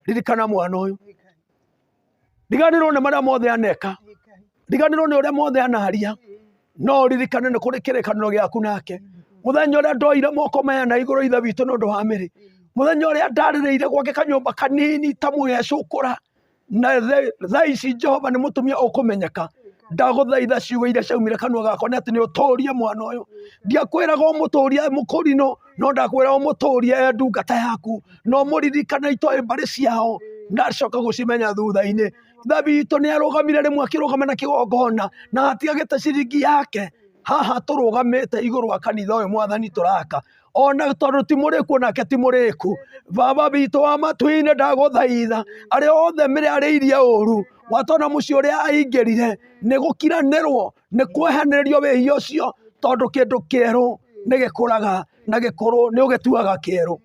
Ririkana mwana ũyũ, riganĩrwo nĩ marĩa mothe aneka, riganĩrwo nĩ ũrĩa mothe anaria, no ũririkane nĩ kũrĩ kĩrĩkanĩro gĩaku nake. Mũthenya ũrĩa ndoire moko maya na igũrũ Ithe witũ nĩ ũndũ wa mĩrĩ, mũthenya ũrĩa ndarĩrĩire gwake kanyũmba kanini ta mũgecũkũra, na thaa ici Jehova nĩ mũtumia ũkũmenyeka. Ndagũthaitha ciugo iria ciaumire kanua gakwa nĩ atĩ nĩ ũtũrie mwana ũyũ. Ndiakwĩraga ũmũtũrie mũkũrinũ, no ndakwĩra ũmũtũrie e ndungata yaku, na ũmũririkane itoĩ mbarĩ ciao, ndacoka gũcimenya thutha-inĩ. Ithe witũ nĩ arũgamire rĩmwe akĩrũgama na kĩgongona na atiagĩte ciringi yake. Haha tũrũgamĩte igũrũ wa kanitha ũyũ Mwathani tũraka, ona tondũ ti mũrĩku onake ti mũrĩku. Baba witũ wa matu-inĩ ndagũthaitha, arĩa othe mĩrarĩirie ũru, watona mũciĩ ũrĩa aingĩrire, nĩ gũkiranĩrwo, nĩ kwehanĩrĩrio wĩhia ũcio, tondũ kĩndũ kĩerũ nĩ gĩkũraga na gĩkũrũ nĩ ũgĩtuaga kĩerũ.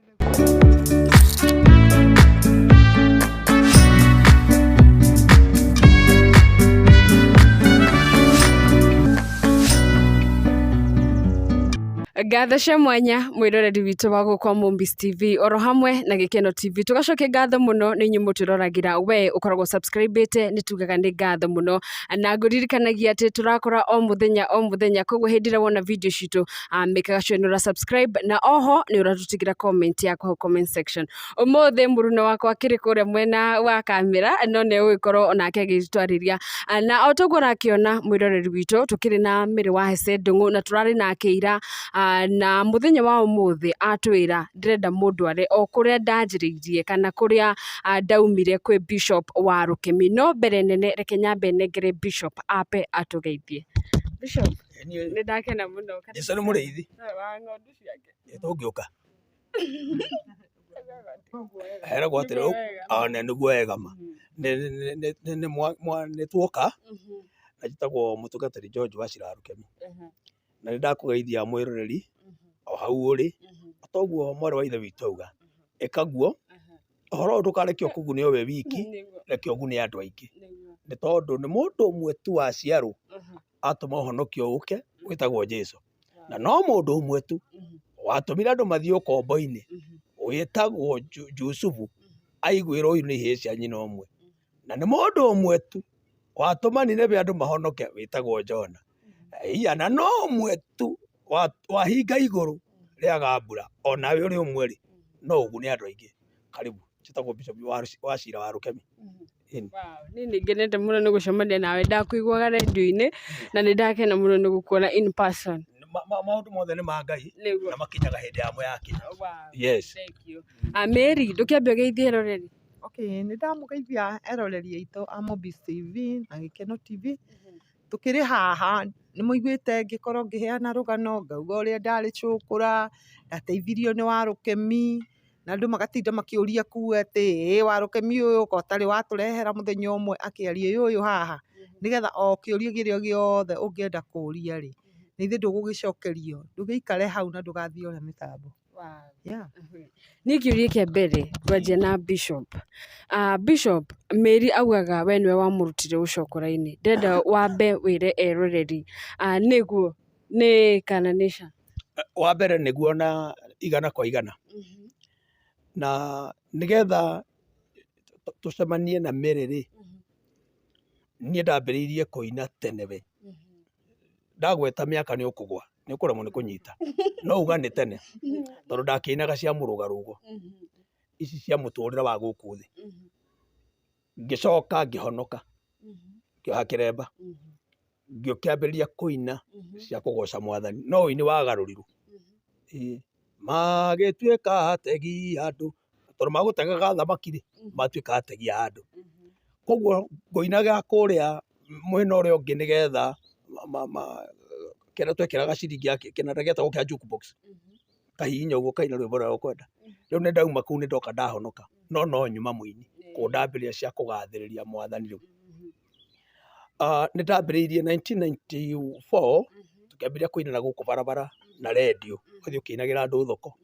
Ngatho cia mwanya mwĩroreri witũ wa gũkũ Mombis TV oro hamwe na Gĩkeno TV. Tũgacokia ngatho mũno nĩ inyuĩ mũtwĩroragĩra, we ũkoragwo subscribe-ĩte nĩ tugaga nĩ ngatho mũno, na ngũririkanagia atĩ tũrakora o mũthenya o mũthenya, koguo hĩndĩ ĩrĩa wona video citũ mĩkaga sure nĩ ũra subscribe na oho nĩ ũratũtigĩra comment yaku hau comment section. Ũmũthĩ mũruna wakwa akĩrĩ kũrĩa mwena wa kamera no nĩ egũgĩkorwo onake agĩtwarĩria, na o toguo ũrakĩona mwĩroreri witũ tũkĩrĩ na Mary wa Hesse Ndung'u na tũrarĩ nake ira, na mũthenya wa ũmũthĩ atwĩra ndĩrenda mũndware o kũrĩa ndanjĩrĩirie kana kũrĩa ndaumire kwĩ Bishop wa Rũkemi. No mbere nene reke nyambe nengere Bishop ambe atũgeithie. Bishop, nĩ ndakena mũno. Jesũ nĩ mũrĩithi. Wa ng'ondu ciake. Tũngĩũka. Heragwo atĩrĩ, ona nĩguo wega ma. Nĩ tuoka, na njĩtagwo mũtungatĩri George Wachira Rũkemi. Na nĩ ndakũgeithia mwĩroreri o hau ũrĩ, o ta ũguo mwarĩ wa ithe witũ auga, ĩka guo, ũhoro ũyũ ndũkareke ũkũgune o we wiki, reke ũgune andũ aingĩ. Nĩ tondũ nĩ mũndũ ũmwe tu waciarwo atũma ũhonokio ũke wĩtagwo Jesũ. Na no mũndũ ũmwe tu watũmire andũ mathiĩ ũkombo-inĩ wĩtagwo Jusufu aiguĩrwo ũiru nĩ ihĩĩ cia nyina ũmwe. Na nĩ mũndũ ũmwe tu watũma Nineve andũ mahonoke wĩtagwo Jona. Iya, na no ũmwe tu wahinga igũrũ rĩaga mbura, onawe ũrĩ ũmwe rĩ, no ũgune andũ aingĩ. Karibu, njĩtagwo Bishop Wachira wa Rũkemi. Niĩ nĩ ngenete mũno nĩ gũcemania nawe, ndakũiguaga rendio-inĩ na nĩ ndakena mũno nĩ gũkuona in person. Maũndũ mothe nĩ ma Ngai na makinyaga hĩndĩ yamo yakinya. Yes. Thank you. Mary, ndũkĩambe ũgeithie eroreri. Okay, nĩ ndamũgeithia eroreri aitũ a Mobis TV na Gĩkeno TV. Tũkĩrĩ haha nĩ mũiguĩte ngĩkorwo ngĩheana rũgano, ngauga ũrĩa ndarĩ cũkũra, ndateithirio nĩ Warũkemi, na andũ magatinda makĩũria kuu atĩ ĩĩ Warũkemi ũyũ ko ũtarĩ watũrehera mũthenya ũmwe akĩaria ĩ ũyũ haha, nĩgetha o kĩũria kĩrĩa gĩothe ũngĩenda kũria rĩ, na ithuĩ ndũgũgĩcokerio, ndũgĩikare hau na ndũgathiore mĩtambo. Yeah. Niĩ kĩũria kĩa mbere ngwanjia na Bishop. Bishop, Mary augaga we nĩwe wamũrutire ũcokora-inĩ. Ndĩrenda wambe wĩre eroreri nĩguo nĩ kana nĩ ca? Wa mbere nĩguo na igana kwa igana. Na nĩgetha tũcemanie na Mary rĩ, niĩ ndambĩrĩirie kũina tene we. Ndagweta mĩaka nĩ ũkũgwa, nĩ ũkũremwo nĩ kũnyita. No uga nĩ tene, tondũ ndakĩinaga cia mũrũgarũgo, ici cia mũtũrĩre wa gũkũ thĩ. Ngĩcoka ngĩhonoka, ngĩoha kĩremba, ngĩkĩambĩrĩria kũina cia kũgoca mwathani, no ũini wagarũrirwo. Ĩĩ, magĩtuĩka ategi a andũ, tondũ magũtegaga thamaki rĩ, matuĩka ategi a andũ. Koguo ngũinaga kũrĩa mwena ũrĩa ũngĩ nĩgetha kĩrĩa twekĩraga ciringi ya kĩnanda gĩetagwo kĩa juke box, ũkahihinya ũguo ũkaina rwĩmbo rũrĩa ũkwenda. Rĩu nĩ ndauma kũu nĩ ndoka ndahonoka, no no nyuma mũini, koguo ndambĩrĩria cia kũgathĩrĩria mwathani rĩu. Nĩ ndambĩrĩirie 1994 tũkĩambĩrĩria kũina na gũkũ barabara na rendio, ũgathiĩ ũkĩinagĩra andũ thoko.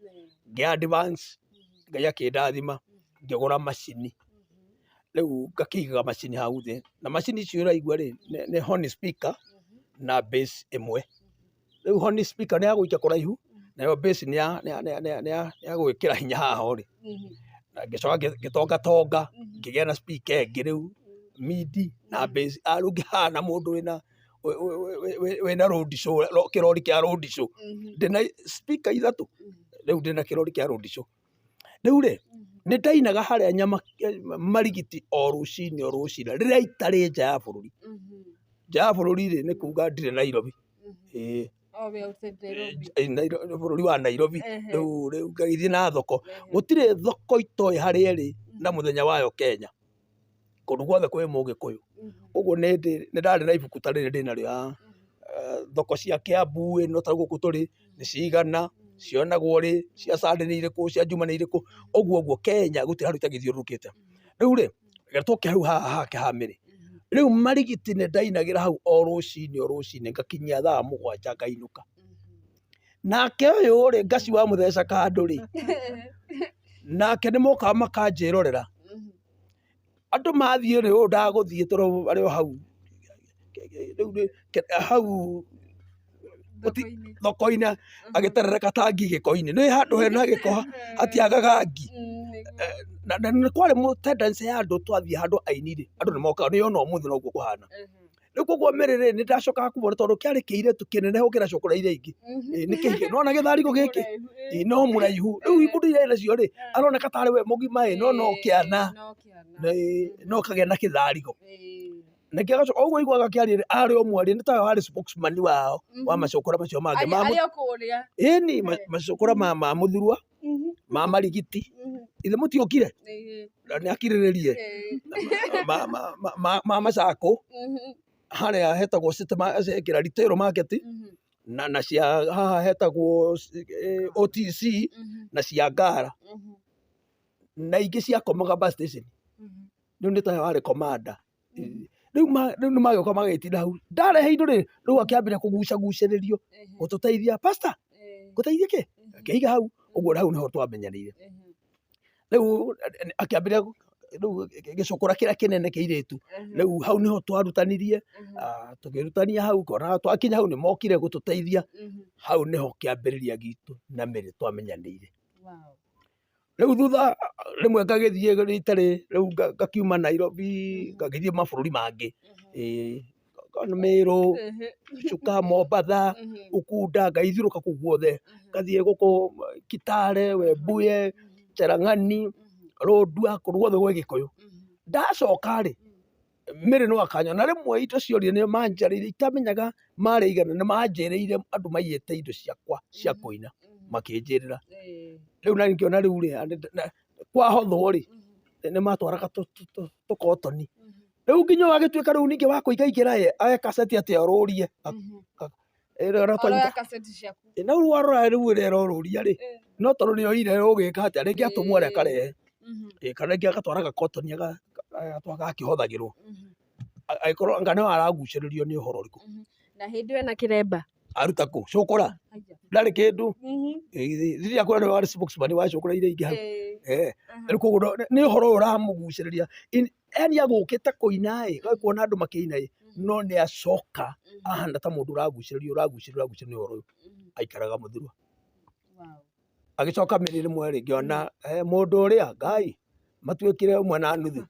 Ngĩ advance, Ngai akĩndathima ngĩgũra macini, rĩu ngakĩigaga macini hau thĩ, na macini icio ũraigua rĩ, nĩ horn speaker na bass ĩmwe. Rĩu horn speaker nĩ ya gũikia kũraihu, nayo bass nĩ ya gwĩkĩra hinya haha ũrĩ. Na ngĩcoka ngĩtongatonga, ngĩgĩa na speaker ĩngĩ rĩu midi na bass, rĩu ngĩhana mũndũ wĩna wĩna road show, kĩrori kĩa road show. Ndĩna speaker ithatũ, rĩu ndĩna kĩrori kĩa road show. Rĩu rĩ, nĩ ndainaga harĩa nyama Marigiti o rũcinĩ o rũcinĩ rĩrĩa itarĩ nja ya bũrũri. Nja ya bũrũri rĩ, nĩ kuga ndirĩ Nairobi. Ĩĩ. Oh, we outside Nairobi. Bũrũri wa Nairobi. Rĩu rĩu ngagĩthiĩ na thoko. Gũtirĩ thoko itoĩ harĩa ĩrĩ na mũthenya wayo Kenya. Kũndũ guothe kwĩ mũgĩkũyũ. Ũguo nĩ ndarĩ na ibuku ta rĩrĩ ndĩnarĩo haha. Thoko cia Kiambu ĩno ta gũkũ tũrĩ nĩ cigana, cionagwo rĩ, cia Sunday nĩ irĩkũ, cia Juma nĩ irĩkũ, ũguo ũguo Kenya gũtirĩ handũ itagĩthiũrũrũkĩte. Rĩu rĩ, reke tũke hau haha hake ha Mĩrĩ. Rĩu Marigiti nĩ ndainagĩra hau o rũcinĩ o rũcinĩ ngakinyia thaa 7 ngainũka. Nake ũyũ rĩ, Ngaci wa mũtheca kandũ rĩ, nake nĩ mokaga makanjĩrorera. Andũ mathiĩ rĩ, ũyũ ndagũthiĩ tondũ arĩ o hau, rĩu hau thoko-inĩ agĩterereka ta ngi gĩko-inĩ. Nĩ ũĩ handũ hena gĩko hatiagaga ngi. Na nĩ kwarĩ tendency ya andũ twathiĩ handũ aini rĩ, andũ nĩ mokaga, nĩ ũrona ũmũthĩ noguo kũhana. Rĩu koguo Mary rĩ, nĩ ndacokaga kũmwĩra tondũ kĩarĩ kĩirĩtu kĩnene gũkĩra cũkũra iria ingĩ. Ĩĩ nĩ kĩingĩ, nĩ wona gĩtharigũ gĩkĩ? Ĩĩ no mũraihu. Rĩu mũndũ iria nacio rĩ, aroneka tarĩ we mũgima ĩ, no no kĩana. No kagĩa na kĩtharigũ. Ningĩ agacoka, o ũguo aiguaga akĩaria rĩ, arĩ o mwaria, nĩ tawe warĩ spokesman wao wa macũkũra macio mangĩ. Arĩ o kũrĩa. Ĩni, macũkũra ma Mũthurwa, ma Marigiti. Ithe mũtiokire? Na nĩ akirĩrĩrie. Ma Macakũ, harĩa hetagwo City kĩrĩa Retail Market, na cia haha hetagwo OTC, na cia Ngara, na ingĩ ciakomaga bus station. Rĩu nĩ tawe warĩ commander. Rĩu rĩu nĩ magĩũka magĩtinda hau. Ndarehe indo rĩ, rĩu akĩambĩrĩria kũgucagucĩrĩrio gũtũteithia, pastor ngũteithie kĩ? Akĩiga hau, ũguo hau nĩho twamenyanĩire. Rĩu akĩambĩrĩria rĩu gĩcũkũra kĩrĩa kĩnene kĩirĩtu, rĩu hau nĩho twarutanirie, tũkĩrutania hau, ngona twakinya hau nĩ mokire gũtũteithia, hau nĩho kĩambĩrĩria gitũ na Mary twamenyanĩire. Rĩu thutha rĩmwe ngagĩthiĩ rita rĩu ngakiuma Nairobi ngagĩthiĩ mabũrũri mangĩ, ĩĩ Meru, Chuka, Mombatha, Ukunda, ngagĩthiũrũrũka kũu guothe, ngathiĩ gũkũ Kitale, Webuye, Cherang'ani, Lodwar, kũndũ guothe gwĩ Gĩkũyũ. Ndacoka rĩ, Mary no akanyona na rĩmwe indo ciorire nĩ manjarĩirie itamenyaga marĩ aigana nĩ manjĩrĩire andũ maiyĩte indo ciakwa cia kũina makĩnjĩrĩra. Rĩu na ngĩona rĩu rĩ kwahothwo rĩ nĩ matwaraga tũkotoni. Rĩu nginya ũyũ agĩtuĩka rĩu ningĩ wa kũingaingĩra ĩ oe kaseti atĩ orũrie. Oroya kaseti ciaku. Na rĩu warora rĩu ĩrĩa ĩrorũria rĩ no tondũ nĩ oire ũgĩka atĩa rĩngĩ atũmwo arĩa akarehe. Kana rĩngĩ agatwara gakotoni agatwara gakĩhothagĩrwo. Angĩkorwo anga nĩwe aragucĩrĩrio nĩ ũhoro ũrĩkũ. Na hĩndĩ ĩyo ena kĩremba. Aruta kũ? Cũkũra? Ndarĩ kĩndũ. Rĩrĩa akwĩra nĩwe warĩ spokesman wa cũkũra iria ingĩ hau. Rĩu koguo nĩ ũhoro ũyũ ũramũgucĩrĩria. Yaani agũkĩte kũina ĩ, kuona andũ makĩina ĩ, no nĩ acoka ahana ta mũndũ ũragucĩrĩrio ũragucĩrĩrio ũragucĩrĩrio nĩ ũhoro ũyũ. Aikaraga mũthurwa. Agĩcoka mĩrĩ rĩmwe rĩ, ngĩona mũndũ ũrĩa Ngai matuĩkire ũmwe na nuthu.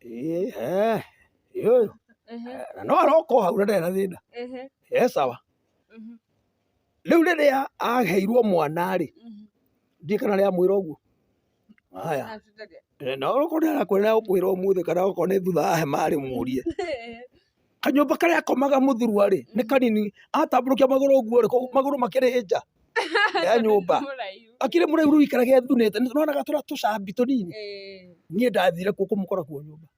Ĩ ũyũ na no aroka o hau na ndarĩ na thĩna. E sawa. Rĩu rĩrĩa aheirwo mwana rĩ, ndiũĩ kana nĩ amwĩra ũguo. Haya. Na okorwo nĩ arakwĩra nĩ agũkwĩra ũmũthĩ kana okorwo nĩ thutha wa hema rĩ mũrie. Kanyũmba karĩa akomaga mũthurwa rĩ nĩ kanini, atambũrũkia magũrũ ũguo rĩ, magũrũ makĩrĩ nja ya nyũmba. Akĩrĩ mũraihu rĩu aikarage ethunĩte, nĩ wonaga tũrĩa tũcambi tũnini. Niĩ ndathire kuo kũmũkora kuo nyũmba.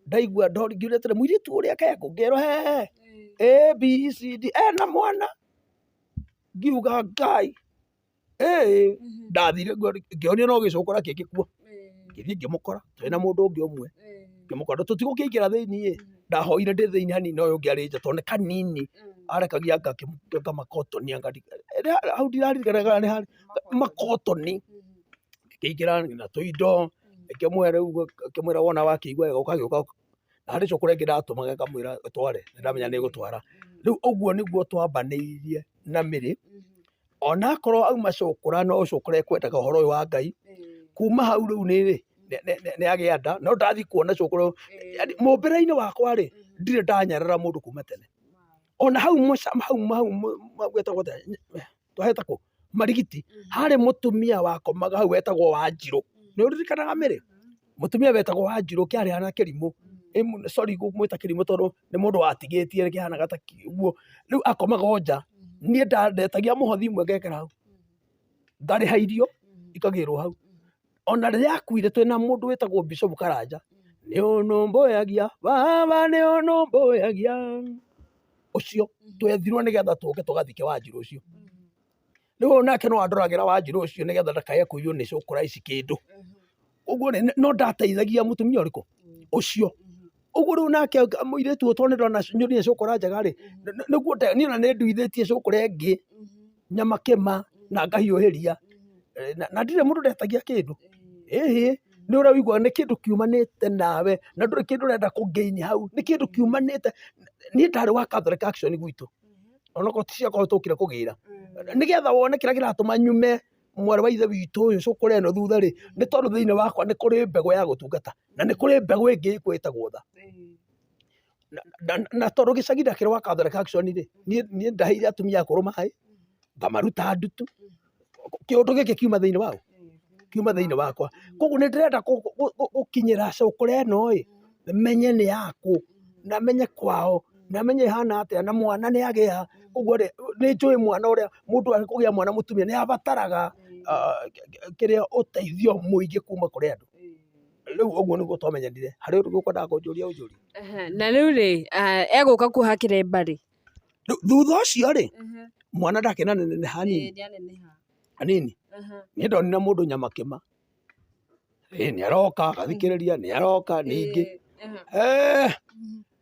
Ndaigua ngĩũria atĩrĩ mũirĩtu ũrĩa kekũ? Ngĩrwo he A B C D ena mwana. Ngiuga Ngai. Ĩĩ ndathire ngĩonio no gĩcũkũra kĩngĩ kuo, ngĩthiĩ ngĩmũkora tũrĩ na mũndũ ũngĩ ũmwe, ngĩmũkora tũtigũkĩingĩra thĩiniĩ ĩ, ndahoire ndĩ thĩiniĩ hanini na ũyũ ũngĩ arĩ nja tondũ nĩ kanini, arekagia anga makotoni anga hau ndiraririkana kana nĩ harĩ makotoni, ngĩkĩingĩra na tũindo, ngĩmũhe rĩu ngĩmwĩra wona wakĩigua wega ũgagĩũka, na harĩ cũkũra ĩngĩ ndatũmaga ngamwĩra ĩtware, na ndamenya nĩ ĩgũtwara. Rĩu ũguo nĩguo twambanĩirie na Mary. Onakorwo auma cũkũra no cũkũra ekwendaga ũhoro ũyũ wa Ngai, kuma hau rĩu nĩ nĩ agĩa nda, no ndathiĩ kuona cũkũra, yaani mũmbĩre-inĩ wakwa rĩ, ndirĩ ndanyarara mũndũ kuma tene. Ona hau hau hau hetagwo atĩa, twaheta kũ? Marigiti, harĩ mũtumia wakomaga hau wetagwo Wanjirũ, nĩ ũririkanaga Mary? Mũtumia wetagwo Wanjirũ kĩarĩ na kĩrimũ, sorry kũmwĩta kĩrimũ tondũ nĩ mũndũ watigĩtie kĩhanaga ta ũguo, rĩu akomaga o nja, niĩ ndetagia mũhothi ũmwe ngekĩra hau, ngarĩha irio ikagĩrwo hau. Ona rĩrĩa akuire twĩna mũndũ wĩtagwo Bishop Karanja, nĩ ũnũmbũyagia baba nĩ ũnũmbũyagia, ũcio twethirwo nĩgetha tũke tũgathike Wanjirũ ũcio. Rĩu ũyũ nake no andoragĩra Wanjirũ ũcio nĩgetha ndakae kũiywo nĩ cũkũra ici kĩndũ. Ũguo rĩ, no ndateithagia mũtumia ũrĩkũ? Ũcio. Ũguo rĩu nake mũirĩtu ũyũ tondũ nĩndona nyonire cũkũra njega rĩ, nĩguo niĩ ona nĩnduithĩtie cũkũra ĩngĩ nyama kĩma na ngahiũhĩria na ndirĩ mũndũ ndetagia kĩndũ. Ĩhĩ, nĩ ũrĩa ũiguaga nĩ kĩndũ kiumanĩte nawe na ndũrĩ kĩndũ ũrenda kũ gain hau, nĩ kĩndũ kiumanĩte, niĩ ndarĩ wa Catholic Action gwitũ. Onokorwo ti ciakwa tũkire kũgĩra. Nĩgetha wone kĩrĩa kĩratũma nyume mwarĩ wa ithe witũ ũyũ cũkũra ĩno thutha rĩ, nĩ tondũ thĩinĩ wakwa nĩ kũrĩ mbegũ ya gũtungata, na nĩ kũrĩ mbegũ ĩngĩ ĩkuo ĩtagwo tha. Na tondũ gĩcagi ndakĩrĩ wa Catholic Action rĩ, niĩ ndaheire atumia akũrũ maĩ, ngamaruta ndutu, kĩũndũ gĩkĩ kiuma thĩinĩ waũ? Kiuma thĩinĩ wakwa. Koguo nĩ ndĩrenda gũkinyĩra cũkũra ĩno ĩ, menye nĩ yakũ, na menye kwao, na menye ĩhana atĩa, na mwana nĩ agĩa. Ũguo rĩ, nĩ njũĩ mwana ũrĩa mũndũ kũgĩa mwana mũtumia nĩ abataraga kĩrĩa ũteithio mũingĩ kuma kũrĩ andũ. Rĩu ũguo nĩguo twamenyanire. Harĩ ũndũ ũkwendaga kũnjũria ũnjũrie? Na rĩu rĩ, egũka kuoha kĩremba rĩ? Rĩu thutha ũcio rĩ, mwana ndakĩnaneneha hanini hanini, niĩ ndonire mũndũ nyama kĩma, ĩ nĩ aroka agathikĩrĩria, nĩ aroka ningĩ,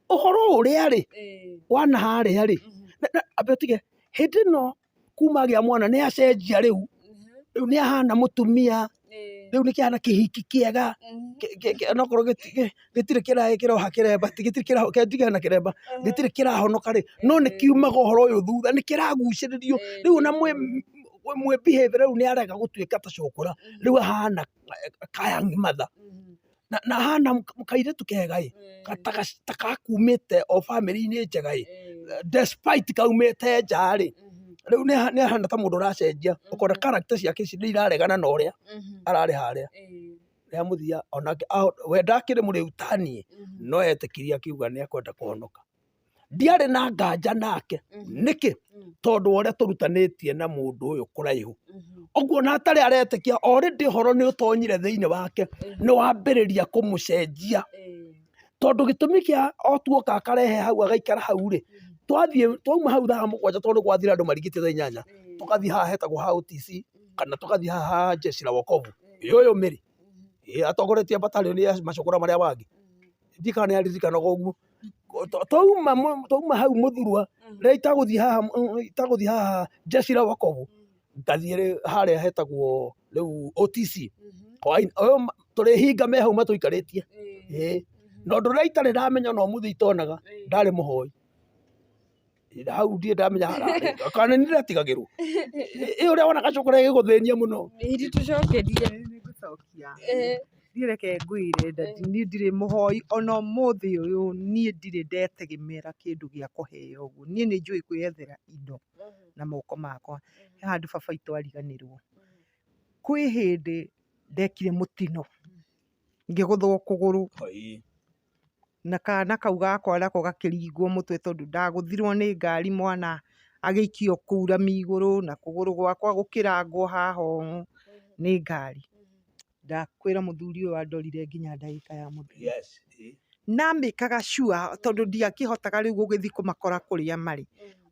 ũhoro ũrĩa rĩ, wana harĩa rĩ, ambe ũtige, hĩndĩ ĩno kuma agĩa mwana nĩ acenjia rĩu, rĩu nĩ ahana mũtumia, rĩu nĩ kĩhana kĩhiki kĩega, onokorwo gĩtirĩ kĩroha kĩremba, gĩtirĩ na kĩremba, gĩtirĩ kĩrahonoka rĩ, no nĩ kiumaga ũhoro ũyũ thutha, nĩ kĩragucĩrĩrio, rĩu ona mwĩ behave rĩu nĩ arega gũtuĩka ta cũkũra, rĩu ahana ka young mother. Na ahana kairĩtu kega ĩ, ta gakumĩte o bamĩrĩ-inĩ njega ĩ, despite kaumĩte nja rĩ, rĩu nĩ ahana ta mũndũ ũracenjia, ũkona character ciake ici nĩ iraregana na ũrĩa ararĩ harĩa. Rĩa mũthia onake we ndakĩrĩ mũrĩu taniĩ, no etĩkirie akiuga nĩ ekwenda kũhonoka. Ndiarĩ na nganja nake. Nĩkĩ? Tondũ wa ũrĩa tũrutanĩtie na mũndũ ũyũ kũraihu. Ũguo ona atarĩ aretĩkia, already ũhoro nĩ ũtonyire thĩinĩ wake, nĩ wambĩrĩria kũmũcenjia. Tondũ gĩtũmi kĩa o tuoka akarehe hau agaikara hau rĩ, twathiĩ twauma hau thaa 7 tondũ gwathira andũ marigĩtie thaa 8, tũgathiĩ haha hetagwo ha OTC kana tũgathiĩ haha ha Jeshi la Wokovu. Ĩ ũyũ Mary, ĩ atongoretie battalion ya macũkũra marĩa mangĩ. Ndiũĩ kana nĩ aririkanaga ũguo. Twauma hau mũthurwa rĩrĩa itagũthiĩ haha itagũthiĩ haha Jeshi la Wokovu ngathiĩ harĩa hetagwo rĩu OTC hwainĩ tũrĩhinga me hau matũikarĩtie ĩĩ na ũndũ ũrĩa itarĩ ndamenya ona ũmũthĩ itonaga ndarĩ mũhoi hau ndirĩ ndamenya hararĩ kana nĩ ndĩratigagĩrwo ĩ ũrĩa wonaga cũkũra ĩgĩgũthĩnia mũno. Mĩhiri tũcokerie. Nĩngũcokia. Niĩ reke ngwĩre daddy niĩ ndirĩ mũhoi ona ũmũthĩ ũyũ niĩ ndirĩ ndetegemera kĩndũ gĩa kũheo ũguo. Niĩ nĩ njũĩ kwĩyethera indo na moko makwa. He handũ baba witũ ariganĩrwo. Kwĩ hĩndĩ ndekire mũtino ngĩgũthwo kũgũrũ na kana kau gakwa nako gakĩringwo mũtwe tondũ ndagũthirwo nĩ ngari mwana agĩikio kũu rami igũrũ na kũgũrũ gwakwa gũkĩrangwo haha ũũ nĩ ngari. Ndakwĩra mũthuri ũyũ andorire nginya ndagĩka ya mũthia. Na amĩkaga sure tondũ ndiakĩhotaga rĩu gũgĩthiĩ kũmakora kũrĩa marĩ.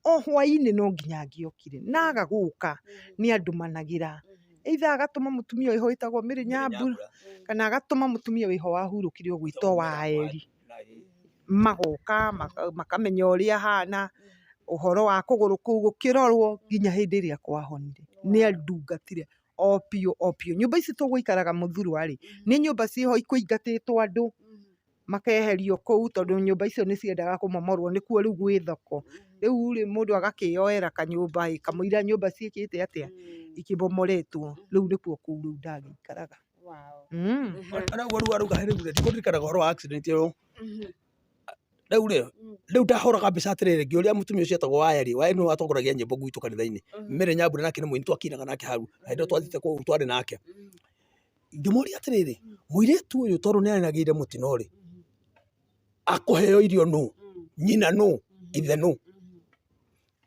O hwainĩ no nginya angĩokire, na aga gũka nĩ andũmanagĩra. Either agatũma mũtumia wĩho wĩtagwo Mary Nyambura, kana agatũma mũtumia wĩho wahurũkire ũgwĩtwo Waeri. Magoka makamenya ũrĩa ahana, ũhoro wa kũgũrũ kũu gũkĩrorwo nginya hĩndĩ ĩrĩa kwahonire. Nĩ andungatire o biũ o biũ. Nyũmba ici tũgũikaraga Mũthurwa rĩ, nĩ nyũmba ciĩho ikũingatĩtwo andũ, makeherio kũu tondũ nyũmba icio nĩ ciendaga kũmomorwo nĩkuo rĩu gwĩ thoko. Rĩu rĩ mũndũ agakĩyoera kanyũmba ĩ kamũira nyũmba ciĩkĩte atĩa ikĩbomoretwo. Rĩu nĩkuo kũu rĩu ndagĩikaraga. Ona ũguo rĩu arauga rĩu rĩ, ndikũririkanaga ũhoro wa accident ĩyo. Rĩu rĩ, rĩu ndahũraga mbica atĩrĩrĩ, ngĩũria mũtumia ũcio etagwo Waeri, Waeri nĩwe watongoragia nyĩmbo gwitũ kanitha-inĩ. Mary Nyambura nake nĩ mũini twakĩinaga nake hau, na hĩndĩ ĩyo twathiĩte kũu twarĩ nake. Ngĩmũria atĩrĩrĩ, mũirĩtu ũyũ tondũ nĩ aragĩire mũtino rĩ, akũheo irio nũ? Nyina nũ? Ithe nũ?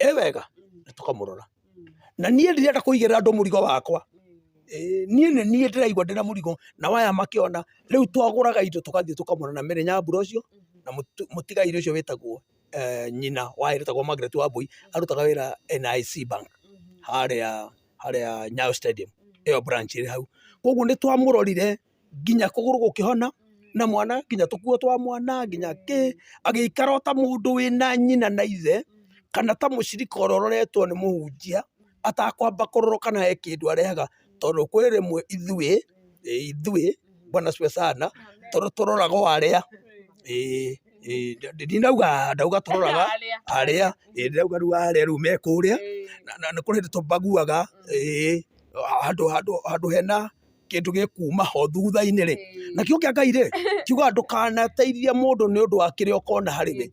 Ĩ wega na tũkamũrora. Na niĩ ndirenda kũigĩrĩra andũ mũrigo wakwa. Niĩ nĩ niĩ ndĩraigua ndĩna mũrigo na waya makĩona. Rĩu twagũraga indo tũgathiĩ tũkamũrora na Mary Nyambura ũcio na mũtigairĩ ũcio wĩtagwo nyina wa wĩtagwo Margaret Wambui arutaga wĩra NIC Bank harĩa harĩa Nyayo Stadium ĩyo branch ĩrĩ hau. Koguo nĩ twamũrorire nginya kũgũrũ gũkĩhona na mwana nginya tũkuo twa mwana nginya kĩ, agĩikara o ta mũndũ wĩna nyina na ithe kana ta mũcirika ũrĩa ũroretwo nĩ mũhunjia atakwamba kũrorwo kana he kĩndũ arehaga tondũ kwĩ rĩmwe ithuĩ, ithuĩ Bwana asifiwe sana, tondũ tũroraga o arĩa, ĩĩ ndinauga ndauga tũroraga arĩa, ndĩrauga rĩu arĩa rĩu me kũrĩa, na nĩ kũrĩ hĩndĩ tũmbaguaga, ĩĩ handũ handũ handũ hena kĩndũ gĩkuma ho thutha-inĩ rĩ, na kiugo kĩa Ngai rĩ, kiugaga ndũkanateithie mũndũ nĩ ũndũ wa kĩrĩa ũkona harĩ we,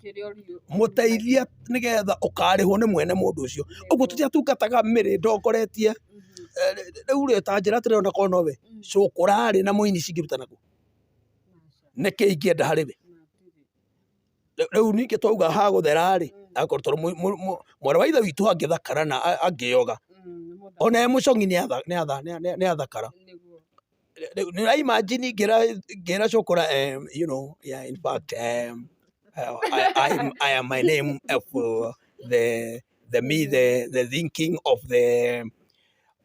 mũteithie nĩgetha ũkarĩhwo nĩ mwene mũndũ ũcio. Ũguo tũtiatungataga mĩrĩ ndongoretie, rĩu rĩ ta njĩra atĩrĩrĩ ona korwo nowe, cũkũra rĩ na mũini cingĩrutana kũ? Nĩkĩ ingĩenda harĩ we? Rĩu ningĩ twauga ha gũthera rĩ, akorwo tondũ mwarĩ wa ithe witũ angĩthakara na angĩoga, ona e mũcong'i nĩ athakara. Rĩu nĩ ũra imagine ngĩra cũkũra you know, yeah, in fact I am my name of the me the thinking of the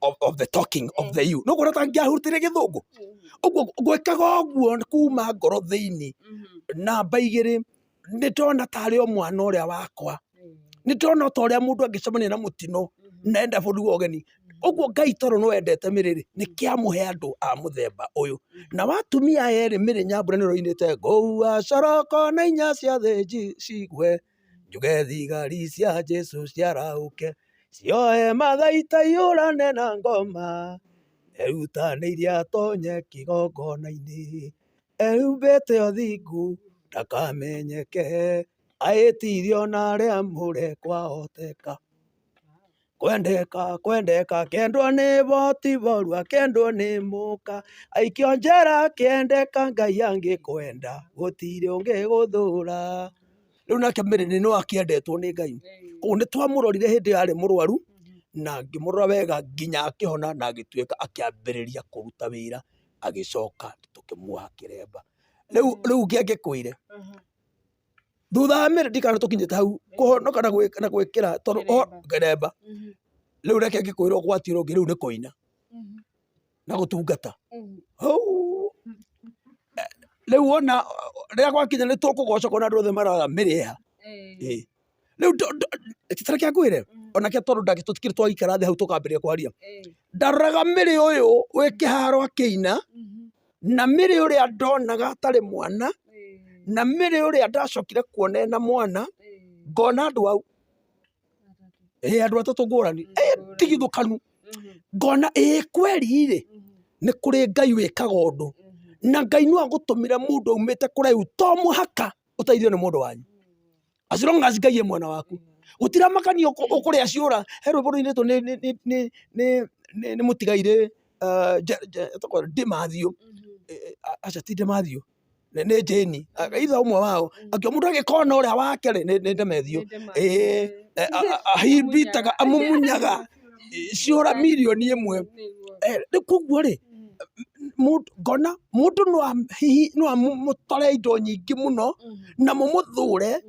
of the talking of the you. No kuona ta ngĩahutire gĩthũngũ. Ũguo gwĩkaga ũguo kuma ngoro thĩinĩ. Namba igĩrĩ, nĩ ndona tarĩ o mwana ũrĩa wakwa. Nĩ ndona o ta ũrĩa mũndũ angĩcemania na mũtino na enda bũrũri wa ũgeni. Ũguo Ngai tondũ nĩ wendete mĩrĩ rĩ, nĩkĩo amũhe andũ a mũthemba ũyũ. Na watumia aya erĩ Mĩrĩ Nyambura nĩ ũroinĩte ngũua coroko na inya cia thĩnji cigwe, njuge thigari cia Jesu ciarahũke, cioe mathaita ihũrane na ngoma, erutanĩirie atonye kĩgongona-inĩ, ehumbĩte ũthingu ndakamenyeke, ahĩtirio na arĩa amũre kwahoteka. Kwendeka kwendeka kendwo nĩ Botiboru akendwo nĩ mũka, aikio njera akĩendeka Ngai angĩkwenda gũtirĩ ũngĩgũthũra. Rĩu nake Mary nĩ akĩendetwo nĩ Ngai, koguo nĩ twamũrorire hĩndĩ ĩyo arĩ mũrwaru na ngĩmũrora wega nginya akĩhona na agĩtuĩka akĩambĩrĩria kũruta wĩra agĩcoka tũkĩmuoha kĩremba. Rĩu rĩu ngĩkwĩre thutha wa mĩrĩ ndikana tũkinyĩte hau kũhonoka na na gwĩkĩra tondũ kĩremba. Rĩu reke ngĩkwĩre ũgwati ũrĩa ũngĩ rĩu nĩ kũina na gũtungata. Hau rĩu wona rĩrĩa gwakinya nĩ tũkũgoca kuona andũ othe marauga mĩrĩ ĩha. Ĩĩ. Rĩu ta reke ngwĩre onake tondũ tũtikĩrĩ twaikara thĩ hau tũkambĩrĩria kwaria. Ndaroraga mĩrĩ ũyũ wĩ kĩharo akĩina na mĩrĩ ũrĩa ndonaga atarĩ mwana na mĩrĩ ũrĩa ndacokire kuona ena mwana ngona andũ au ĩĩ andũ atatũ ngũrani ĩ ndigithũkanu ngona ĩĩ kweri rĩ nĩ kũrĩ Ngai wĩkaga ũndũ na Ngai no agũtũmĩre mũndũ aumĩte kũraihu to mũhaka ũteithio nĩ mũndũ wanyu as long as Ngai e mwena waku gũtiramakania ũkũrĩa ciũra he rwĩmbo rũinĩtwo nĩ nĩ nĩ nĩ nĩ nĩ mũtigairĩ etagwo Ndĩmathiũ aca ti Ndĩmathiũ nĩ Jane either ũmwe wao akĩo mũndũ angĩkona ũrĩa wake rĩ nĩ Ndĩmethiũ ĩĩ ahimbitaga amumunyaga ciũra mirioni ĩmwe rĩu koguo rĩ ngona mũndũ no hihi no amũtore indo nyingĩ mũno na mũmũthũre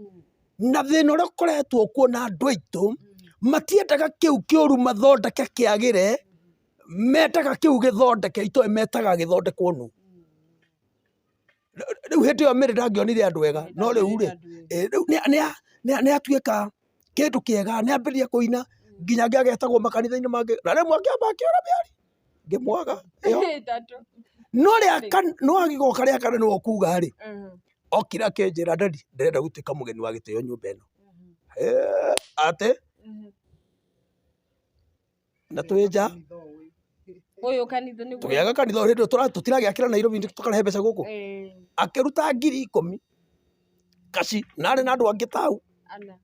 na thĩna ũrĩa ũkoretwo kuo na andũ aitũ matiendaga kĩu kĩũru mathondeke kĩagĩre mendaga kĩu gĩthondeke itoĩ metaga gĩthondekwo nũ. Rĩu hĩndĩ ĩyo Mary ndangĩonire andũ ega no rĩu rĩ rĩu nĩ atuĩka kĩndũ kĩega nĩ ambĩrĩria kũina nginya angĩ agetagwo makanitha-inĩ mangĩ na rĩmwe akĩamba akĩũra mĩario ngĩmwaga ĩyo. No rĩa kana no agĩgoka rĩa kana nĩwe ũkuga rĩ okire akĩnjĩra daddy ndĩrenda gũtuĩka mũgeni wa gĩtĩo nyũmba ĩno. Eh, atĩ na twĩ nja Ũyũ kanitha nĩguo. Tũgĩaka kanitha o hĩndĩ ĩyo tũtiragĩakĩra Nairobi tũkarehe mbeca gũkũ. Akĩruta 10,000 kaci na arĩ na andũ angĩ tau. Ana.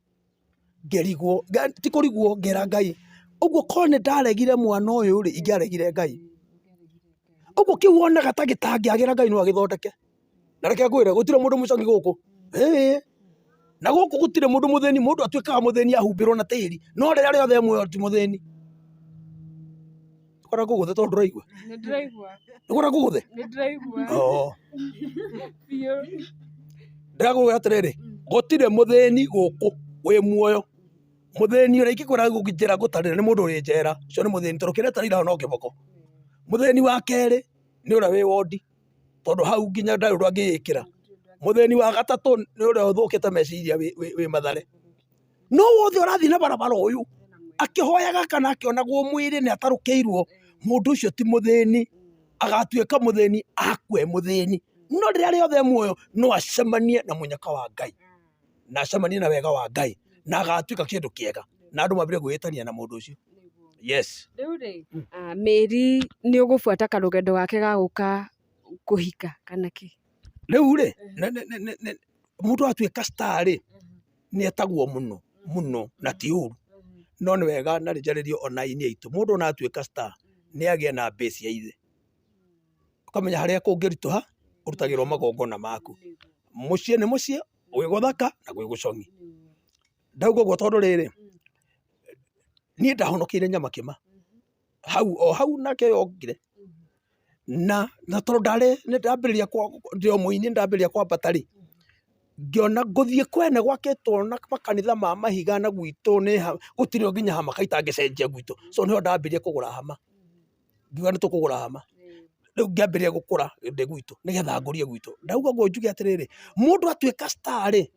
Ngĩrigwo, ti kũrigwo, ngĩra Ngai, ũguo korwo nĩ ndaregire mwana ũyũ rĩ, ingĩaregire Ngai. Ũguo kĩu wonaga ta gĩtangĩagĩra Ngai no agĩthondeke. Na reke ngwĩre gũtirĩ mũndũ mũcagi gũkũ. Ĩĩ. Na gũkũ gũtirĩ mũndũ mũthĩni, mũndũ atuĩkaga mũthĩni ahumbĩrwo na tĩri, no rĩrĩa rĩothe e muoyo ti mũthĩni. Ũkona ngũgũthe tondũ ndũraigua? Nĩ ndĩraigua. Ũkona ngũgũthe? Nĩ ndĩraigua. Oo. Biũ. Ndĩrakwĩra atĩrĩrĩ, gũtirĩ mũthĩni gũkũ wĩ muoyo. Mũthĩni ũrĩa ingĩkwĩra njĩra ngũtarĩre nĩ mũndũ wĩ njera, ũcio nĩ mũthĩni tondũ kĩrĩa etereire hau no kĩboko. Mũthĩni wa kerĩ nĩ ũrĩa wĩ wondi, tondũ hau nginya ndarĩ ũndũ angĩĩkĩra. Mũthĩni wa gatatũ nĩ ũrĩa ũthũkĩte meciria wĩ Mathare. No wothe ũrathiĩ na barabara ũyũ akĩhoyaga kana akĩonagwo mwĩrĩ nĩ atarũkĩirwo, mũndũ ũcio ti mũthĩni, agatuĩka mũthĩni akue mũthĩni. No rĩrĩa rĩothe e muoyo no acemanie na mũnyaka wa Ngai, na acemanie na wega wa Ngai, na agatuĩka kĩndũ kĩega, na andũ mambĩrĩrie gwĩtania na mũndũ ũcio. Yes. Rĩu rĩ, Mary nĩ ũgũbuata karũgendo gake ga gũka kũhika kana kĩ? Rĩu rĩ, mũndũ atuĩka star rĩ, nĩ etagwo mũno mũno na ti ũru, no nĩ wega na njarĩrie ona aini aitũ, mũndũ ona atuĩka star nĩ agĩe na base ya ithe, ũkamenya harĩa kũngĩritũha ũrutagĩrwo magongona maku, mũciĩ nĩ mũciĩ, gwĩ gũthaka na gwĩ gũcong'i. Ndauga ũguo tondũ rĩrĩ, niĩ ndahonokeire Nyamakĩma. Hau o hau nake okire na na tondũ ndarĩ nĩ ndambĩrĩria ndĩ o mũini ndambĩrĩria kwambata rĩ, ngĩona ngũthiĩ kwene gwakĩtwo na makanitha ma mahiga na gwitũ nĩ ha gũtirĩ nginya hama kaĩ itangĩcenjia gwitũ, so nĩho ndambirie kũgũra hama, ngiuga nĩ tũkũgũra hama. Rĩu ngĩambĩrĩria gũkũra ndĩ gwitũ nĩgetha ngũrie gwitũ. Ndauga ũguo njuge atĩrĩrĩ, mũndũ atuĩka star rĩ,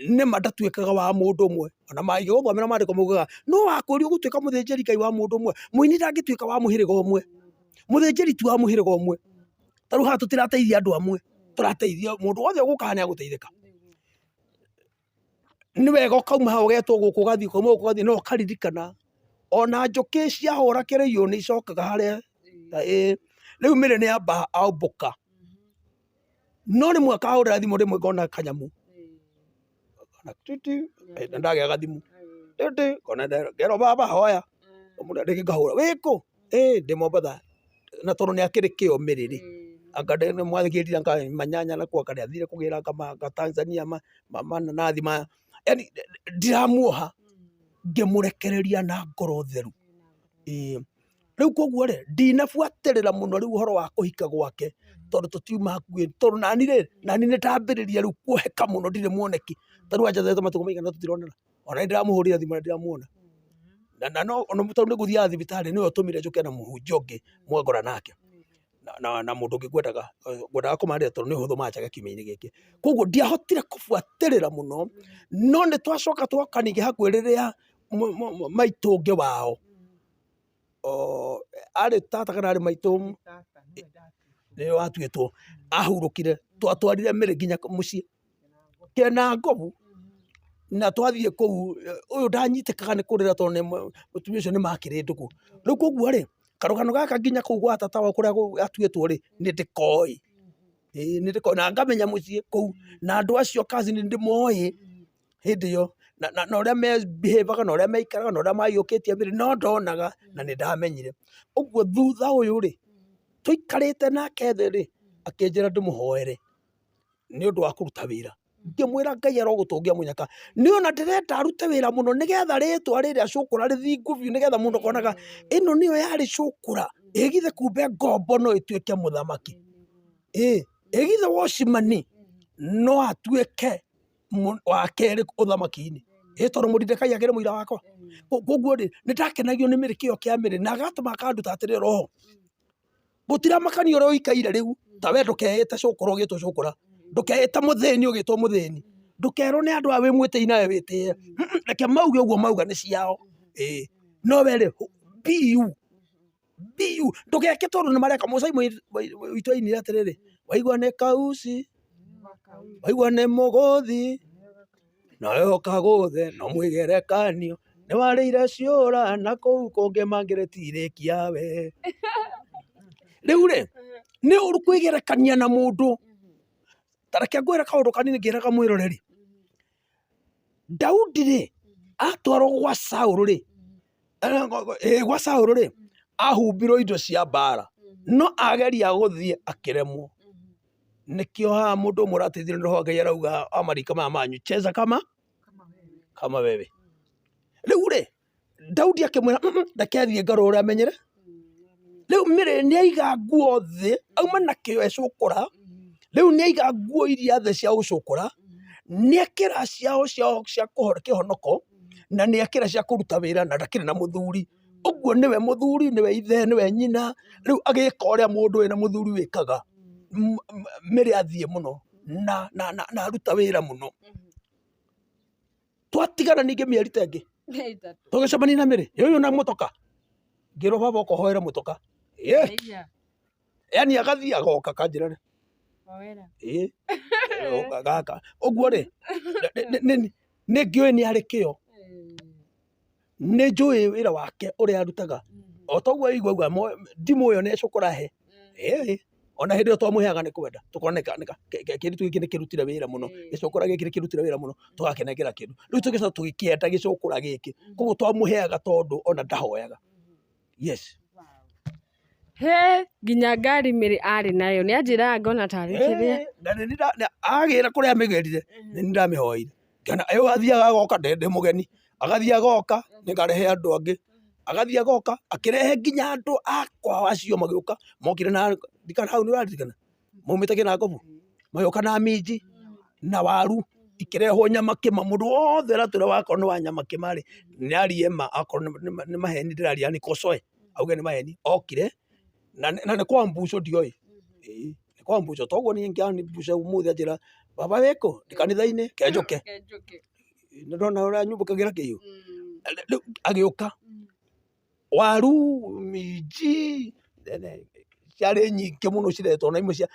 nĩma ndatuĩkaga wa mũndũ ũmwe, ona mangĩgũthomera maandĩko maugaga nũ wakwĩrire ũgũtuĩka mũthĩnjĩri Ngai wa mũndũ ũmwe? Mũini ndangĩtuĩka wa mũhĩrĩga ũmwe, mũthĩnjĩri ti wa mũhĩrĩga ũmwe. Ta rĩu haha tũtirateithia andũ amwe, tũrateithia mũndũ wothe ũgũka haha nĩ agũteithĩka. Nĩ wega ũkauma haha ũgetwo gũkũ ũgathiĩ, ũkauma gũkũ ũgathiĩ, no ũkaririkana ona njũkĩ ciahũra kĩrĩiũ nĩ icokaga harĩa, ĩĩ. Rĩu Mary nĩ amba ombũka, no rĩmwe akahũrĩra thimũ rĩmwe ngona kanyamũ, ngona titi, na ndagĩa gathimũ, titi, ngona ngerwo baba hoya, rĩngĩ ngahũra wĩkũ? Ĩĩ ndĩ Mombatha, na tondũ nĩ akĩrĩ kĩo Mary rĩ, anga mwagĩrire anga manyanya nakũ anga nĩ athire kũgĩra anga Tanzania mananathi maya, yaani ndiramuoha ngĩmũrekereria na ngoro theru. Ĩĩ rĩu koguo rĩ, ndinabuatĩrĩra mũno rĩu ũhoro wa kũhika gwake tondũ tũtiuma hakuhĩ, tondũ nani rĩ, nani nĩ ndambĩrĩria rĩu kuoheka mũno ndirĩ mwoneki, ta rĩu anjathĩte matukũ maigana tũtironana. Ona nĩ ndĩramũhũrĩra thimũ na ndiramuona. Na no tondũ nĩ ngũthiaga thibitarĩ nĩwe ũtũmire njũke na mũhunjia ũngĩ mwangora nake. Na mũndũ ũngĩ ngwendaga ngwendaga kũmarĩra tondũ nĩ ũhũthũ manjage kiumia-inĩ gĩkĩ. Koguo ndiahotire kũbuatĩrĩra mũno, no nĩ twacoka twoka ningĩ hakuhĩ rĩrĩa maitũ ũngĩ wao, arĩ tata kana arĩ maitũ nĩwe watuĩtwo, ahurũkire, twatwarire Mary nginya mũciĩ. Kĩnangobu, na twathiĩ kũu ũyũ ndanyitĩkaga nĩ kũrĩra tondũ mũtumia ũcio nĩ makĩrĩ ndũgũ. Rĩu koguo rĩ, karũgano gaka nginya kũu gwa tata wao kũrĩa atuĩtwo rĩ, nĩ ndĩkoĩ, ĩĩ nĩ ndĩkoĩ na ngamenya mũciĩ kũu, na andũ acio cousin nĩ ndĩmoĩ hĩndĩ ĩyo, na ũrĩa me behave aga na ũrĩa maikaraga na ũrĩa maiyũkĩtie mbere no ndonaga na nĩ ndamenyire. Ũguo thutha ũyũ rĩ, tũikarĩte nake thĩ rĩ, akĩnjĩra ndĩmũhoere. Nĩ ũndũ wa kũruta wĩra. Ngĩmwĩra Ngai arogũtũngia mũnyaka. Niĩ ona ndĩrenda arute wĩra mũno nĩgetha rĩtwa rĩrĩa cũkũra rĩthingwo biũ nĩgetha mũndũ akonaga ĩno nĩyo yarĩ cũkũra. Ĩ githĩ kumbe ngombo no ĩtuĩke mũthamaki? Ĩ githĩ wocimani no atuĩke wa kerĩ ũthamaki-inĩ? Ĩ tondũ Moridekai akĩrĩ mũira wakwa? Koguo rĩ, nĩ ndakenagio nĩ kĩo kĩa Mary na agatũma akanduta atĩrĩ roho. Gũtiramakania ũrĩa ũikaire rĩu, ta we ndũkeĩte cũkũra ũgĩtwo cũkũra, ndũkeĩte mũthĩni ũgĩtwo mũthĩni, ndũkerwo nĩ andũ aya wĩ mwĩtĩi nawe wĩtĩe, reke mauge ũguo mauga nĩ ciao, ĩĩ, no we rĩ, be you, be you, ndũgeke tondũ nĩ mareka. Mũcai witũ ainire atĩrĩrĩ, waigua nĩ kauci, waigua nĩ mũgũthi. Nawe ũka gũthe no mwĩgerekanio nĩ warĩire ciũra na kũu kũngĩ mangĩrĩtirĩkia we. Rĩu rĩ, nĩ ũru kwĩgerekania na mũndũ. Ta reke ngwĩre kaũndũ kanini ngĩraga mwĩroreri. Daudi rĩ, atwarwo gwa Saũlũ rĩ, gwa Saũlũ rĩ, ahumbirwo indo cia mbara, no ageria gũthiĩ akĩremwo. Nĩkĩo haha mũndũ ũmwe ũrateithio nĩ roho wa Ngai arauga wa marika maya manyu, cheza kama kama wewe. Rĩu rĩ, Daudi akĩmwĩra reke thiĩ ngarũre amenyere. Rĩu Mary nĩ aiga nguo thĩ, auma na kĩo ecũkũra, rĩu nĩ aiga nguo iria thĩ cia ũcũkũra, nĩ ekĩra ciao cia kĩhonoko, na nĩ ekĩra cia kũruta wĩra na ndakĩrĩ na mũthuri. Ũguo nĩwe mũthuri, nĩwe ithe, nĩwe nyina, rĩu agĩka ũrĩa mũndũ wĩna mũthuri wĩkaga. Mary athiĩ mũno na aruta wĩra mũno. Twatigana ningĩ mĩeri ta ĩngĩ, tũgĩcemania na Mary, ĩ ũyũ na mũtoka, ngĩrwo baba ũka ũhoere mũtoka. Yaani agathiĩ agoka akanjĩra ĩ gaka. Ũguo rĩ, nĩ ngĩũĩ nĩ arĩ kĩo. Nĩ njũĩ wĩra wake ũrĩa arutaga. O ta ũguo waigua auga ndimũ ĩyo nĩ ĩcũkũra he. Ĩĩ ona hĩndĩ ĩyo twamũheaga nĩ kwenda tũkona kĩndũ gĩkĩ nĩ kĩrutire wĩra mũno, gĩcũkũra gĩkĩ nĩ kĩrutire wĩra mũno tũgakĩnengera kĩndũ. Rĩu tũgĩcoka tũgĩkĩenda gĩcũkũra gĩkĩ koguo twamũheaga tondũ ona ndahoyaga. Yes. He nginya ngari Mary arĩ nayo nĩ anjĩraga ngona tarĩ kĩrĩa. Na nĩ niĩ agĩra kũrĩa amĩgĩrire nĩ niĩ ndamĩhoire. Ngĩona ĩyo athiaga agoka ndĩ mũgeni, agathiĩ agoka nĩngarehe andũ angĩ, agathiĩ agoka akĩrehe nginya andũ a kwao acio magĩũka, mokire na ndirikana hau nĩ ũraririkana? Maumĩte Kĩnangobu, magĩũka na minji na waru ikĩrehwo nyama kĩma, mũndũ wothe ũratwĩra wakorwo nĩ wa nyama kĩma rĩ, nĩ arie ma akorwo nĩ maheni ndĩraria nikosoe, auge nĩ maheni, okire na nĩ kwa mbuco ndioĩ, ĩĩ nĩ kwa mbuco, toguo niĩ ingĩambuca ũmũthĩ anjĩra baba wĩkũ, ndĩ kanitha-inĩ ke njũke, nĩ ndona ũrĩa nyumbũkagĩra kĩhiũ, rĩu agĩũka waru, minji, ciarĩ nyingĩ mũno ciretwo na imwe cia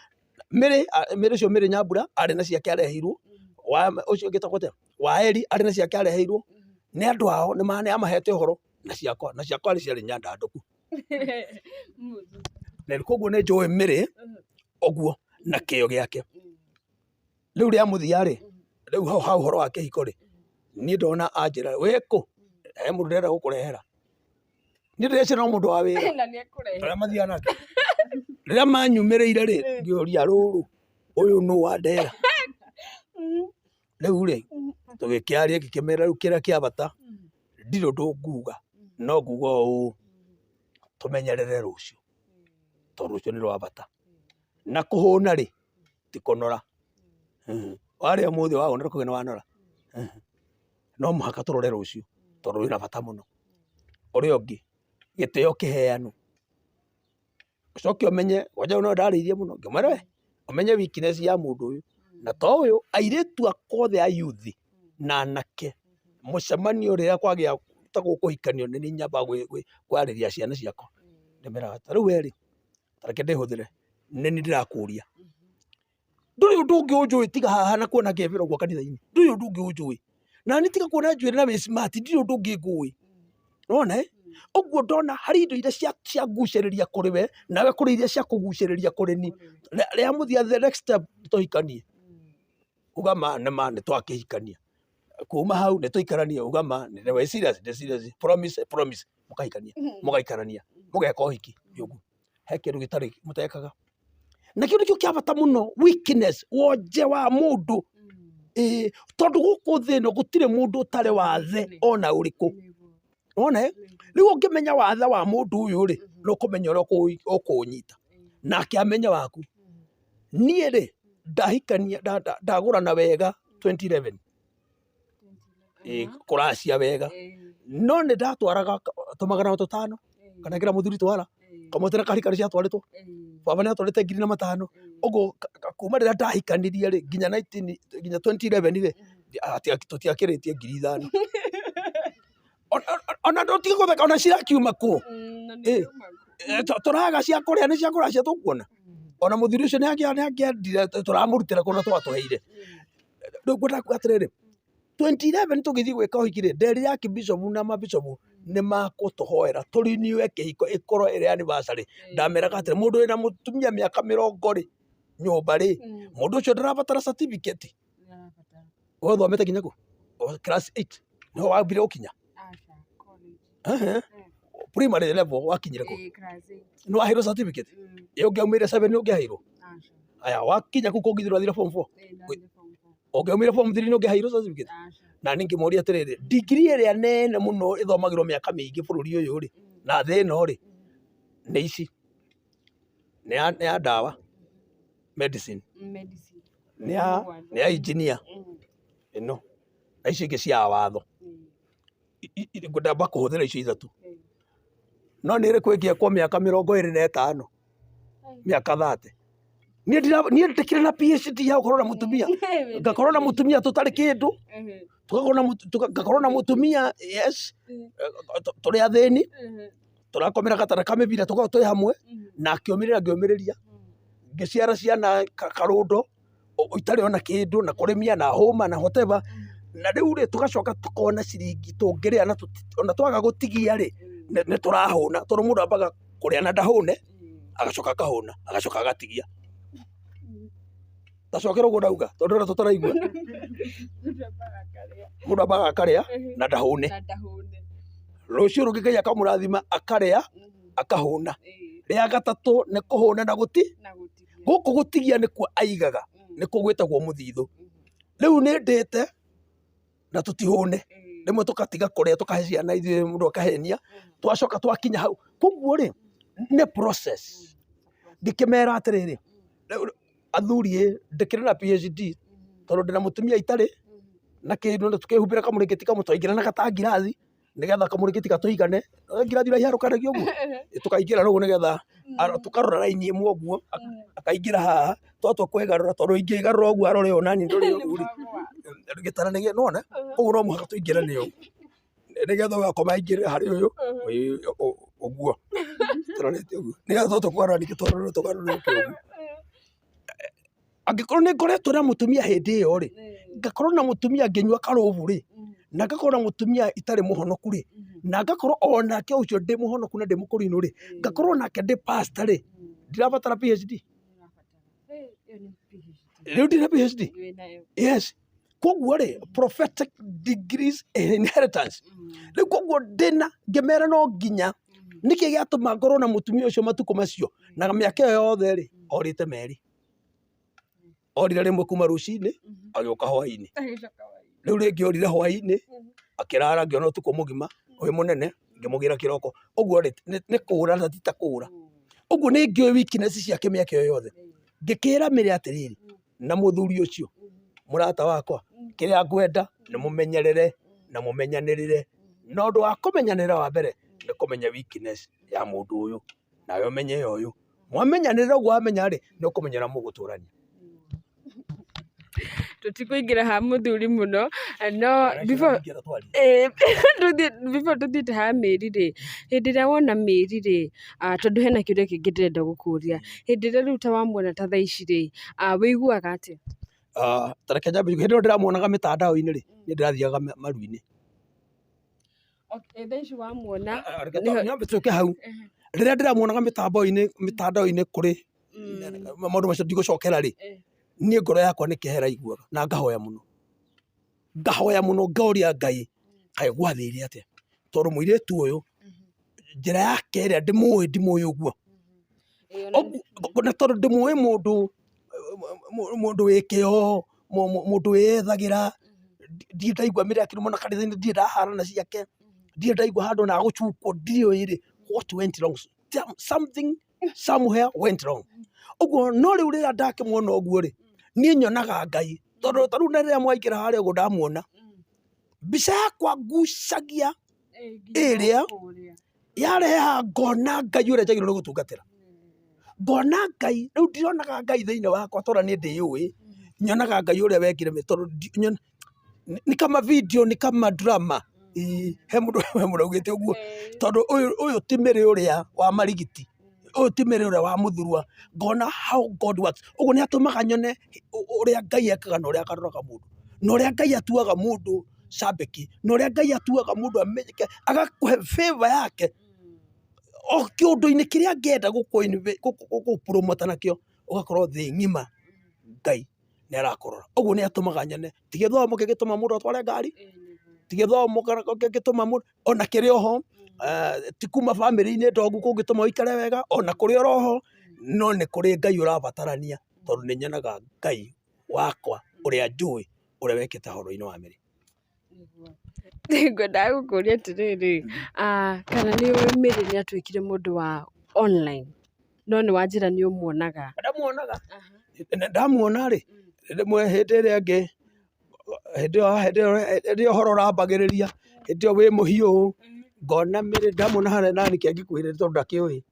Mary, Mary ũcio Mary Nyambura arĩ na ciake areheirwo, ũcio ũngĩ etagwo atĩa, Waeri arĩ na ciake areheirwo, nĩ andũ ao nĩ amahete ũhoro na ciakwa, na ciakwa ciarĩ nyandandũku. Na koguo nĩ njũĩ Mary ũguo na kĩo gĩake. Rĩu rĩa mũthia rĩ, rĩu hau ha ũhoro wa kĩhiko rĩ, niĩ ndona anjĩra wĩkũ, he mũndũ ndĩrenda gũkũrehera. Niĩ ndĩreciria no mũndũ wa wĩra arĩa mathiaga nake. Rĩrĩa manyumĩrĩire rĩ, ngĩũria rũrũ, ũyũ nũ wandehera? Rĩu rĩ, tũgĩkĩaria ngĩkĩmera rĩu kĩrĩa kĩa bata, ndirĩ ũndũ nguga, no nguga ũũ, tũmenyerere rũciũ, tondũ rũciũ nĩ rwa bata. Na kũhũna rĩ, ti kũnora. Warĩa ũmũthĩ wahũna ndũkauge nĩ wanora. No mũhaka tũrore rũciũ, tondũ rwĩna bata mũno. Ũrĩa ũngĩ, gĩtĩo kĩheanwo. Ũcoke ũmenye, kwanja no ndarĩirie mũno, ngĩmwĩra we, ũmenye weakness ya mũndũ ũyũ, na to ũyũ, airĩtu akwa othe a youth na anake, mũcemanio rĩrĩa kwagĩa ta gũkũhikanio nĩ niĩ nyambaga kwarĩria ciana ciakwa, ndĩmeraga ta rĩu we rĩ, ta reke ndĩhũthĩre, nĩ niĩ ndĩrakũria. Ndũrĩ ũndũ ũngĩ ũnjũĩ tiga haha na kuona ngĩbĩra ũguo kanitha-inĩ, ndũrĩ ũndũ ũngĩ ũnjũĩ. Na niĩ tiga kuona njuĩrĩ na wĩ smart ndirĩ ũndũ ũngĩ ngũĩ. Nĩwona ĩ? Ũguo ndona harĩ indo iria ciangucĩrĩria kũrĩ we, nawe kũrĩ iria ciakũgucĩrĩria kũrĩ niĩ. Rĩa mũthia the next step tũhikanie. Uga ma nĩ ma nĩ twakĩhikania. Kuma hau nĩ tũikaranie, uga ma wĩ serious, ndĩ serious, promise, promise, mũkahikania, mũgaikarania, mũgeka ũhiki ũguo. He kĩndũ gĩtarĩ mũtekaga. Na kĩu nĩkĩo kĩa bata mũno, weakness, wonje wa mũndũ. Ĩĩ, tondũ gũkũ thĩ ĩno gũtirĩ mũndũ ũtarĩ wathe ona ũrĩkũ. Nĩwona ĩ? Rĩu ũngĩmenya wathe wa mũndũ ũyũ rĩ, nĩ ũkũmenya ũrĩa ũkũũnyita, nake amenye waku. Niĩ rĩ, ndahikania, ndagũrana wega 2011. Kũracia wega, no nĩ ndatwaraga tũmagana tũtano, nganengera mũthuri twara, kamũtĩ na karika nĩ ciatwarĩtwo, baba nĩ atwarĩte ngiri na matano, ũguo kuma rĩrĩa ndahikanirie rĩ, nginya 19 nginya 2011 rĩ, tũtiakĩrĩtie 5000. Ona ndũtige gũtheka ona cirakiuma kũ? Tũraga cia kũrĩa nĩ cia kũracia tũkuona? Ona mũthuri ũcio nĩ angĩendire tũramũrutĩra kũrĩa twatũheire. Rĩu ngwendaga kuga atĩrĩrĩ, 2011 tũgĩthiĩ gwĩka ũhiki rĩ, nderire archbishop na mabishop nĩ makũtũhoera tũriniwe kĩhiko ĩkorwo ĩrĩ anniversary. Ndameraga atĩrĩ, mũndũ wĩna mũtumia mĩaka mĩrongo rĩ, nyũmba rĩ, mũndũ ũcio ndarabatara certificate. We ũthomete nginya kũ? O class 8 nĩho wambire gũkinya? Ehe. Primary level wakinyire kũ? Nĩ waheirwo certificate? Ĩ ũngĩaumire 7 nĩ ũngĩaheirwo? Aya wakinya kũu kũngĩ ũrathire form 4? Ũngĩaumire form 3 nĩ ũngĩaheirwo certificate? Na niĩ ngĩmoria atĩrĩrĩ, degree ĩrĩa nene mũno ĩthomagĩrwo mĩaka mĩingĩ bũrũri ũyũ rĩ, na thĩ ĩno rĩ, nĩ ici. Nĩ ya ndawa, medicine, nĩ ya engineer ĩno, na icio ingĩ cia watho. Ngwamba kũhũthĩra icio ithatũ. No nĩ ĩrĩkũ ĩngĩakwo mĩaka 25, mĩaka 30? Niĩ ndĩkĩrĩ na PhD ya gũkorwo na mũtumia, ngakorwo na mũtumia tũtarĩ kĩndũ, ngakorwo na mũtumia yes, tũrĩ athĩni, tũrakomera gatara ka mĩbira tũkoragwo twĩ hamwe, na akĩũmĩrĩria ngĩũmĩrĩria, ngĩciara ciana karũndo itarĩ ona kĩndũ na kũrĩmia na hũma na whatever, na rĩu rĩ tũgacoka tũkona ciringi tũngĩrĩa na ona twaga gũtigia rĩ, nĩ tũrahũna tondũ mũndũ ambaga kũrĩa na ndahũne, agacoka akahũna, agacoka agatigia. Ta cokera ũguo ndauga tondũ ona tũtaraigua. Mũndũ ambaga akarĩa na ndahũne. Rũciũ rũngĩ Ngai akamũrathima akarĩa akahũna. Rĩa gatatũ nĩ kũhũna na gũti gũkũ gũtigia nĩkuo aigaga nĩkuo gwĩtagwo mũthithũ. Rĩu nĩ ndĩte na tũtihũne, rĩmwe tũgatiga kũrĩa tũkahe ciana ithuĩ mũndũ akahenia, twacoka twakinya hau. Koguo rĩ nĩ process. Ngĩkĩmera atĩrĩrĩ, athuri ĩ, ndĩkĩrĩ na PhD tondũ ndĩna mũtumia itarĩ na kĩndũ na tũkehumbĩra kamũrĩngĩti kamwe twaingĩranaga ta ngirathi nĩgetha kamũrĩngĩti gatũigane, nĩũĩ ngirathi ũrĩa iharũkanagia ũguo, tũkaingĩra ũguo nĩgetha tũkarora raini ĩmwe ũguo, akaingĩra haha, twatua kwĩgarũra tondũ ingĩgarũra ũguo arore ũũ naniĩ ndore ũguo rĩ, gĩtara nĩwona, koguo no mũhaka tũingĩrane ũguo, nĩgetha ũyũ akoma aingĩrĩre harĩ ũyũ, ũguo, tũrorete ũguo, nĩgetha twatua kũgarũra ningĩ tũgarũre tũgarũrũke ũguo. Angĩkorwo nĩ ngoretwo na mũtumia hĩndĩ ĩyo rĩ, ngakorwo na mũtumia ngĩnyua karũbũ rĩ, na ngakorwo na mũtumia itarĩ mũhonoku rĩ, na ngakorwo onake ũcio ndĩ mũhonoku na ndĩ mũkũrinũ rĩ, ngakorwo nake ndĩ pastor rĩ, ndirabatara PhD? Rĩu ndina PhD? Yes. Koguo rĩ, prophetic degrees and inheritance. Rĩu koguo ndĩna, ngĩmera no nginya, nĩkĩ gĩatũma ngorwo na mũtumia ũcio matukũ macio, na mĩaka ĩyo yothe rĩ, orĩte merĩ. Orire rĩmwe kuma rũcinĩ, agĩũka hwainĩ. Rĩu rĩngĩ orire hwainĩ, akĩrara ngĩona ũtukũ mũgima, wĩ mũnene, ngĩmũgĩra kĩroko. Ũguo rĩ, nĩ kũra na ti ta kũra. Ũguo nĩ ngĩũĩ weakness ciake mĩaka ĩyo yothe. Ngĩkĩra Mary atĩrĩrĩ, na mũthuri ũcio, mũrata wakwa, kĩrĩa ngwenda nĩ mũmenyerere na mũmenyanĩrĩre. Na ũndũ wa kũmenyanĩrĩra wa mbere, nĩ kũmenya weakness ya mũndũ ũyũ, nawe ũmenye ya ũyũ. Mwamenyanĩrĩra ũguo wamenya rĩ, nĩ ũkũmenya ũrĩa mũgũtũrania. Tũtikũingĩra ha mũthuri mũno, no before before tũthiĩte ha mĩri rĩ, hĩndĩ ĩrĩa wona mĩri rĩ, tondũ hena kĩũria kĩngĩ ndĩrenda gũkũria, hĩndĩ ĩrĩa rĩu ta wamuona ta thaa ici rĩ, wĩiguaga atĩa? Ta reke nyambe njuge, hĩndĩ ĩyo ndĩramuonaga mĩtandao-inĩ rĩ, niĩ ndĩrathiaga maru-inĩ. Okay, thaa ici wamuona Reke nyambe tũke hau, rĩrĩa ndĩramuonaga mĩtambo-inĩ mĩtandao-inĩ kũrĩ maũndũ macio ndigũcokera rĩ, niĩ ngoro yakwa nĩ kĩeha ĩraiguaga na ngahoya mũno, ngahoya mũno ngoria Ngai kaĩ gwathire atĩa, tondũ mũirĩtu ũyũ njĩra yake ĩrĩa ndĩmũĩ ndimũĩ ũguo, na tondũ ndĩmũĩ mũndũ mũndũ wĩ kĩo, mũndũ wĩyethagĩra, ndirĩ ndaigua mĩrĩ akĩrumana kanitha-inĩ, ndirĩ ndaharana ciake, ndirĩ ndaigua handũ ona agũcukwo, ndiũĩ rĩ, what went wrong, something somewhere went wrong. Ũguo no rĩu rĩrĩa ndakĩmuona ũguo rĩ, niĩ nyonaga Ngai, tondũ ta rĩu rĩrĩa mwaingĩra harĩa ũguo ndamuona, mbica yakwa ngucagia ĩrĩa yarehe haha ngona Ngai ũrĩa njagĩrĩirwo nĩ gũtungatĩra. Ngona Ngai, rĩu ndionaga Ngai thĩinĩ wakwa tondũ niĩ ndĩyũĩ, nyonaga Ngai ũrĩa wekire tondũ nĩ kama video nĩ kama drama. Ĩĩ he mũndũ augĩte ũguo, tondũ ũyũ ti Mary ũrĩa wa marigiti, ũyũ ti Mary ũrĩa wa mũthurwa, ngona how God works. Ũguo nĩ atũmaga nyone ũrĩa Ngai ekaga na ũrĩa agarũraga mũndũ. Na ũrĩa Ngai atuaga mũndũ cambĩki, na ũrĩa Ngai atuaga mũndũ amenyeke, agakũhe favor yake o kĩũndũ-inĩ kĩrĩa angĩenda gũkũ promote nakĩo, ũgakorwo thĩ ng'ima Ngai nĩ arakũrora. Ũguo nĩ atũmaga nyone ti gĩthomo kĩngĩtũma mũndũ atware ngari, ti gĩthomo kĩngĩtũma mũndũ, ona kĩrĩ oho, ti kuma bamĩrĩ-inĩ ndongu kũngĩtũma ũikare wega, ona kũrĩ oroho, no nĩ kũrĩ Ngai ũrabatarania tondũ nĩ nyonaga Ngai wakwa ũrĩa njũĩ ũrĩa wekĩte ũhoro-inĩ wa Mary. Ngwendaga gũkũria atĩrĩrĩ, kana nĩ ũĩ Mary nĩ atuĩkire mũndũ wa online, no nĩ wanjĩra nĩ ũmuonaga. Ndamuonaga, ndamuona rĩ, rĩmwe hĩndĩ ĩrĩa ĩngĩ, hĩndĩ ĩyo ũhoro ũrambagĩrĩria, hĩndĩ ĩyo wĩ mũhiũ, ngona Mary, ndamuona harĩa nani kĩangĩkwĩre tondũ ndakĩũĩ,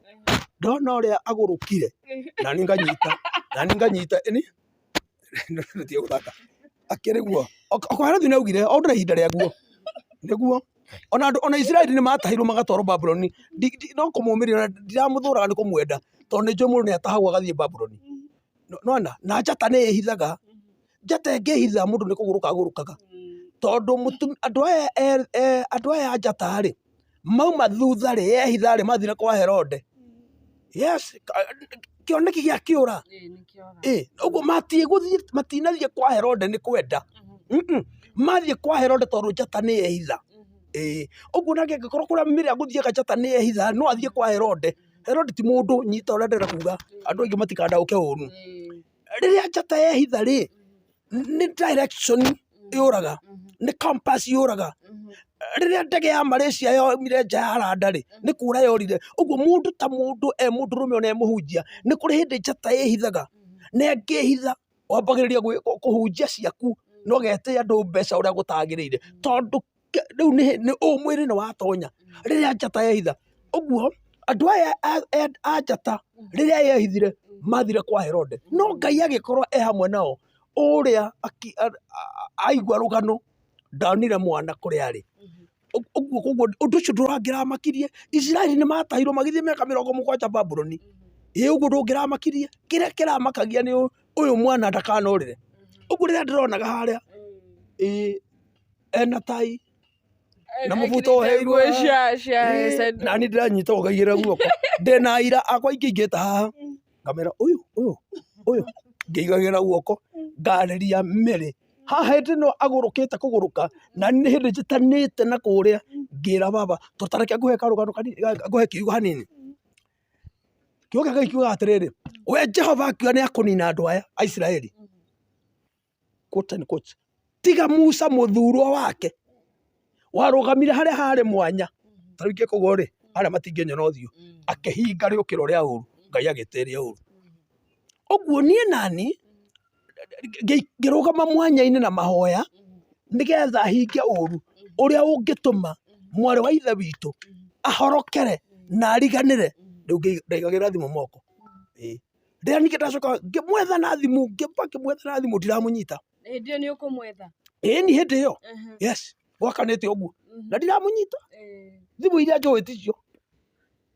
ndona ũrĩa agũrũkire, nani nganyita, nani nganyita, ĩni tiga gũthaka, akĩrĩ guo, Kohelethu nĩ augire o ũndũ na ihinda rĩaguo, nĩguo ona andũ ona Isiraeli nĩ matahirwo magatwarwo Babuloni, no kũmũmĩrĩria ndiramũthũraga nĩ kũmwenda tondũ nĩ njũĩ mũndũ nĩ atahagwo agathiĩ Babuloni, nĩwona na njata nĩ ĩhithaga, njata ĩngĩhitha mũndũ nĩ kũgũrũka agũrũkaga, tondũ andũ aya a njata rĩ, mauma thutha rĩ, yehitha rĩ, mathire kwa Herode, yes, kĩoneki gĩa kĩũra, ũguo matigũthiĩ matinathiĩ kwa Herode nĩ kwenda, mathiĩ kwa Herode tondũ njata nĩ yehitha, ũguo nake angĩkorwo kũrĩa Mary agũthiaga njata nĩ yehitha no athiĩ kwa Herode, Herode ti mũndũ, nyita ũrĩa ndĩrenda kuga, andũ aingĩ matikandaũke ũru, rĩrĩa njata yehitha rĩ, nĩ direction yũraga, nĩ compass yũraga, rĩrĩa ndege ya Malaysia yoimire nja ya randa rĩ, nĩ kũra yorire, ũguo mũndũ ta mũndũ e mũndũrũme ona e mũhunjia, nĩ kũrĩ hĩndĩ njata ĩhithaga, na ĩngĩhitha wambagĩrĩria kũhunjia ciaku na ũgetia andũ mbeca ũrĩa gũtagĩrĩire, tondũ rĩu nĩ mwĩrĩ nĩ watonya rĩrĩa njata yehitha. Ũguo andũ aya a njata rĩrĩa yehithire mathire kwa Herode, no Ngai agĩkorwo e hamwe nao, ũrĩa aigua rũgano ndonire mwana kũrĩa arĩ. Ũguo koguo ũndũ ũcio ndũrangĩramakirie. Isiraeli nĩ matahirwo magĩthiĩ mĩaka 70 Babuloni, ĩ ũguo ndũngĩramakirie. Kĩrĩa kĩramakagia nĩ ũyũ mwana ndakanorĩre. Ũguo rĩrĩa ndĩronaga harĩa, ĩ ena tai na mũbuto woheirwo Nguo cia na niĩ ndĩranyita ũguo ngaigĩrĩra guoko, ndĩna aira akwa aingĩ ingĩta haha, ngamera ũyũ ũyũ ũyũ, ngĩigagĩrĩra guoko ngarĩria Mary. Haha hĩndĩ ĩno agũrũkĩte kũgũrũka, na niĩ nĩ hĩndĩ njĩtanĩte na kũrĩa, ngĩra baba, ta reke ngũhe karũgano kanini, ngũhe kiugo hanini. Kiugo kĩa Ngai kiugaga atĩrĩrĩ, we Jehova akiuga nĩ akũnina andũ aya a Isiraeli, quote and quote, tiga Musa mũthurwo wake warũgamire harĩa harĩ mwanya, ta rĩu ingĩkũgwo rĩ, harĩa matingĩnyona ũthiũ, akĩhinga rĩũkĩro rĩa ũru, Ngai agĩtĩria ũru. Ũguo niĩ nani ngĩrũgama mwanya-inĩ na mahoya nĩgetha hinge ũru ũrĩa ũngĩtũma mwarĩ wa ithe witũ ahorokere na ariganĩre. Rĩu ndaigagĩrĩra thimũ moko. Ĩĩ. Rĩrĩa ningĩ ndacoka ngĩmwetha na thimũ, ngĩamba ngĩmwetha na thimũ ndiramũnyita. Hĩndĩ ĩyo nĩ ũkũmwetha? Ĩni hĩndĩ ĩyo. Yes, gwakanĩte ũguo na ndiramũnyita. Thimũ iria njũĩ ticio,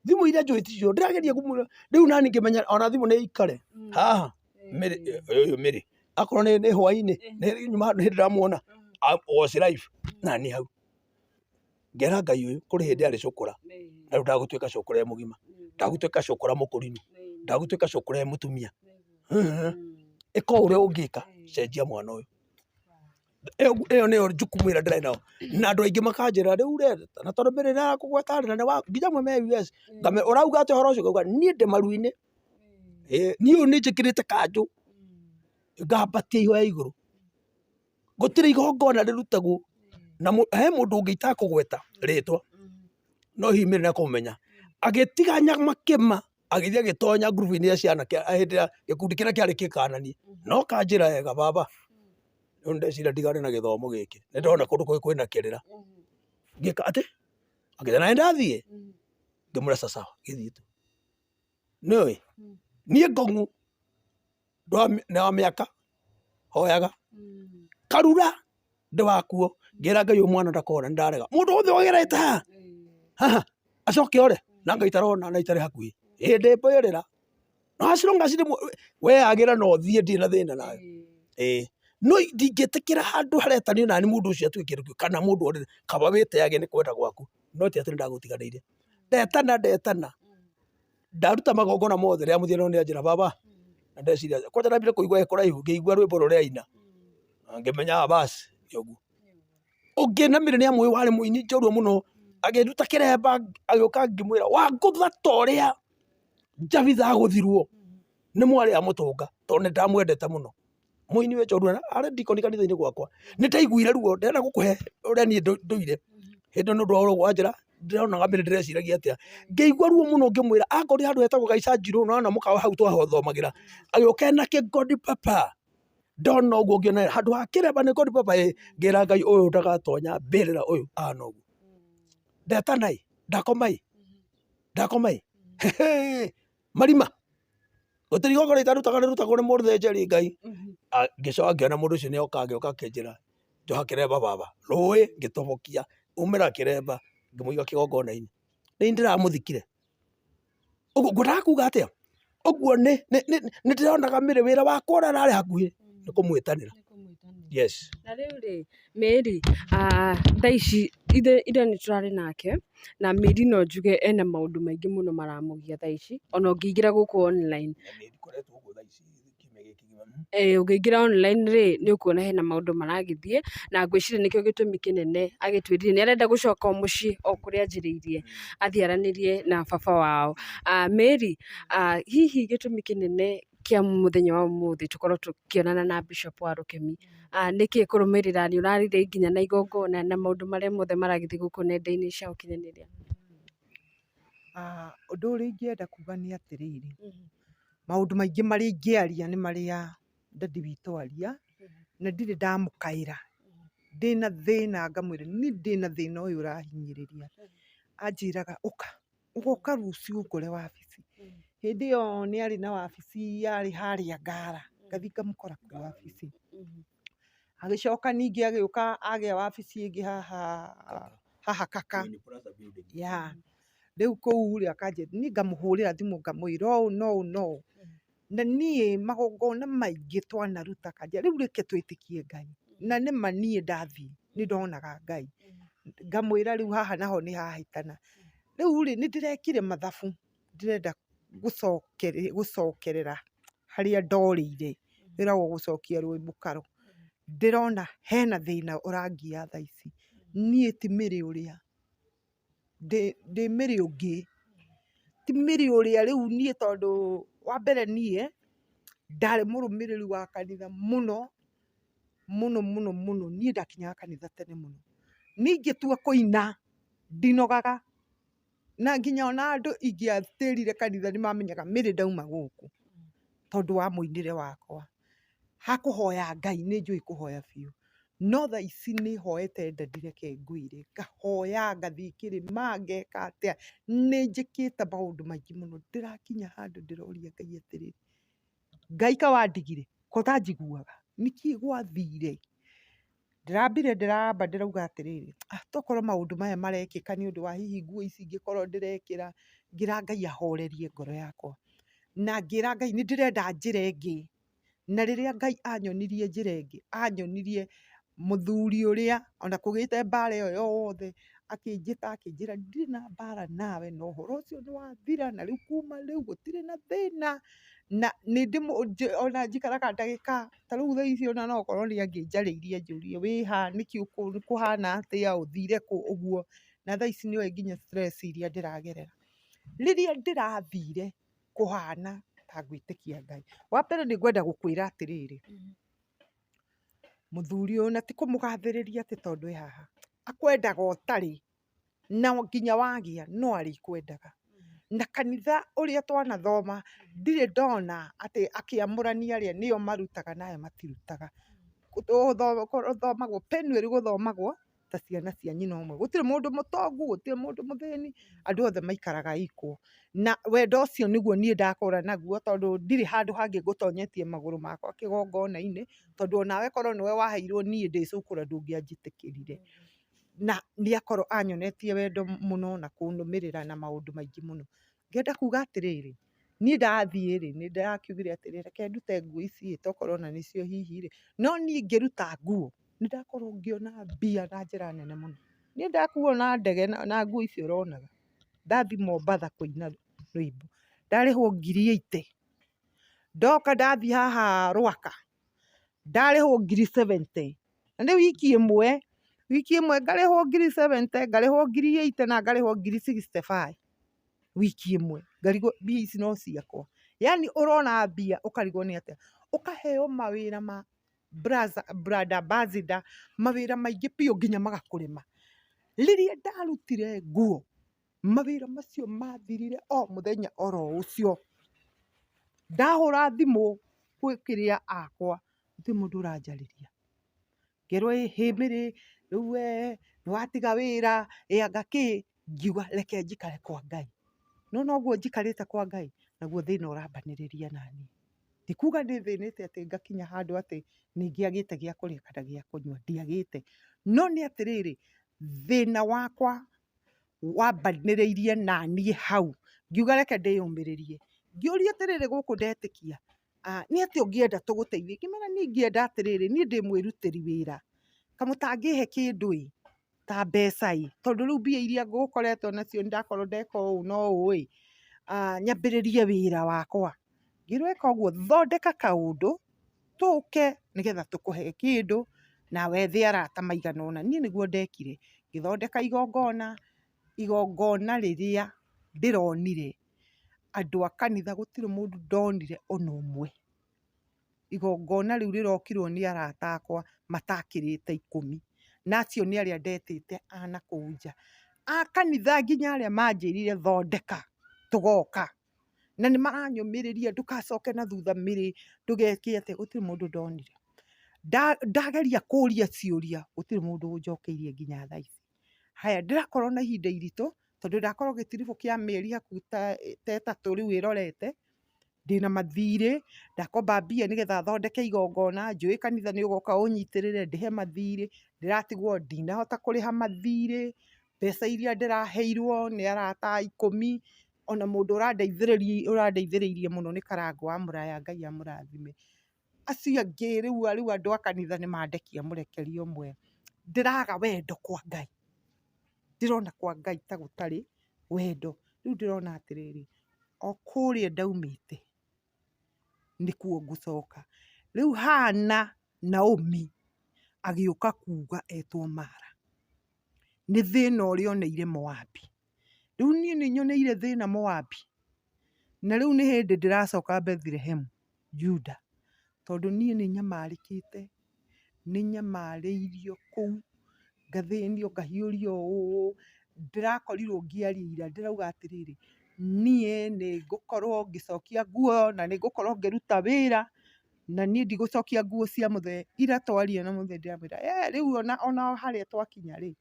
thimũ iria njũĩ ticio, ndĩrageria kũmwĩra rĩu nani ngĩmenya ona thimũ nĩ ikare haha Mary, ũyũ Mary akorwo nĩ hwainĩ nĩ nyuma nĩ hĩndĩ ndĩramuona was live nani hau ngera Ngai ũyũ kũrĩ hĩndĩ arĩ cũkũra na rĩu ndagũtuĩka cũkũra e mũgima, ndagũtuĩka cũkũra mũkũrinũ, ndagũtuĩka cũkũra e mũtumia, ĩka o ũrĩa ũngĩka cenjia mwana ũyũ. Ĩyo nĩyo jukumu ĩrĩa ndĩrarĩ nayo na andũ aingĩ makanjĩra rĩu re na tondũ Mary nĩ arakũgweta rĩ na nĩ wa nginya amwe me US ngamera ũrauga atĩa ũhoro ũcio ngauga niĩ ndĩ maru-inĩ, niĩ ũyũ nĩ njĩkĩrĩte kanjũ ngambatia ihoya igũrũ, gũtirĩ igongona rĩrutagwo na he mũndũ ũngĩ itakũgweta rĩtwa no hihi Mary nĩ ekũmũmenya, agĩtiga nyamakĩma agĩthiĩ agĩtonya ngurubu-inĩ ya ciana hĩndĩ ya gĩkundi kĩrĩa kĩarĩ kĩkananie, no kanjĩra wega baba, rĩu ndeciria ndigane na gĩthomo gĩkĩ, nĩ ndona kũndũ kũngĩ kwĩna kĩrĩra. Ngĩka atĩ, akĩnjĩra na nĩ ndathiĩ, ngĩmwĩra sawa gĩthiĩ tu. Nĩũĩ, niĩ ngong'u nĩ wa mĩaka hoyaga, karura ndĩ wakuo, ngĩra Ngai ũyũ mwana ndakona nĩ ndarega, mũndũ wothe ũgerete haha haha acoke ore na Ngai tarona na itarĩ hakuhĩ, ĩ ndĩ mbĩrĩra. No as long as we agĩra na ũthiĩ ndirĩ na thĩna nawe. Ĩĩ. No ndingĩtĩkĩra handũ haretanio nani mũndũ ũcio atuĩke kĩndũ kĩu kana mũndũ orĩre kaba wĩteage nĩ kwenda gwaku no ti atĩ nĩ ndagũtiganĩirie. Ndetana ndetana ndaruta magongona mothe rĩa mũthia no nĩ anjĩra baba na ndeciria kwanja ndambire kũigua e kũraihu ngĩigua rwĩmbo rũrĩa aina ngĩmenya ah, bas nĩ ũguo. Ũngĩ na Mary nĩ amũĩ warĩ mũini njorua mũno agĩruta kĩremba agĩũka ngĩmwĩra wangũtha ta ũrĩa Njabitha agũthirwo nĩ mwarĩ a mũtũnga tondũ nĩ ndamwendete mũno. Mũini wĩ njorua na arĩ ndikoni kanitha-inĩ gwakwa. Nĩ ndaiguire ruo ndĩrenda gũkũhe ũrĩa niĩ ndũire hĩndĩ ĩyo nĩ ũndũ wa ũrĩa wanjĩra ndĩronaga mbere ndĩreciragia atĩa. Ngĩigua ruo mũno ngĩmwĩra akorire handũ hetagwo Gaicanjirũ nĩ wona mũkawa hau twathomagĩra agĩũka ena kĩngodi papa. Ndona ũguo ngĩona handũ ha kĩremba nĩ ngodi papa ĩ ngĩra Ngai ũyũ ndagatonya mbĩrĩra ũyũ ahana ũguo. Ndetana ĩ ndakoma ĩ ndakoma ĩ marima gũtirĩ igongona itarutaga rĩrutagwo nĩ mũthĩnjĩri Ngai. Ngĩcoka ngĩona mũndũ ũcio nĩ oka agĩũka akĩnjĩra njoha kĩremba baba, rũĩ ngĩtobokia, umĩra kĩremba ngĩmũiga kĩgongona-inĩ. Nĩ niĩ ndĩramũthikire. Ũguo ngwendaga kuga atĩa? Ũguo nĩ ndĩronaga Mary wĩra wakwa ũrĩa ũrarĩ hakuhĩ nĩ kũmwĩtanĩra. Yes. Na rĩu rĩ, Mary, thaa ici ithe nĩ tũrarĩ nake, na Mary no njuge ena maũndũ maingĩ mũno maramũgia thaa ici, ona ũngĩingĩra gũkũ online, Ũngĩingĩra online rĩ, nĩ ũkuona hena maũndũ maragĩthiĩ, na ngwĩciria nĩkĩo gĩtũmi kĩnene agĩtwĩrire nĩ arenda gũcoka o mũciĩ o kũrĩa anjĩrĩirie, athiĩ aranĩrie na baba wao. Mary, hihi gĩtũmi kĩnene kĩa mũthenya wa ũmũthĩ tũkorwo tũkĩonana na Bishop wa Rũkemi, nĩkĩ kũrũmĩrĩra nĩ ũrarire nginya na igongona na maũndũ marĩa mothe maragĩthiĩ gũkũ nenda-inĩ cia ũkinyanĩria? Ũndũ ũrĩa ingĩenda kuga nĩ atĩrĩrĩ, maũndũ maingĩ marĩa ingĩaria nĩ marĩa daddy witũ aria, na ndirĩ ndamũkaĩra, ndĩna thĩna ngamwĩra niĩ ndĩna thĩna ũyũ ũrahinyĩrĩria, anjĩraga ũka, ũgoka rũciũ ũngore wabici. Hĩndĩ ĩyo nĩ arĩ na wabici yarĩ harĩa Ngara, ngathiĩ ngamũkora kũu wabici. Agĩcoka ningĩ agĩũka agĩa wabici ĩngĩ haha haha Kaka, yeah. Rĩu kũu rĩ akanjĩra niĩ ngamũhũrĩra thimũ ngamwĩra ũũ na ũũ na ũũ. Na niĩ magongona maingĩ twanaruta akanjĩra rĩu reke twĩtĩkie Ngai. Na nĩma niĩ ndathiĩ nĩ ndonaga Ngai. Ngamwĩra rĩu haha naho nĩ hahĩtana. Rĩu rĩ nĩ ndĩrekire mathabu ndĩrenda gũcokerera harĩa ndorĩire, wĩragwo gũcokia rũĩ mũkaro. Ndĩrona hena thĩna ũrangia thaa ici, niĩ ti Mary ũrĩa, ndĩ Mary ũngĩ, ti Mary ũrĩa rĩu niĩ tondũ wa mbere niĩ ndarĩ mũrũmĩrĩri wa kanitha mũno, mũno mũno mũno, niĩ ndakinyaga kanitha tene mũno. Niĩ ingĩtua kũina ndinogaga. Na nginya ona andũ ingĩatĩrire kanitha nĩ mamenyaga Mary ndauma gũkũ tondũ wa mũinĩre wakwa. Ha kũhoya Ngai nĩ njũĩ kũhoya biũ, no thaa ici nĩ hoete nda ndireke ngwĩre, ngahoya ngathiĩ kĩrĩma ngeka atĩa, nĩ njĩkĩte maũndũ maingĩ mũno, ndĩrakinya handũ ndĩroria Ngai atĩrĩrĩ, Ngai ka wandigire, ko ũtanjiguaga, nĩkĩ gwathire? Ndĩrambire ndĩramba ndĩrauga atĩrĩrĩ, ah tokorwo maũndũ maya marekĩka nĩ ũndũ wa hihi nguo ici ingĩkorwo ndĩrekĩra, ngĩra Ngai ahorerie ngoro yakwa. Na ngĩra Ngai nĩ ndĩrenda njĩra ĩngĩ. Na rĩrĩa Ngai anyonirie njĩra ĩngĩ, anyonirie mũthuri ũrĩa ona kũgĩte mbara ĩyo yothe, akĩnjĩta akĩnjĩra ndirĩ na mbara nawe na ũhoro ũcio nĩ wathira na rĩu kuma rĩu gũtirĩ na thĩna. Na nĩ ona njikaraga ndagĩka ta rĩu thaa ici ona no ũkorwo nĩ angĩnjarĩirie anjũrie wĩha, nĩkĩ kũhana atĩa, ũthire kũ, ũguo. Na thaa ici nĩ oĩ nginya stress iria ndĩragerera. Rĩrĩa ndĩrathire kũhana ta ngwĩtĩkia Ngai. Wa mbere nĩ ngwenda gũkwĩra atĩrĩrĩ, mũthuri ũyũ na ti kũmũgathĩrĩria atĩ tondũ e haha, akwendaga ũtarĩ. Na nginya wagĩa no arĩkwendaga. Na kanitha ũrĩa twanathoma ndirĩ ndona atĩ akĩamũrania arĩa nĩo marutaga na aya matirutaga. Gũthomagwo Penuel gũthomagwo ta ciana cia nyina ũmwe. Gũtirĩ mũndũ mũtongu, gũtirĩ mũndũ mũthĩni, andũ othe maikaraga equal. Na wendo ũcio nĩguo niĩ ndakũra naguo tondũ ndirĩ handũ hangĩ ngũtonyetie magũrũ makwa kĩgongona-inĩ, tondũ onawe korwo nĩwe waheirwo niĩ ndĩ cũkũra ndũngĩanjĩtĩkĩrire. Na nĩ akorwo anyonetie wendo mũno na kũnũmĩrĩra na maũndũ maingĩ mũno. Ngenda kuga atĩrĩrĩ, Niĩ ndathiĩ rĩ, nĩ ndĩrakiugire atĩrĩ, reke ndute nguo ici ĩ, tokorwo ona nĩcio hihi rĩ, no niĩ ngĩruta nguo, nĩ ndakorwo ngĩona mbia na njĩra nene mũno. Niĩ ndakuo na ndege na nguo icio ũronaga, ndathiĩ Mombatha kũina rwĩmbo, ndarĩhwo 80,000. Ndoka ndathiĩ haha Rwaka, ndarĩhwo 70,000. Na nĩ wiki ĩmwe, wiki ĩmwe ngarĩhwo 70,000, ngarĩhwo 80,000 na ngarĩhwo 65,000 wiki ĩmwe. Ngarigwo mbia ici no ciakwa. Yaani ũrona mbia ũkarigwo nĩ atĩa. Ũkaheo mawĩra ma brand ambassador, mawĩra maingĩ biũ nginya magakũrema. Rĩrĩa ndarutire nguo, mawĩra macio mathirire o mũthenya oro ũcio. Ndahũra thimũ gwĩ kĩrĩa akwa, gũtirĩ mũndũ ũranjarĩria. Ngerwo ĩhĩ Mary, rĩu we nĩ watiga wĩra, ĩ anga kĩ, ngiuga reke njikare kwa Ngai. No noguo njikarĩte kwa Ngai, naguo thĩna ũrambanĩrĩria naniĩ. Ti kuga nĩ thĩnĩte atĩ ngakinya handũ atĩ nĩ ngĩagĩte gĩa kũrĩa kana gĩa kũnyua, ndiagĩte. No nĩ atĩrĩrĩ, thĩna wakwa wambanĩrĩirie naniĩ hau, ngiuga reke ndĩyũmĩrĩrie. Ngĩũria atĩrĩrĩ gũkũ ndetĩkia, nĩ atĩa ũngĩenda tũgũteithie? Ngĩmera niĩ ingĩenda atĩrĩrĩ, niĩ ndĩ mwĩrutĩri wĩra, kamũtangĩhe kĩndũ ĩ, ta mbeca ĩ, tondũ rĩu mbia iria ngũkoretwo nacio nĩndakorwo ndeka ũũ na ũũ ĩ, nyambĩrĩrie wĩra wakwa. Ngĩrwo ĩka ũguo, thondeka kaũndũ, tũke nĩgetha tũkũhe kĩndũ, nawe wethe arata maigana ũna. Niĩ nĩguo ndekire, ngĩthondeka igongona, igongona rĩrĩa ndĩronire, andũ a kanitha gũtirĩ mũndũ ndonire ona ũmwe. Igongona rĩu rĩrokirwo nĩ arata akwa matakĩrĩte ikũmi, na acio nĩ arĩa ndetĩte a nakũu nja. A kanitha nginya arĩa manjĩrire thondeka tũgoka, na nĩ maranyũmĩrĩria ndũgacoke na thutha Mary, ndũgeke atĩa, gũtirĩ mũndũ ndonire. Ndageria kũria ciũria gũtirĩ mũndũ ũnjokeirie nginya thaa ici. Haya, ndĩrakorwo na ihinda iritũ tondũ ndakorwo gĩtiribũ kĩa mĩeri hakuhĩ ta 3 rĩu ĩrorete, ndĩna mathirĩ, ndakomba mbia nĩgetha thondeke igongona, njũĩ kanitha nĩ ũgoka ũnyitĩrĩre ndĩhe mathirĩ, ndĩratigwo ndinahota kũrĩha mathirĩ, mbeca iria ndĩraheirwo nĩ arata 10, ona mũndũ ũrandeithĩrĩirie mũno nĩ Karangũ wa Mũraya, Ngai amũrathime. Acio angĩ rĩu rĩu andũ a kanitha nĩ mandekia mũrekeri ũmwe, ndĩraga wendo kwa Ngai, ndĩrona kwa Ngai ta gũtarĩ wendo. Rĩu ndĩrona atĩrĩrĩ, o kũrĩa ndaumĩte nĩkuo ngũcoka. Rĩu hana Naomi agĩũka kuga etwo Mara, nĩ thĩna ũrĩa oneire Moabi. Rĩu niĩ nĩ nyoneire thĩna Moabi, na rĩu nĩ hĩndĩ ndĩracoka Bethilehemu Juda, tondũ niĩ nĩ nyamarĩkĩte, nĩ nyamarĩirio kũu, ngathĩnio, ngahiũrio ũũ, ndĩrakorirwo ngĩaria ira ndĩrauga atĩrĩrĩ, niĩ nĩ ngũkorwo ngĩcokia nguo na nĩ ngũkorwo ngĩruta wĩra, na niĩ ndigũcokia nguo cia mũthee. Ira twaria na mũthee ndĩramwĩra rĩu ona harĩa twakinya rĩ,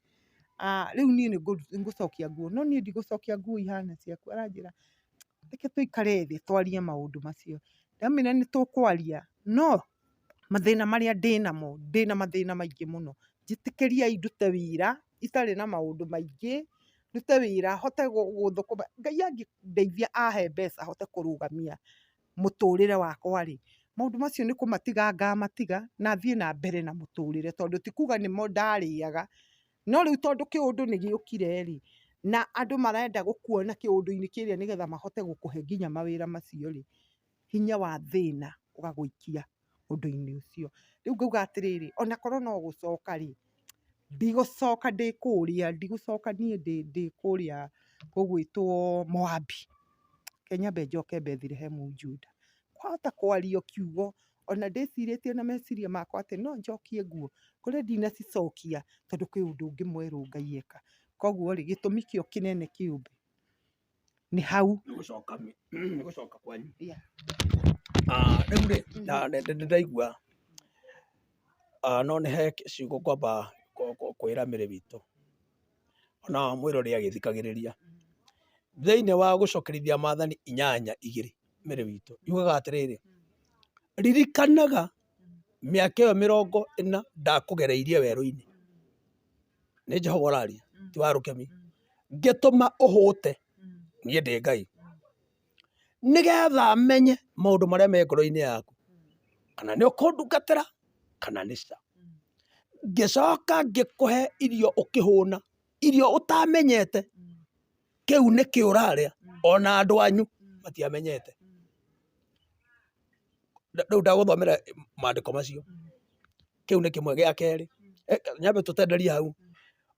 rĩu niĩ nĩ ngũcokia nguo, no niĩ ndigũcokia nguo ihana ciaku. Aranjĩra reke tũikare thĩ twarie maũndũ macio. Ndamwĩra nĩ tũkwaria, no mathĩna marĩa ndĩnamo, ndĩna mathĩna maingĩ mũno. Njĩtĩkĩriai ndute wĩra itarĩ na maũndũ maingĩ, ndute wĩra hote gũthũkũma. Ngai angĩndeithia ahe mbeca hote kũrũgamia mũtũrĩre wakwa rĩ, maũndũ macio nĩ kũmatiga ngamatiga na thiĩ na mbere na mũtũrĩre tondũ ti kuga nĩmo ndarĩaga, no rĩu tondũ kĩũndũ nĩ gĩũkire rĩ, na andũ marenda gũkuona kĩũndũ-inĩ kĩrĩa nĩgetha mahote gũkũhe nginya mawĩra macio rĩ, hinya wa thĩna ũgagũikia ũndũ-inĩ ũcio. Rĩu ngauga atĩrĩrĩ, ona korwo no gũcoka rĩ, ndigũcoka ndĩ kũrĩa, ndigũcoka niĩ ndĩ kũrĩa gũgwĩtwo Moabi. Reke nyambe njoke Bethilehemu Juda. Kwahota kwario kiugo ona ndĩcirĩtie na meciria makwa atĩ no njokie nguo, kũrĩ ndinacicokia tondũ kwĩ ũndũ ũngĩ mwerũ Ngai eka. Koguo rĩ, gĩtũmi kĩo kĩnene kĩũmbe nĩ hau. Nĩ gũcoka kwanyu. Rĩu rĩ, nĩ ndaigua no nĩ he ciugo ngwamba kwĩra Mary witũ ona mwĩrore agĩthikagĩrĩria. Thĩinĩ wa gũcokerithia maathani 8:2 Mary witũ yugaga atĩrĩrĩ, ririkanaga mĩaka ĩyo 40 ndakũgereirie werũ-inĩ. Nĩ Jehova ũraria ti wa rũkemi. Ngĩtũma ũhũte niĩ ndĩ Ngai. Nĩgetha amenye maũndũ marĩa me ngoro-inĩ yaku, kana nĩ ũkũndungatĩra kana nĩ ca. Ngĩcoka ngĩkũhe irio ũkĩhũna, irio ũtamenyete, kĩu nĩkĩ ũrarĩa, ona andũ anyu matiamenyete. Rĩu ndagũthomera mandĩko macio, kĩu nĩ kĩmwe. Gĩa kerĩ, nyambe tũtenderie hau,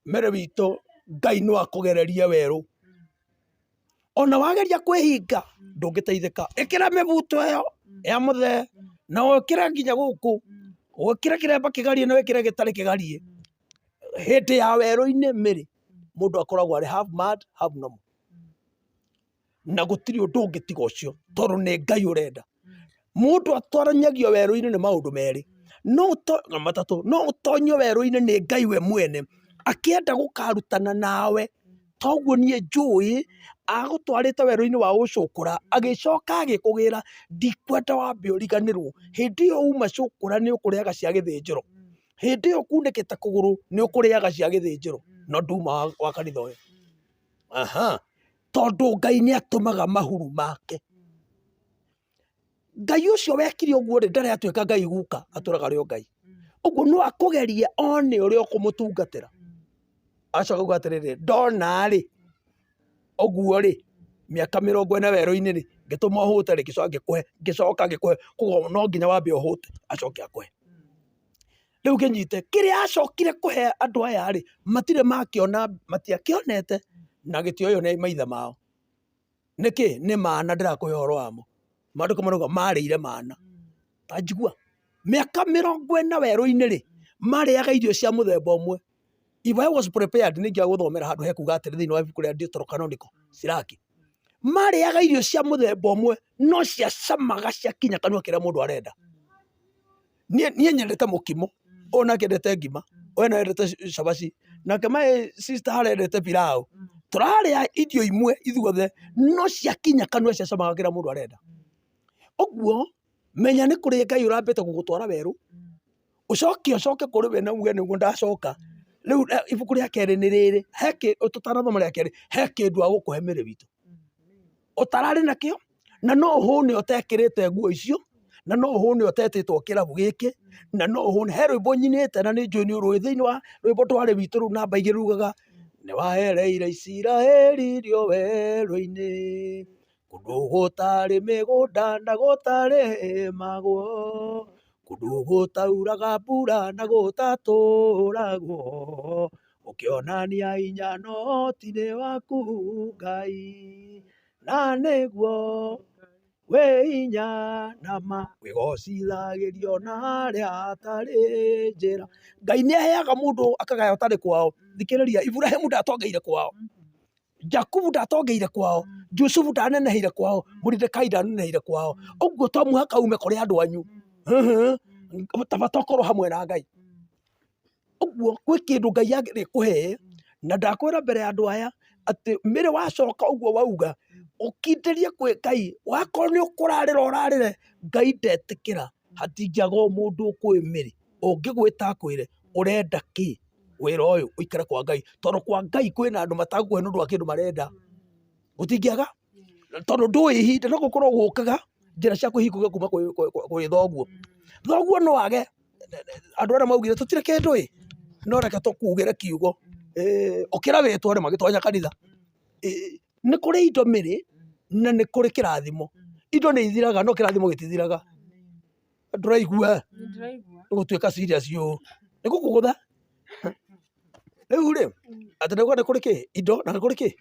Mary witũ Ngai no akũgererie werũ. Ona wageria kwĩhinga ndũngĩteithĩka. Ĩkĩra mĩbuto ĩyo ya mũthee na wĩkĩre nginya gũkũ, wĩkĩre kĩremba kĩgarie na wĩkĩre gĩtarĩ kĩgarie. Hĩndĩ ya werũ-inĩ mĩrĩ mũndũ akoragwo arĩ half mad half normal. Na gũtirĩ ũndũ ũngĩ tiga ũcio tondũ nĩ Ngai ũrenda. Mũndũ atoranyagio werũ-inĩ nĩ maũndũ merĩ, no matatũ, no ũtonyio werũ-inĩ nĩ Ngai we mwene akĩenda gũkarutana nawe, toguo niĩ njũĩ agũtwarĩte werũ-inĩ wa ũcũkũra, agĩcoka agĩkũgĩra, ndikwenda wambe ũriganĩrwo, hĩndĩ ĩyo uma cũkũra nĩ ũkũrĩaga cia gĩthĩnjĩro, hĩndĩ ĩyo ũkunĩkĩte kũgũrũ nĩ ũkũrĩaga cia gĩthĩnjĩro, no nduma wa kanitha ũyũ. Aha, tondũ Ngai nĩ atũmaga mahuru make. Ngai ũcio wekire ũguo rĩ, ndarĩ atuĩka Ngai guka, atũraga arĩ o Ngai. Ũguo no akũgerie one ũrĩa ũkũmũtungatĩra. Acoka auga atĩrĩrĩ, ndona rĩ, ũguo rĩ, mĩaka 40 werũ-inĩ rĩ, ngĩtũma ũhũte rĩ, ngĩcoka ngĩkũhe, ngĩcoka ngĩkũhe, koguo no nginya wambe ũhũte, acoke akũhe. Rĩu kĩnyite, kĩrĩa acokire kũhe andũ aya rĩ, matirĩ makĩona, matiakĩonete na gĩtioywo nĩ maithe mao. Nĩkĩ? Nĩ mana ndĩrakũhe ũhoro wamo. Maandĩko marauga marĩire mana. Ta njigua, mĩaka 40 werũ-inĩ rĩ, marĩaga irio cia mũthemba ũmwe. If I was prepared nĩ ingĩagũthomera handũ hekuga atĩrĩ thĩinĩ wa ibuku rĩa Deuterocanonical, Siraki. Marĩaga irio cia mũthemba ũmwe no ciacamaga ciakinya kanua kĩrĩa mũndũ arenda. Niĩ nyendete mũkimo, ũyũ nake endete ngima, ũyũ nawe endete cabaci, nake my sister harĩa endete pilau. Tũrarĩa irio imwe ithuothe, no ciakinya kanua ciacamaga kĩrĩa mũndũ arenda. Ũguo, menya nĩ kũrĩ Ngai ũrambĩte gũgũtwara werũ, ũcoke ũcoke kũrĩ we na uge nĩguo ndacoka. Rĩu ibuku rĩa kerĩ nĩ rĩrĩ, tũtanathoma rĩa kerĩ, he kĩndũ agũkũhe mĩrĩ witũ ũtararĩ nakĩo. Na no ũhũne ũtekĩrĩte nguo icio, na no ũhũne ũtetĩtwo kĩrabu gĩkĩ, na no ũhũne, he rwĩmbo nyinĩte na nĩ njũĩ nĩ ũrũĩ, thĩinĩ wa rwĩmbo twarĩ witũ rũu namba 2 rugaga, nĩ wahereire Isiraeli irio werũ-inĩ, kũndũ gũtarĩ mĩgũnda na gũtarĩmagwo, kũndũ gũtauraga mbura na gũtatũragwo, ũkĩonania hinya na ũhoti nĩ waku Ngai. Na nĩguo wĩ hinya na ma wĩgocithagĩrio na harĩa hatarĩ njĩra. Ngai nĩ aheaga mũndũ akagaya ũtarĩ kwao. Thikĩrĩria, Iburahimu ndatongeire kwao, Jakubu ndatongeire kwao, Jusufu ndaneneheire kwao, Moridekai ndaneneheire kwao. Ũguo to mũhaka ume kũrĩ andũ anyu, ta bata ũkorwo hamwe na Ngai. Ũguo gwĩ kĩndũ Ngai angĩkũhe na ndakwĩra mbere ya andũ aya atĩ mĩrĩ wacoka ũguo wauga ũkindĩrie kwĩ Ngai, wakorwo nĩ ũkũrarĩra ũrarĩre, Ngai ndetĩkĩra hatingĩaga o mũndũ ũkũĩ mĩrĩ ũngĩgwĩta akwĩre ũrenda kĩ wĩra ũyũ ũikare kwa Ngai, tondũ kwa Ngai kwĩna andũ matangĩkũhe nĩ ũndũ wa kĩndũ marenda, gũtingĩaga. Tondũ ndũĩ ihinda no gũkorwo gũkaga njĩra cia kwĩhingũka kuma kwĩ thoguo. Thoguo no age andũ arĩa maugire tũtirĩ kĩndũ ĩ, no reke tũkugĩre kiugo, ũkĩra wĩtware magĩtonya kanitha. Nĩ kũrĩ indo mĩrĩ na nĩ kũrĩ kĩrathimo. Indo nĩ ithiraga no kĩrathimo gĩtithiraga. Ndũraigua? Nĩ gũtuĩka serious ũũ. Nĩ gũkũgũtha. Rĩu rĩ, atĩ ndauga nĩ kũrĩ kĩ? Indo na nĩ kũrĩ kĩ?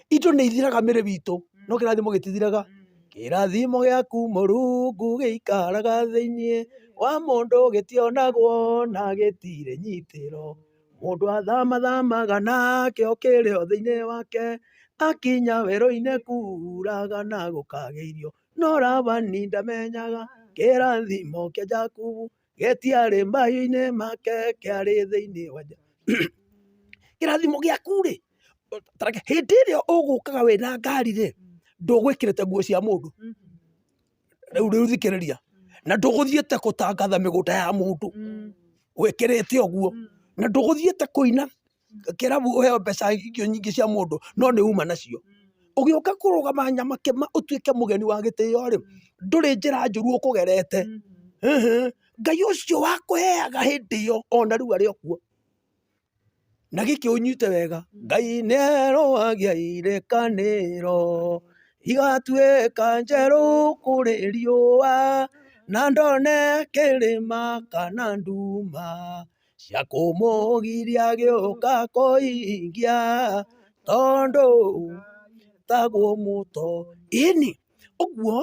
Indo nĩ ithiraga mĩrĩ witũ, no kĩrathimo gĩtithiraga. Kĩrathimo gĩaku Mũrungu gĩikaraga thĩiniĩ wa mũndũ gĩtionagwo na gĩtirĩ nyitĩro. Mũndũ athamathamaga nakĩo kĩrĩ o thĩiniĩ wake, akinya werũ-inĩ kuraga na gũkagĩa irio. No Labani ndamenyaga kĩrathimo kĩa Jakubu gĩtiarĩ mahiũ-inĩ make kĩarĩ thĩinĩ wa Kĩrathimo gĩaku rĩ, hĩndĩ ĩrĩa ũgũkaga wĩna ngari rĩ, ndũgwĩkĩrĩte nguo cia mũndũ. Rĩu rĩu thikĩrĩria, na ndũgũthiĩte gũtangatha mĩgũnda ya mũndũ wĩkĩrĩte ũguo, na ndũgũthiĩte kũina kĩrabu ũheo mbeca nyingĩ cia mũndũ, no nĩ uma nacio. Ũgĩũka kũrũgama Nyamakĩma ũtuĩke mũgeni wa gĩtĩo rĩ, ndũrĩ njĩra njũru ũkũgerete. Ngai ũcio wakũheaga hĩndĩ ĩyo ona rĩu arĩ o kuo. Na gĩkĩ ũnyite wega, Ngai nĩ erũhagia irĩkanĩro, igatuĩka njerũ kũrĩ riũa, na ndone kĩrĩma kana nduma, cia kũmũgiria agĩũka kũhingia, tondũ etagwo mũto. Ĩni, ũguo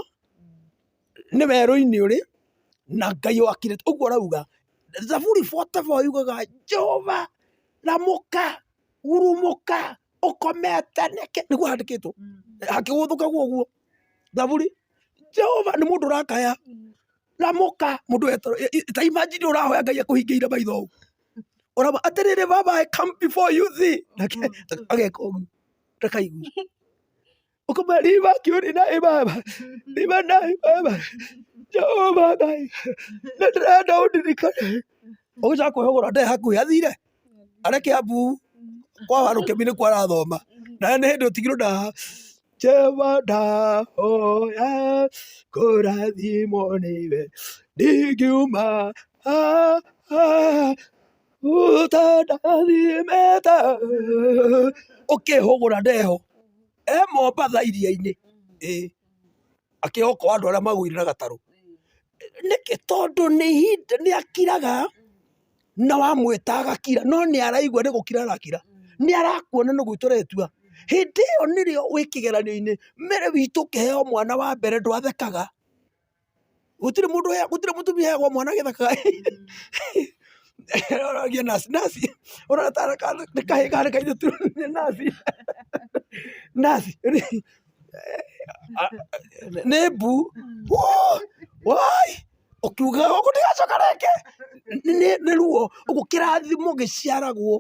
nĩ werũ-inĩ ũrĩ na Ngai wakire, ũguo arauga. Thaburi 44 yugaga Jehova ramũka, hurumũka, ũkomete nĩkĩ? Nĩguo handĩkĩtwo hakĩgũthũkagwo ũguo. Thaburi, Jehova nĩ mũndũ ũrakaya, ramũka, mũndũ ta imagine ũrahoya Ngai akũhingĩire maitho ũguo. Ũrauga atĩrĩrĩ baba I come before you thee. Nake ageka ũguo, ndakaigua. Ũkama riba kiuri na ibaba riba na ibaba Jehova Ngai nĩ ndĩrenda ũndirikane. Ũgĩcoka kwĩhũgũra ndarĩ hakuhĩ athire arĩ Kĩambu kwa Warũkĩmi nĩkuo arathoma nawe nĩ hĩndĩ ũtigirwo na Jehova ndahoya kũrathimwo nĩwe ndingiuma haha ũtandathimĩte. Ũkĩhũgũra ndeho e Mombatha iria-inĩ ĩĩ akĩokoa andũ arĩa magũire na gatarũ. Nĩkĩ? Tondũ nĩ ihinda nĩ akiraga na wamwĩta agakira no nĩ araigua nĩ gũkira arakira. Nĩ arakuona nĩ gũtua ũretua. Hĩndĩ ĩyo nĩrĩo wĩ kĩgeranio-inĩ. Mary witũ ũkĩheo mwana wa mbere ndwathekaga. Gũtirĩ mũndũ gũtirĩ mũtumia ũheagwo mwana agĩthekaga. Ũroria nurse, nurse ũrona ta nĩ kahĩĩ kana nĩ kairĩtu? Nĩ nurse, nurse nĩ mbu woi ũkiugaga gũkũ ndigacoka rĩngĩ. Nĩ ruo, ũguo kĩrathimo gĩciaragwo.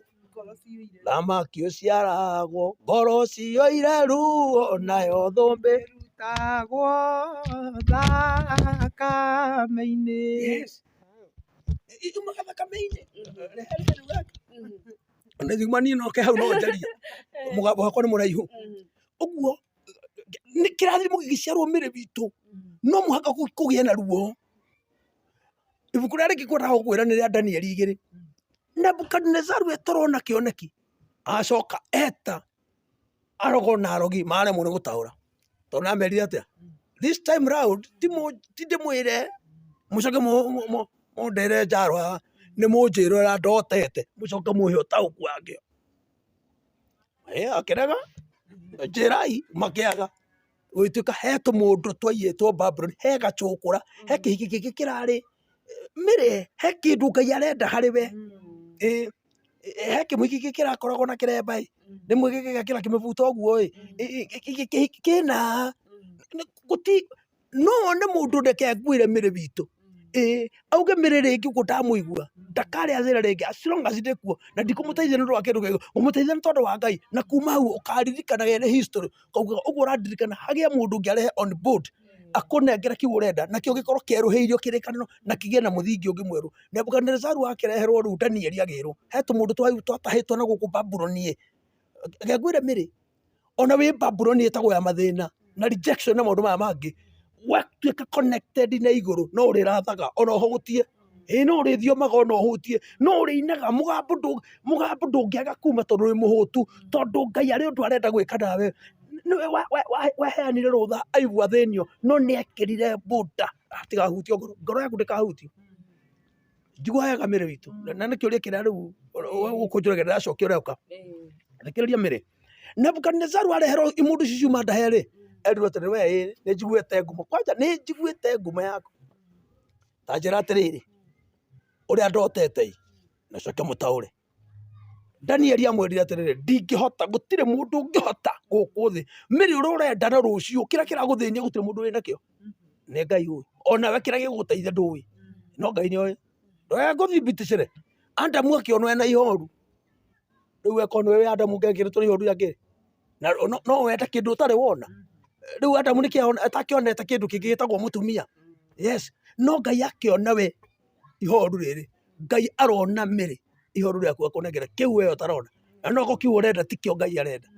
Thamaki ũciaragwo ngoro ciyũire ruo nayo thũmbĩ ĩrutagwo thakame-inĩ. Yes. Yumaga thakame-inĩ. Rehe rehe rĩu gaka. Ona thima niĩ no ke hau no njarie. Mũgambo wakwa nĩ mũraihu. Ũguo nĩ kĩrathimo gĩgĩciarwo mĩrĩ witũ no mũhaka kũgĩe na ruo. Ibuku rĩrĩa rĩngĩ ngwendaga gũkwĩra nĩ rĩa Danieli igĩrĩ. Nebukadinezaru etoro na kĩoneki acoka eta arogo na arogi maremwo nĩ gũtaũra. Tondũ amerire atĩa? This time round ti ndĩmwĩre mũcoke mũndĩre njaro haha nĩ mũnjĩre ũrĩa ndotete mũcoke mũhe ũtaũku wakĩo. Akĩrega njĩrai makĩaga. Gũgĩtuĩka he tũmũndũ twaiyĩtwo Babuloni, he gacũkũra, he kĩhiki kĩngĩ kĩrarĩ mĩrĩ, he kĩndũ Ngai arenda harĩ we. Ĩĩ he kĩmũhiki kĩngĩ kĩrakoragwo na kĩremba ĩ, rĩmwe gĩgekĩra kĩmĩbuto ũguo ĩ, kĩhiki kĩna, gũti, no wone mũndũ reke ngwĩre mĩrĩ witũ, ĩĩ auge mĩrĩ rĩngĩ ũguo ndamũigua ndakarĩa thĩna rĩngĩ as long as ndĩ kuo na ndikũmũteithia nĩ ũndũ wa kĩndũ kĩngĩ ngũmũteithia nĩ tondũ wa Ngai na kuma hau ũkaririkanage nĩ history ũkauga ũguo ũrandirikana hagĩe mũndũ ũngĩ arehe on board akũnengere kĩu ũrenda nakĩo gĩkorwo kĩerũhĩirio kĩrĩkanĩro na kĩgĩe na mũthingi ũngĩ mwerũ. Nebukadinezaru akĩreherwo rĩu Danieli agĩrwo he tũmũndũ twatahĩtwo na gũkũ Babuloni ĩ, reke ngwĩre mĩrĩ ona wĩ Babuloni ĩtagwo ya mathĩna na rejection na maũndũ maya mangĩ, watuĩka connected na igũrũ no ũrĩrathaga ona ũhũtie, ĩĩ no ũrĩthiomaga ona ũhũtie, no ũrĩinaga mũgambo ndũ mũgambo ndũngĩaga kuma tondũ wĩ mũhũtu, tondũ Ngai arĩ ũndũ arenda gwĩka nawe. Nĩwe waheanire rũtha Ayubu athĩnio, no nĩ ekĩrire border atigahutio ngoro, ngoro yaku ndĩkahutio. Njigua wega mĩrĩ witũ, na nĩ kĩũria kĩrĩa rĩu ũkũnjũragia ndĩracokia ũreka. Thikĩrĩria mĩrĩ. Nebukadinezaru areherwo imũndũ ici ciuma ndahe rĩ, erirwo atĩrĩ we ĩ nĩ njiguĩte ngumo, kwanja nĩ njiguĩte ngumo yaku, ta njĩra atĩrĩrĩ, ũrĩa ndotete ĩ, na ũcoke mũtaũre. Danieli amwĩrire atĩrĩrĩ, ndingĩhota, gũtirĩ mũndũ ũngĩhota gũkũ thĩ, mĩrĩ ũrĩa ũrenda na rũciũ, kĩrĩa kĩragũthĩnia gũtirĩ mũndũ wĩnakĩo, nĩ Ngai ũĩ, onawe kĩrĩa gĩgũgũteithia ndũĩ, no Ngai nĩ oĩ. Ndũgekũthibitĩcĩre, Adamu akĩonwo ena ihoru. Rĩu we korwo nĩwe wĩ Adamu ũngĩekĩrĩtwo ihoru rĩa kĩ? Na no wende kĩndũ ũtarĩ wona? Rĩu Adamu nĩkĩ atakĩonete kĩndũ kĩngĩ gĩtagwo mũtumia? Yes, no Ngai akĩona we ihoru rĩrĩ, Ngai arona mĩrĩ ihoru rĩaku akũnengere kĩu we ũtarona. Na no korwo kĩu ũrenda tikĩo Ngai arenda.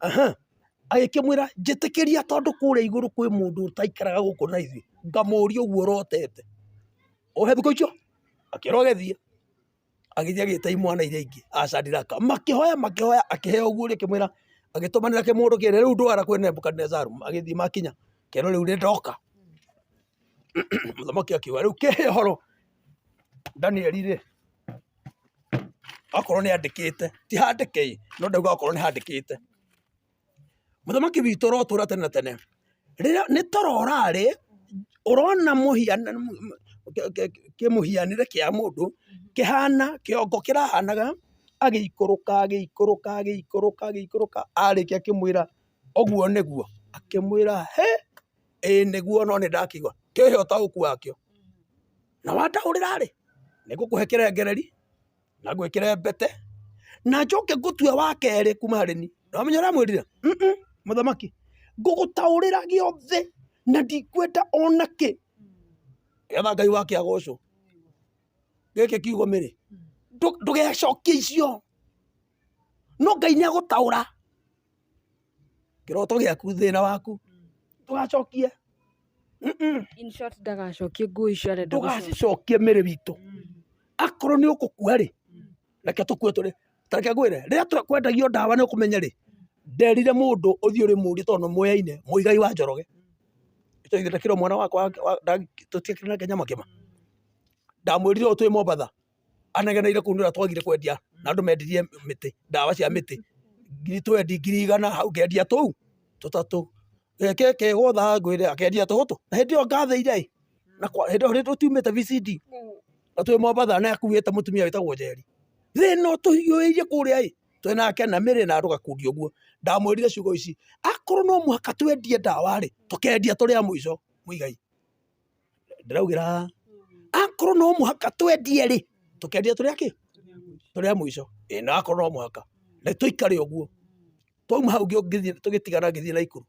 Aha. Agĩkĩmwĩra, njĩtĩkĩria tondũ kũrĩa igũrũ kwĩ mũndũ ũtaikaraga gũkũ na ithuĩ, ngamũrie ũguo ũrotete. Ohe thikũ icio akĩrwo agĩthiĩ, agĩthiĩ agĩta imwana iria ingĩ a Shadraka, makĩhoya makĩhoya, akĩheo ũguo akĩmwĩra, agĩtũmanĩra kĩmũndũ kĩrĩa rĩu ndwara kwĩ Nebukadinezaru, magĩthiĩ makinya, kĩerwo rĩu nĩ ndoka. Mũthamaki akiuga rĩu kĩhe ũhoro Danieli rĩ, okorwo nĩ andĩkĩte, ti handĩke ĩ, no ndauga okorwo nĩ handĩkĩte. Mũthamaki witũ ũrotũra tene na tene. Rĩrĩa nĩ toro ũrarĩ, ũrona kĩmũhianĩre kĩa mũndũ kĩhana kĩongo kĩrahanaga agĩikũrũka agĩikũrũka agĩikũrũka agĩikũrũka, arĩkia akĩmwĩra ũguo nĩguo, akĩmwĩra hĩ, ĩĩ nĩguo no nĩ ndakĩigua, kĩhe ũtaũku wakĩo. Na wandaũrĩra rĩ, nĩ ngũkũhe kĩrengereri na ngwĩkĩre mbete na njoke ngũtue wa kerĩ kuma harĩ niĩ. Na wamenya ũrĩa amwĩrire? Mũthamaki, ngũgũtaũrĩra gĩothe na ndikwenda ona kĩ. Nĩgetha Ngai wake agocwo. Gĩkĩ kiugo mĩrĩ, ndũgecokie icio, no Ngai nĩ agũtaũra kĩroto gĩaku, thĩna waku, ndũgacokie. In short ndagacokie nguo icio arenda gũcokia. Ndũgacicokie mĩrĩ witũ. Akorwo nĩ ũgũkua rĩ, reke tũkue tũrĩ, ta reke ngwĩre, rĩrĩa kwendagio ndawa nĩ ũkũmenya rĩ, nderire mũndũ ũthiĩ ũrĩmũrie tondũ nĩ mũyaine, Mũigai wa Njoroge. Ithe ndakĩrĩ o mwana wakwa tũtiakĩrĩ nake Nyamakĩma. Ndamwĩrire ũũ twĩ Mombatha, anegeneire kũu nĩ ũrĩa twagire kwendia na andũ mendirie mĩtĩ, ndawa cia mĩtĩ, ngiri twendi 100,000 hau ngendia tũu tũtatũ. Gĩkĩ kĩgũtha ngwĩre akendia tũtũ, na hĩndĩ ĩyo ngathĩire ĩ, na hĩndĩ ĩyo tũtiumĩte VCD, na twĩ Mombatha na akuĩte mũtumia wĩtagwo Njeri. Thĩna ũtũhiũhĩirie kũrĩa ĩ, twĩ nake na Mary na andũ gakundi ũguo, ndamwĩrire ciugo ici, akorwo no mũhaka twendie ndawa rĩ, tũkendia tũrĩ a mũico Mũigai. Ndĩraugĩra akorwo no mũhaka twendie rĩ, tũkendia tũrĩ a kĩ? Tũrĩ a mũico. Ĩĩ na akorwo no mũhaka, reke tũikare ũguo. Twauma hau tũgĩtigana ngĩthiĩ Naikuru.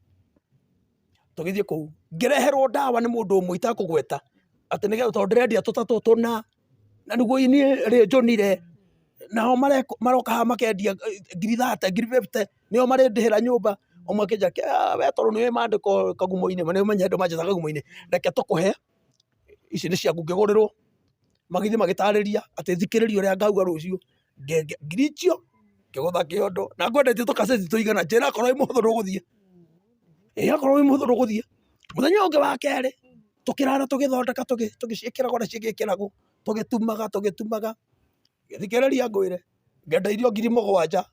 Tũgĩthiĩ kũu, ngĩreherwo ndawa nĩ mũndũ ũmwe itakũgweta, atĩ nĩgetha tondũ ndĩrendia tũtatũ tũna, na nĩguo niĩ rĩ njũnire, nao maroka haha makendia 30,000, 50,000, nĩo marĩndĩhĩra nyũmba. Ũmwe akĩnjĩra we tondũ nĩ ũĩ mandĩko kagumo-inĩ, nĩ ũmenye andũ manjĩtaga kagumo-inĩ, reke tũkũhe, ici nĩ ciaku ngĩgũrĩrwo. Magĩthiĩ magĩtarĩria atĩ thikĩrĩria ũrĩa ngauga rũciũ, ngiri icio ngĩgũtha kĩondo, na ngwendetie tũkaceti tũigana, njĩra akorwo wĩ mũhũthũ ndũgũthiĩ. Ĩĩ akorwo wĩ mũhũthũ ndũgũthiĩ. Mũthenya ũngĩ wa kerĩ, tũkĩrara tũgĩthondeka tũgĩciĩkĩraga ũrĩa cigĩkĩragwo, tũgĩtumaga tũgĩtumaga, ngĩthikĩrĩria ngwĩre, ngenda irio 7,000,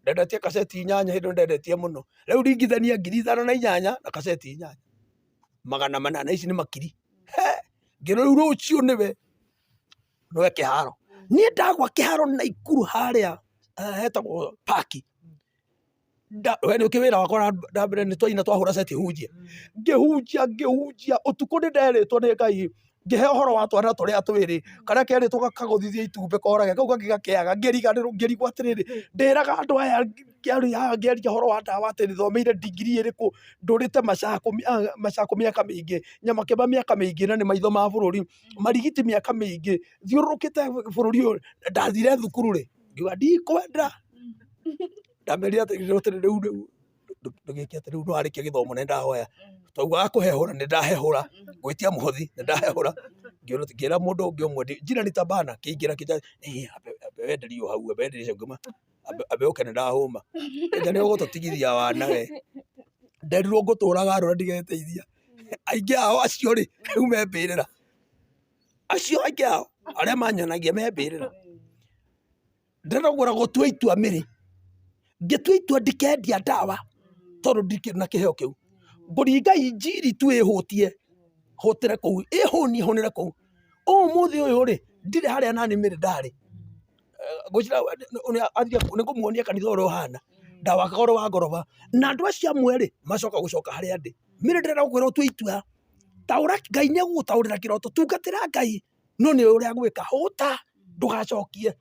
ndendetie kaceti inyanya hĩndĩ ĩyo ndendetie mũno. Rĩu ringithania 58,000 na kaceti inyanya, 400, ici nĩ makiri. He! Ngĩrwo rĩu rũciũ nĩwe, nĩwe kĩharo. Niĩ ndagwa kĩharo Naikuru harĩa hetagwo park, we nĩ ũkĩ wĩra wakwa wa mbere nĩ twaina twahũra ceti hunjia. Ngĩhunjia ngĩhunjia, ũtukũ nĩ nderĩtwo nĩ Ngai, ngĩheo ũhoro wa twana tũrĩa twĩrĩ, karĩa kerĩtwo gakagũthithie itumbĩ korage, kau kangĩ gakĩaga, ngĩriganĩrwo ngĩrigwo atĩrĩrĩ, ndĩraga andũ aya ngĩaria haha ngĩaria ũhoro wa ndawa atĩ thomeire ndigiri ĩrĩkũ, ndũrĩte Machakos mĩaka mĩingĩ, Nyamakĩma mĩaka mĩingĩ na nĩ maitho ma bũrũri, Marigiti mĩaka mĩingĩ, thiũrũrũkĩte bũrũri ũyũ, ndathire thukuru rĩ, ngiuga ndikwenda. Ndamerire atĩrĩrĩ rĩu rĩu ndũgĩke atĩ rĩu nĩwarĩkia gĩthomo nĩ ndahoya twaugaga kũhehũra nĩ ndahehũra gwĩtia mũhothi nĩ ndahehũra ngĩra mũndũ ũngĩ ũmwe njira nĩ tabana kĩingĩra kĩnja ambe wenderio hau ambe wenderio ngĩma ambe ũke nĩ ndahũma nja nĩ ũgũtũtigithia wana we nderirwo ngũtũraga arũra ndigeteithia aingĩ ao acio rĩ rĩu me mbĩrĩra acio aingĩ ao arĩa manyonagia me mbĩrĩra. Ndĩrenda kũgũra gũtua itua mĩrĩ, ngĩtua itua ndikendia ndawa tondũ ndikĩrĩ na kĩheo kĩu. Ngũringa injiri tu ĩhũtie, hũtĩre kũu, ĩhũnie hũnĩre kũu. Ũmũthĩ ũyũ rĩ, ndirĩ harĩa nani mĩrĩ ndarĩ. Nĩ ngũmuonia kanitha ũrĩa ũhana, ndawakaga ũrĩ wa ngoroba. Na andũ acio amwe rĩ, macoka gũcoka harĩa ndĩ. Mĩrĩ ndĩrenda gũkwĩra ũtue itua, taũra Ngai nĩ egũgũtaũrĩra kĩroto, tungatĩra Ngai. No nĩ ũrĩa gwĩka hũta ndũgacokie.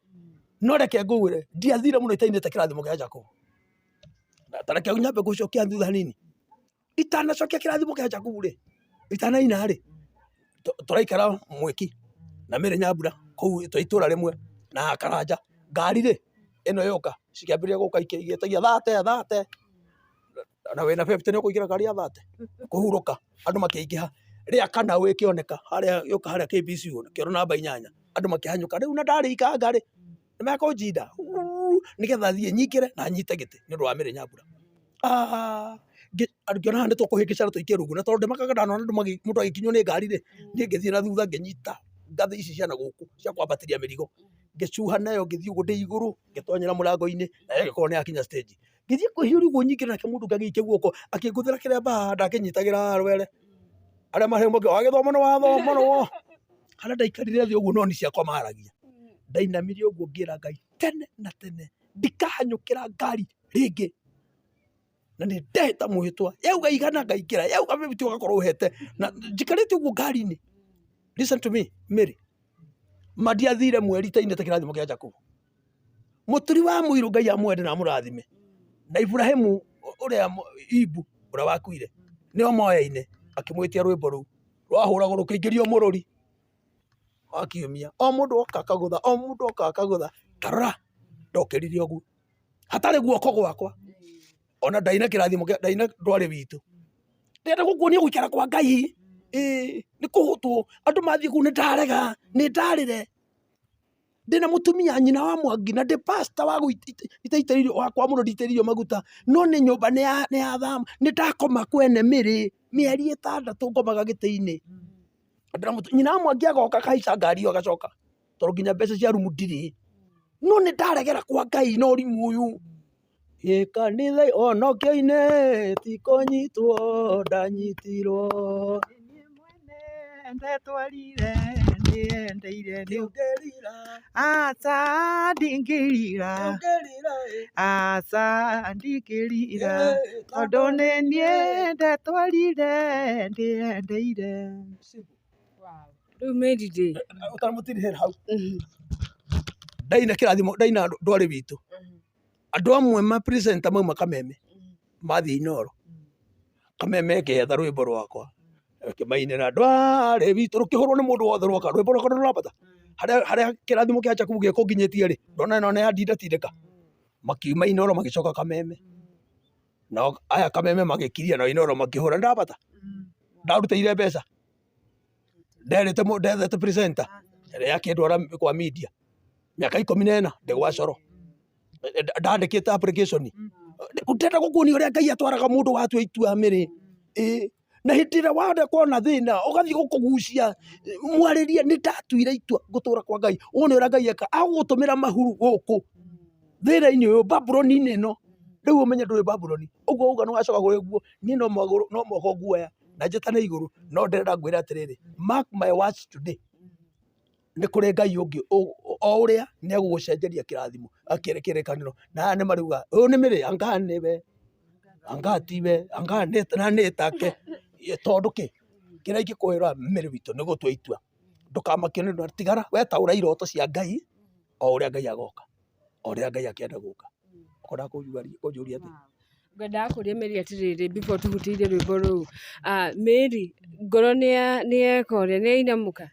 No reke ngwĩre ndiathire mũno itainĩte kĩrathimo kĩa Jakubu. Ta reke nyambe gũcokia thutha hanini. Itanacokia kĩrathimo kĩa Jakubu rĩ, itanaina rĩ, tũraikara Mwĩki na Mary Nyambura kũu twĩ itũra rĩmwe na Karanja. Ngari rĩ, ĩno yoka cikĩambĩrĩria gũka igĩtagia thate thate. Na wĩna 50 nĩ ũkũingĩra ngari ya 30 kũhurũka. Andũ makĩingĩha, rĩa kana ĩkĩoneka harĩa yũka harĩa KBC kĩoro namba 8, andũ makĩhanyũka. Rĩu na ndarĩ ikanga rĩ, nĩ mekũnjinda nĩgetha thiĩ nyingĩre na nyite gĩtĩ nĩ ũndũ wa Mary Nyambura. Ngĩona haha nĩ tũkũhĩngĩcana tũikie rungu, na tondũ ndĩmakaga ndanona andũ mũndũ agĩkinywo nĩ ngari rĩ, niĩ ngĩthiĩ na thutha ngĩnyita ngathĩ ici cia na gũkũ cia kwambatĩria mĩrigo, ngĩcuha nayo ngĩthiĩ ũguo ndĩ igũrũ, ngĩtonyera mũrango-inĩ nayo ĩgĩkorwo nĩ yakinya stage. Ngĩthiĩ kwĩhiũria ũguo nyingĩre nake mũndũ ũngĩ agĩikia guoko akĩngũthĩra kĩremba haha ndakĩnyitagĩra haha rwere. Arĩa marĩ hau wagĩthoma nĩ wathoma nĩ harĩa ndaikarire thĩ ũguo no nĩ ciakwa maragia. Ndainamire ũguo ngĩra Ngai tene na tene ndikahanyũkĩra ngari rĩngĩ. Na nĩ ndehĩta mwĩhĩtwa yauga igana ngaingĩra, yauga fifty ũgakorwo ũhete. Na njikarĩte ũguo ngari-inĩ, listen to me Mary, ma ndiathire mweri itainĩte kĩrathimo kĩa Jakubu. Mũturi wa mũirũ Ngai amwende na amũrathime. Na Iburahimu ũrĩa Ibu ũrĩa wakuire nĩo moyaine akĩmwĩtia rwĩmbo rũu rwahũragwo rũkĩingĩrio mũrũri wa kiumia. O mũndũ oka akagũtha, o mũndũ oka akagũtha. Ta rora ndokĩrire ũguo hatarĩ guoko gwakwa ona ndaina kĩrathimo kĩa ndaina ndwarĩ witũ. Ndĩrenda gũkuonia gũikara kwa Ngai ĩĩ nĩ kũhũtwo andũ mathiĩ kũu nĩ ndarega nĩ ndarĩre. Ndĩna mũtumia nyina wa Mwangi na ndĩ pastor wa itaitĩrĩirio wa kwamũrwo nditĩrĩirio maguta no nĩ nyũmba nĩ ya thama nĩ ndakoma kwene mĩrĩ mĩeri 6 ngomaga gĩtĩ-inĩ. Nyina wa Mwangi agoka akahaica ngari ĩyo agacoka tondũ nginya mbeca cia rumu ndirĩ. No nĩ ndaregera kwa Ngai na ũrimũ ũyũ. Ĩ kanitha honokio-inĩ ti kũnyitwo ndanyitirwo. Niĩ mwene ndetwarire ndĩyendeire Ndũngĩrira, aca ndingĩrira ndũngĩrira ĩ, aca ndingĩrira ĩ, tondũ nĩ niĩ ndetwarire ndĩyendeire. Rĩu Mary rĩ, Ũtanamũtirihĩra hau. Ndaina kĩrathimo ndaina ndwarĩ witũ. Andũ amwe ma presenter mauma Kameme mathiĩ Inooro, Kameme ĩkĩetha rwĩmbo rwakwa ĩkĩmainĩra ndwarĩ witũ rũkĩhũrwo nĩ mũndũ wothe rwoka, rwĩmbo rwakwa nĩ rũrambata harĩa kĩrathimo kĩa Jakubu gĩkũnginyĩtie rĩ, ndona ĩno nĩ yandinda tindĩka, makiuma Inooro magĩcoka Kameme, nao aya Kameme magĩkiria nao Inooro makĩhũra, nĩ ndĩrambata? Ndarutĩire mbeca, nderĩte ndethete presenter ĩrĩa akĩndwara kwa media. Mĩaka 14 ndĩ gwa coro ndandĩkĩte application ndĩrenda gũkuonia ũrĩa Ngai atwaraga mũndũ watua itua mĩrĩ ĩĩ na hĩndĩ ĩrĩa wenda kuona thĩna ũgathiĩ gũkũgucia mwarĩrie nĩ ndatuire itua ngũtũra kwa Ngai wone ũrĩa Ngai eka agũgũtũmĩra mahuru gũkũ thĩna-inĩ ũyũ Babuloni-inĩ ĩno rĩu ũmenye ndũrĩ Babuloni ũguo uga nĩ wacoka kũrĩ guo niĩ no magũrũ no moko nguoya na njĩtane igũrũ no ndĩrenda ngwĩre atĩrĩrĩ, mark my words today. Nĩ kũrĩ Ngai ũngĩ o ũrĩa nĩ egũgũcenjeria kĩrathimo kĩrĩkanĩro. Na aya nĩ marauga ũyũ nĩ mĩrĩ anga nĩwe, anga tiwe, anga na nĩ take. Tondũ kĩ? Kĩrĩa ingĩkwĩra Mary witũ nĩ gũtua itua. Ndũkamakio nĩ ũndũ, tigara we taũra iroto cia Ngai o ũrĩa Ngai agoka, o ũrĩa Ngai akĩenda gũka. Ũkwendaga kũnjũria atĩa? Ngwendaga kũria Mary atĩrĩrĩ before tũhutĩire rwĩmbo rũu, Mary ngoro nĩ yeka ũrĩa nĩ yainamũka?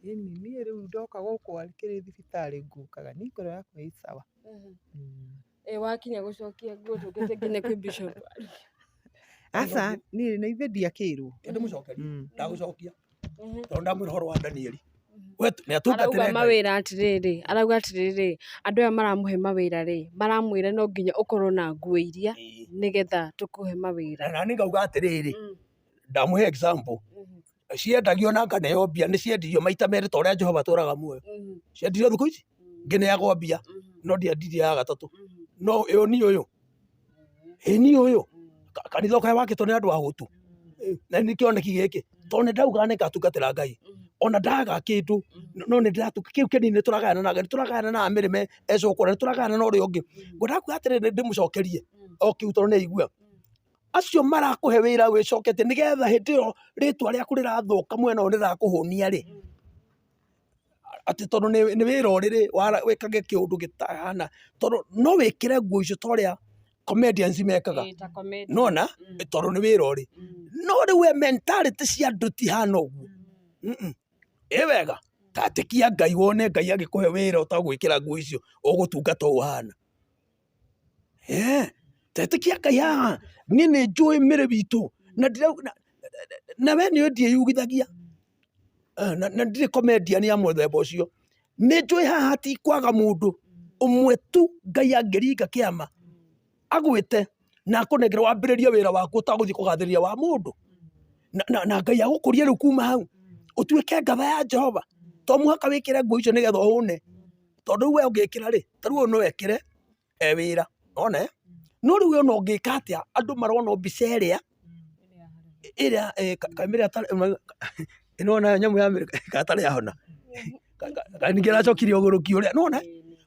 Ĩni niĩ rĩu ndoka gũkũ kĩrĩ thibitarĩ ngũkaga niĩ ngoro yakwa ĩ sawa. Ĩ wakinya gũcokia nguo tũkĩte nginya kwĩ bishop. Aca niĩ na ithe ndiakĩrwo. Ndĩmũcokerie, ndagũcokia tondũ ndamwĩra ũhoro wa Danieli. We nĩ atungatĩre Arauga Ngai. mawĩra atĩrĩrĩ, arauga atĩrĩrĩ, andũ aya maramũhe mawĩra rĩ, maramwĩra no nginya ũkorwo na nguo iria nĩgetha tũkũhe mawĩra. Na nani ngauga atĩrĩrĩ, ndamũhe example, ciendagio na nganeo mbia nĩ ciendirio maita merĩ ta ũrĩa Jehova atũraga muoyo. Ciendirio thikũ ici ngĩneagwo mbia no ndiendirie ya gatatũ. No ĩyo niĩ ũyũ, ĩ niĩ ũyũ kanitha ũkae wakĩtwo nĩ andũ ahũtu na nĩ kĩoneki gĩkĩ tondũ nĩ ndauga nĩ ngatungatĩra Ngai ona ndaga kĩndũ no nĩ ndĩratunga kĩu kĩnini nĩ tũragayana na Ngai nĩ tũragayana na mĩrĩme ecũkũra nĩ tũragayana na ũrĩa ũngĩ. Ngwendaga kuga atĩrĩrĩ ndĩmũcokerie o kĩu tondũ nĩ aigua. Acio marakũhe wĩra wĩcoketie nĩgetha hĩndĩ ĩyo rĩtwa rĩaku rĩrathũka mwena ũyũ rĩrakũhũnia rĩ, atĩ tondũ nĩ wĩra ũrĩ rĩ, wĩkage kĩũndũ gĩtahana, tondũ no wĩkĩre nguo icio ta ũrĩa comedians mekaga, nĩwona tondũ nĩ wĩra ũrĩ. No rĩu we mentality cia andũ tihana ũguo, ĩ wega, ta ĩtĩkia Ngai wone Ngai agĩkũhe wĩra ũtagwĩkĩra nguo icio ũgũtungata ũũ ũhana. Tetĩkia Ngai haha, niĩ nĩ njũĩ mĩrĩ witũ na na we nĩ ũĩ ndiĩyugithagia na ndirĩ comedian ya mũthemba ũcio. Nĩ njũĩ haha ti kwaga mũndũ ũmwe tu Ngai angĩringa kĩama agwĩte na akũnengere wambĩrĩrie wĩra waku ũtagũthiĩ kũgathĩrĩria wa mũndũ. Na Ngai agũkũrie rĩu kuma hau ũtuĩke ngatha ya Jehova. To mũhaka wĩkĩre nguo icio nĩgetha ũhũne, tondũ rĩu we ũngĩkĩra rĩ, ta rĩu ũyũ no ekĩre e wĩra nona eh? No rĩu ona ũngĩka atĩa andũ marona o mbica ĩrĩa ĩrĩa eh, kaimĩrĩ atarĩ ĩno nayo nyamũ ya mĩrĩ katarĩ ahona. Ningĩ aracokirie ũgũrũki ũrĩa nona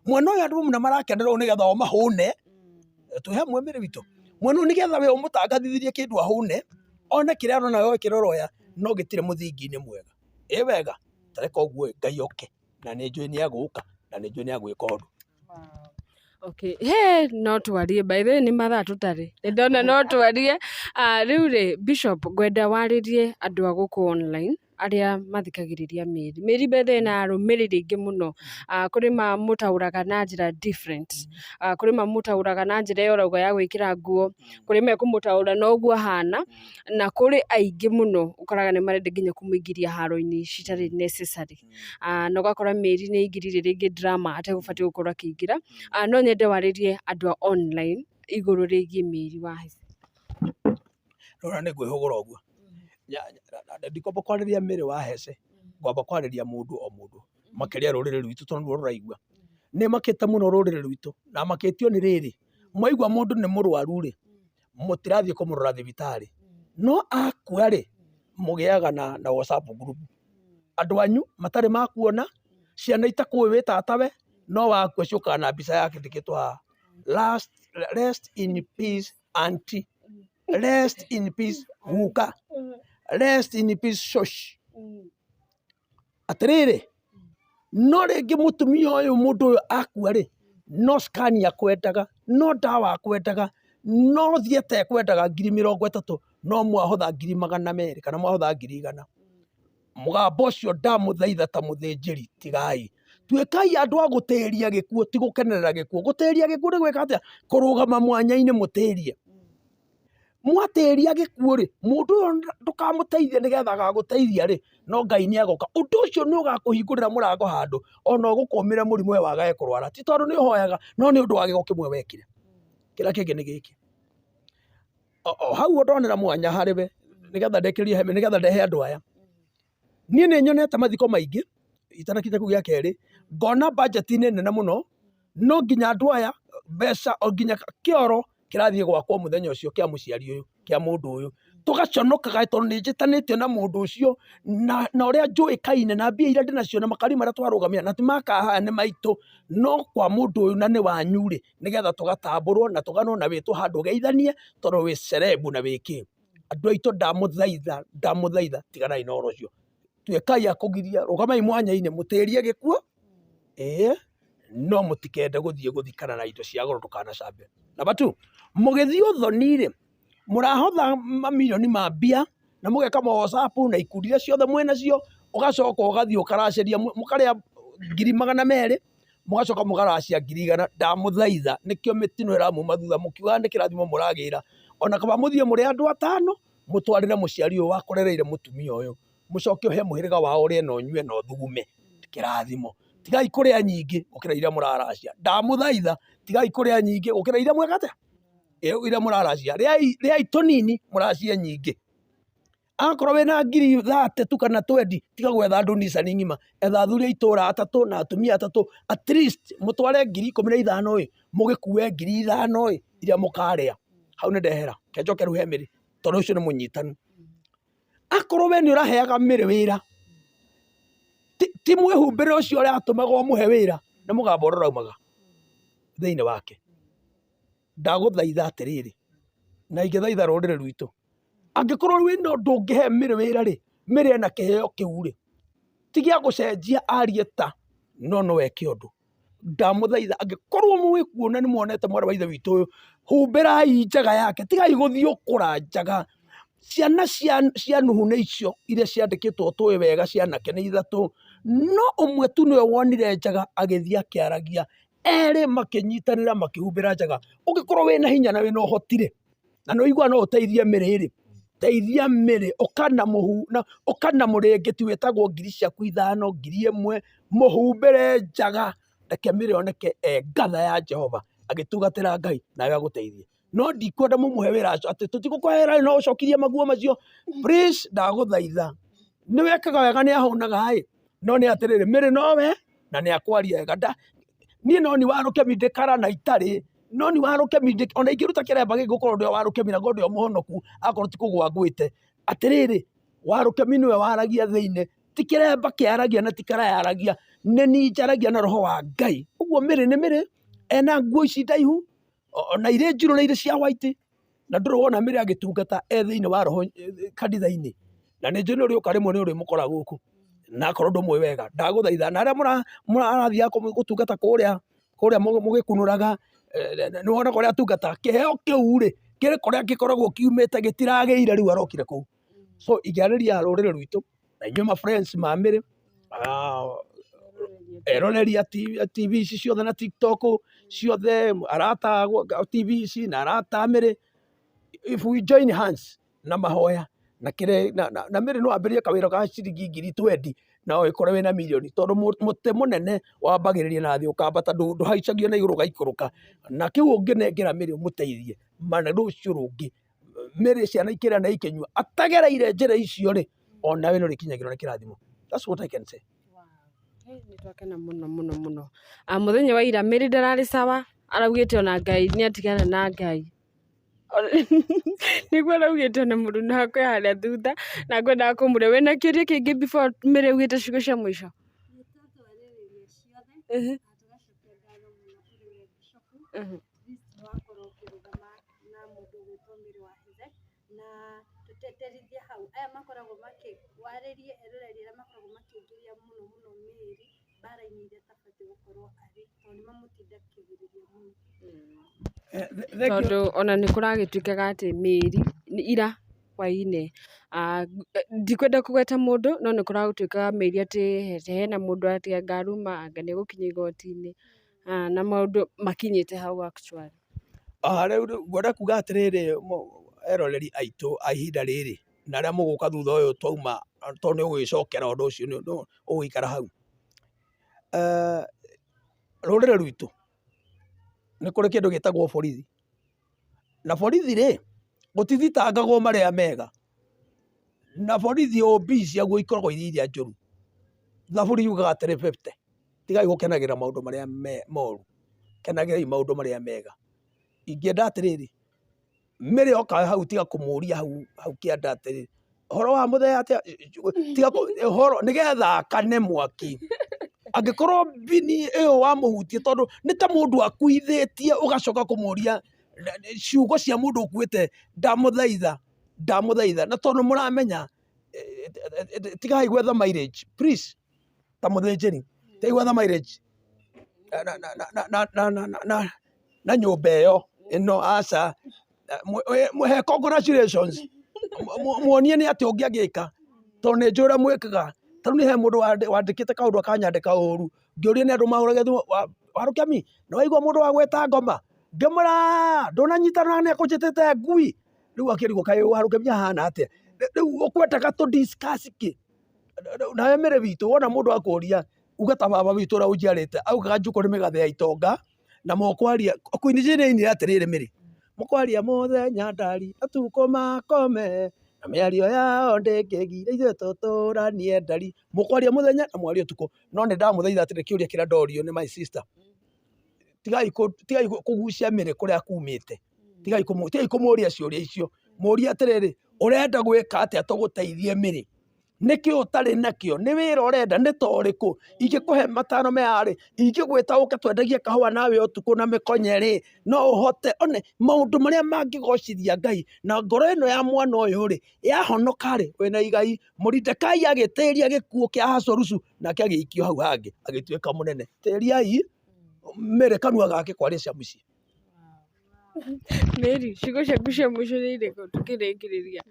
mwena ũyũ andũ mũno marakenera ũũ nĩgetha o mahũne. Twĩ hamwe mĩrĩ witũ mwena ũyũ nĩgetha we ũmũtangathithirie kĩndũ ahũne one kĩrĩa arona we kĩroroya no gĩtirĩ mũthingi-inĩ mwega. Ĩ wega ta reke ũguo ĩ, Ngai oke na nĩ njũĩ nĩ egũka na nĩ njũĩ nĩ egwĩka ũndũ. Okay. He, no twarie by the way nĩ mathaa tũtarĩ nĩ ndona no twarie. Rĩu rĩ Bishop ngwenda warĩrie andũ a gũkũ online arĩa mathikagĩrĩria Mary. Mary by the way na arũmĩrĩri aingĩ mũno. Kũrĩ mamũtaũraga na njĩra different. Kũrĩ mamũtaũraga na njĩra ĩyo ũrauga ya gwĩkĩra nguo, kũrĩ mekũmũtaũra na ũguo ahana, na kũrĩ aingĩ mũno ũkoraga nĩ marenda nginya kũmũingĩria haro-inĩ citarĩ necessary. Na ũgakora Mary nĩ aingĩrire rĩngĩ drama ategũbatiĩ gũkorwo akĩingĩra. No nyende warĩrie andũ a online igũrũ rĩgiĩ Mary wa Hesse. Rora nĩ ngwĩhũgũra ũguo. Ndikwamba kwarĩria Mary wa Hesse, ngwamba kwarĩria mũndũ o mũndũ, makĩria rũrĩrĩ rwitũ tondũ nĩruo rũraigua. Nĩ makĩte mũno rũrĩrĩ rwitũ, na makĩtio nĩ rĩrĩ, mwaigua mũndũ nĩ mũrwaru rĩ, mũtirathiĩ kũmũrora thibitarĩ, no akua rĩ, mũgĩaga na WhatsApp group. Andũ anyu matarĩ makuona, ciana itakũĩ wĩ tatawe, no wakua ciũkaga na mbica yake ĩandĩkĩtwo haha, rest in peace aunty, rest in peace guka, rest in peace shosh. Atĩrĩrĩ, no rĩngĩ mũtumia ũyũ mũndũ ũyũ akua rĩ, no scan akwendaga, no ndawa akwendaga, no theatre ekwendaga 30,000, no mwahotha 200,000 kana mwahotha 100,000. Mũgambo ũcio ndamũthaitha ta mũthĩnjĩri, tigai. Tuĩkai andũ a gũtĩria gĩkuũ, ti gũkenerera gĩkuũ. Gũtĩria gĩkuũ nĩ gwĩka atĩa? Kũrũgama mwanya-inĩ mũtĩrie. Mwatĩria gĩkuũ rĩ, mũndũ ũyũ ndũkamũteithie nĩgetha agagũteithia rĩ, no Ngai nĩ agoka. Ũndũ ũcio nĩ ũgakũhingũrĩra mũrango handũ, ona ũgũkũmĩre mũrimũ we wagage kũrwara. Ti tondũ nĩ ũhoyaga, no nĩ ũndũ wa gĩko kĩmwe wekire. Kĩrĩa kĩngĩ nĩ gĩkĩ, o hau ndonera mwanya harĩ we, nĩgetha ndĩkĩrie nĩgetha ndehe andũ aya. Niĩ nĩ nyonete mathiko maingĩ, itanakinya kĩu gĩa kerĩ, ngona budget nĩ nene mũno, no nginya andũ aya mbeca o nginya kĩoro kĩrathiĩ gwakwo mũthenya ũcio kĩa mũciari ũyũ, kĩa mũndũ ũyũ. Tũgaconokaga tondũ nĩ njĩtanĩtio na mũndũ ũcio na ũrĩa njũĩkaine na mbia iria ndĩnacio na makari marĩa twarũgamia na ti ma kahaya nĩ maitũ, no kwa mũndũ ũyũ na nĩ wanyu rĩ, nĩgetha tũgatambũrwo na tũganwo na wĩtwo handũ ũgeithanie tondũ wĩ celeb na wĩ kĩ. Andũ aitũ ndamũthaitha, ndamũthaitha tiganai na ũhoro ũcio. Tuĩkai a kũgiria, rũgamai mwanya-inĩ mũtĩrie gĩkuũ, ĩĩ, no mũtikende gũthiĩ gũthikana na indo cia goro ndũkanacambe. Number two, mũgĩthiĩ ũthoni rĩ, mũrahotha mamirioni ma mbia na mũgeka ma WhatsApp na ikundi iria ciothe mwĩnacio, ũgacoka ũgathiĩ ũkaracĩria mũkarĩa 200,000, mũgacoka mũkaracia 100,000. Ndamũthaitha nĩkĩo mĩtino ĩramuma thutha mũkiugaga nĩ kĩrathimo mũragĩra, ona kaba mũthiĩ mũrĩ andũ atano, mũtwarĩre mũciari ũyũ wakũrereire mũtumia ũyũ, mũcoke ũhe mũhĩrĩga wao ũrĩe na ũnyue na ũthugume, kĩrathimo. Tigai kũrĩa nyingĩ gũkĩra iria mũraracia. Ndamũthaitha tigai kũrĩa nyingĩ gũkĩra iria mweka atĩa? Iria mũraracia. Rĩai tũnini mũracie nyingĩ. Akorwo wĩna 30,000 tu kana 20, tiga gwetha andũ Nissan ng'ima, etha athuri a itũra atatũ na atumia atatũ, at least mũtware 15,000 ĩ, mũgĩkue 5,000 ĩ, iria mũkarĩa. Hau nĩ ndehera, reke njoke rĩu he Mary, tondũ ũcio nĩ mũnyitanu. Akorwo we nĩ ũraheaga Mary wĩra, ti mwĩhumbĩre ũcio ũratũmaga ũmũhe wĩra, nĩ mũgambo ũrĩa ũraumaga thĩinĩ wake. Ndagũthaitha atĩrĩrĩ, na ingĩthaitha rũrĩrĩ rwitũ, angĩkorwo wĩna ũndũ ũngĩhe Mary wĩra rĩ, Mary ena kĩheo kĩu rĩ, ti gĩa gũcenjia arie ta, no no eke ũndũ. Ndamũthaitha angĩkorwo mwĩ kuo na nĩ muonete mwarĩ wa ithe witũ ũyũ, humbĩrai njaga yake, tigai gũthiĩ ũkũra njaga. Ciana cia Nuhu nĩ icio iria ciandĩkĩtwo tũĩ wega cianake nĩ ithatũ, no ũmwe tu nĩwe wonire njaga agĩthiĩ akĩaragia. Erĩ makĩnyitanĩra makĩhumbĩra njaga. Ũngĩkorwo wĩna hinya na wĩna ũhoti rĩ, na nĩ ũiguaga no ũteithie Mĩrĩ rĩ, teithia Mĩrĩ, ũka na mũhu, ũka na mũrĩngĩti wĩtagwo ngiri ciaku ithano, 1000, mũhumbĩre njaga, reke Mĩrĩ oneke e ngatha ya Jehova agĩtungatĩra Ngai nawe agũteithie. No ndikwenda mũmũhe wĩra atĩ tũtigũkũhe wĩra no ũcokirie maguo macio, please ndagũthaitha. Nĩ wekaga wega nĩ ahũnaga ĩ, no nĩ atĩrĩrĩ Mĩrĩ nowe na nĩ akwaria wega. Niĩ no ni Warũkemi ndĩkara na itarĩ, no ni Warũkemi ona ingĩruta kĩremba gĩkĩ ngũkorwo ndĩ o Warũkemi na ngorwo ndĩ o mũhonoku akorwo ti kũgũa ngwĩte. Atĩrĩrĩ, Warũkemi nĩwe waragia thĩinĩ, ti kĩremba kĩaragia na ti kara yaragia, nĩ niĩ njaragia na roho wa Ngai. Ũguo Mĩrĩ nĩ Mĩrĩ, ena nguo ici ndaihu, ona irĩ njirũ na irĩ cia white, na ndũrĩ wona Mĩrĩ agĩtungata e thĩinĩ wa roho kanitha-inĩ. Na nĩ njũĩ nĩ ũrĩũka rĩmwe nĩ ũrĩmũkora gũkũ, na akorwo ndũmũĩ wega, ndagũthaitha na arĩa mũrathiaga gũtungata kũrĩa kũrĩa mũgĩkunũraga, nĩ wonaga ũrĩa atungataga, kĩheo kĩu rĩ, kĩrĩ kũrĩa gĩkoragwo kiumĩte gĩtiragĩire rĩu arokire kũu. So ingĩarĩria rũrĩrĩ rwitũ na inyuĩ ma friends ma Mĩrĩ, eroreri a TV ici ciothe na TikTok ciothe, arata a TV ici na arata a Mĩrĩ, if we join hands na mahoya na kĩrĩ na Mĩrĩ no wambĩrĩrie kawĩra ka ciringi ngiri twendi na wĩkore wĩna mirioni tondũ mũtĩ mũnene wambagĩrĩria na thĩ ũkambata ndũhaicagio na igũrũ ũgaikũrũka, na kĩu ũngĩnengera Mĩrĩ ũmũteithie ma na rũciũ rũngĩ Mĩrĩ ciana ikĩrĩa na ikĩnyua atagereire njĩra icio rĩ, onawe nĩ ũrĩkinyagĩrwo nĩ kĩrathimo. That's what I can say. Nĩ twakena mũno mũno mũno. Mũthenya wa ira Mĩrĩ ndararĩ sawa, araugĩte ona Ngai nĩ atigana na Ngai. Nĩguo araugĩte ona mũruna wakwa e harĩa thutha na ngwendaga kũmũria wĩna kĩũria kĩngĩ before Mĩrĩ augĩte ciugo cia mũico? Na mũndũ ũgwĩtwo Mary wa Hithe, na tũtĩtĩrithie hau, aya makoragwo makĩ, warĩrie eroreri arĩa makoragwo makĩingĩria mũno mũno Mary mbara-inĩ iria atabatiĩ gũkorwo arĩ, tondũ nĩ mamũtindĩkagĩrĩria mũno. Tondũ ona nĩ kũragĩtuĩkaga atĩ Mary ira hwaĩ-inĩ, ndikwenda kũgweta mũndũ no nĩ kũratuĩkaga Mary atĩ hena mũndũ atĩ anga aruma, anga nĩ egũkinya igoti-inĩ, na maũndũ makinyĩte hau actually. Rĩu ngwenda kuga atĩrĩrĩ eroreri aitũ a ihinda rĩrĩ na arĩa mũgũka thutha ũyũ twauma tondũ nĩ ũgwĩcokera ũndũ ũcio nĩ ũgũikara hau. Rũrĩrĩ rwitũ nĩ kũrĩ kĩndũ gĩtagwo borithi, na borithi rĩ, gũtithitangagwo marĩa mega, na borithi OB ciaguo ikoragwo irĩ iria njũru. Thaburi yugaga atĩrĩ fifty, tigai gũkenagĩrĩra maũndũ marĩa moru. Kenagĩrai maũndũ marĩa mega. Ingĩenda atĩrĩrĩ, Mary oka hau tiga kũmũria hau hau kĩanda atĩrĩrĩ, ũhoro wa mũthee atĩa, tiga ũhoro nĩgetha akane mwaki. Angĩkorwo mbini ĩyo wamũhutia tondũ nĩ ta mũndũ akuithĩtie ũgacoka kũmũria ciugo cia mũndũ ũkuĩte, ndamũthaitha, ndamũthaitha na tondũ nĩ mũramenya tigai gwetha mileage please ta mũthĩnjĩri, tigai gwetha mileage. Na nyũmba ĩyo ĩno aca, mũhe congratulations, muonie nĩ atĩa ũngĩ angĩka, tondũ nĩ njũĩ ũrĩa mwĩkaga. Ta rĩu niĩ he mũndũ wandĩkĩte kaũndũ akanyandĩka ũru, ngĩũrio nĩ andũ mahũrage thimũ, Warũkemi nĩ waigua mũndũ wa gwĩta ngoma? Ngĩmwĩra ndũnanyitana nĩ ekũnjĩtĩte ngui? Rĩu akĩrigwo kaĩ Warũkemi ahana atĩa? Rĩu ũkwendaga tũ discuss kĩ? Nawe Mary witũ wona mũndũ akũria uga ta baba witũ ũrĩa ũnjiarĩte augaga njukũ nĩ mĩgathe ya itonga na mũkwaria Queen Jane ainire atĩrĩrĩ Mary mũkwaria mũthenya ndari matukũ makome na mĩario yao ndĩngĩgire ithuĩ tũtũranie ndari mũkwaria mũthenya na mwarie ũtukũ no nĩ ndamũthaitha atĩrĩ kĩũria kĩrĩa ndorio nĩ my sister tigai kũgucia Mary kũrĩa kumĩte tigai kũmũria ciũria icio mũrie atĩrĩrĩ ũrenda gwĩka atĩa tũgũteithie Mary Nĩkĩ ũtarĩ nakĩo? Nĩ wĩra ũrenda? Nĩ ta ũrĩkũ? Ingĩkũhe matano me haha rĩ, ingĩgwĩta ũke twendagie kahũa nawe ũtukũ na mĩkonye rĩ, no ũhote? One maũndũ marĩa mangĩgocithia Ngai na ngoro ĩno ya mwana ũyũ rĩ, yahonoka rĩ, wĩna igai. Moridekai agĩtĩria gĩkuũ kĩa Ahasuerusu nake agĩikio hau hangĩ agĩtuĩka mũnene. Tĩriai Mary kanua gake kwaria cia mũciĩ. Mary, ciugo ciaku cia mũico nĩ irĩkũ tũkĩrĩkĩrĩria?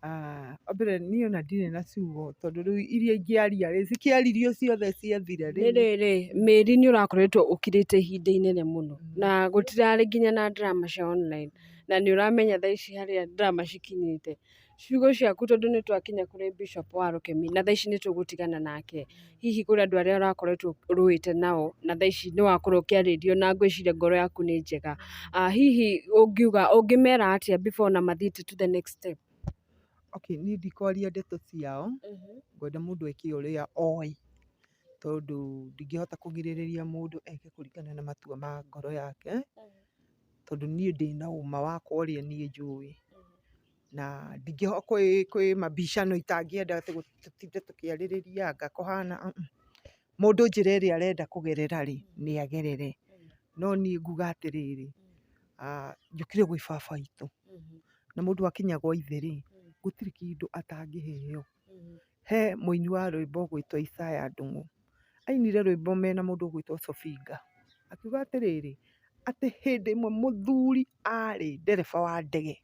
Ah, wa mbere niĩ ona ndirĩ na ciugo tondũ rĩu iria ingĩaria rĩ, cikĩaririo ciothe ciathira Nĩ rĩu. rĩrĩ, Mary nĩ ũrakoretwo ũkirĩte ihinda inene mũno na gũtirarĩ nginya na drama cia online na nĩ ũramenya thaa ici harĩa drama cikinyĩte. Ciugo ciaku tondũ nĩ twakinya kũrĩ Bishop wa Rũkemi na thaa ici nĩ tũgũtigana nake, hihi kũrĩ andũ arĩa ũrakoretwo ũrũĩte nao na thaa ici nĩ wakorwo ũkĩarĩrio na ngwĩciria ngoro yaku nĩ njega. Hihi ũngiuga ũngĩmera atĩa before ona mathiĩte to the next step? Okay, niĩ ndikwaria ndeto ciao, ngwenda mũndũ eke ũrĩa oĩ, tondũ ndingĩhota kũgirĩrĩria mũndũ eke kũringana na matua ma ngoro yake, tondũ niĩ ndĩna ũma wakwa ũrĩa niĩ njũĩ. Na kwĩ mabicano itangĩenda atĩ tũtinde tũkĩarĩrĩria anga kũhana, Mũndũ njĩra ĩrĩa arenda kũgerera rĩ, nĩ agerere. No niĩ nguga atĩrĩrĩ, njũkire gwĩ baba witũ, na mũndũ akinya gwa ithe rĩ, gũtirĩ kĩndũ atangĩheo. He mũini wa rwĩmbo ũgwĩtwo Isaiah Ndung'u, ainire rwĩmbo mena mũndũ ũgwĩtwo Sobinga, akiuga atĩrĩrĩ, atĩ hĩndĩ ĩmwe mũthuri arĩ ndereba wa ndege,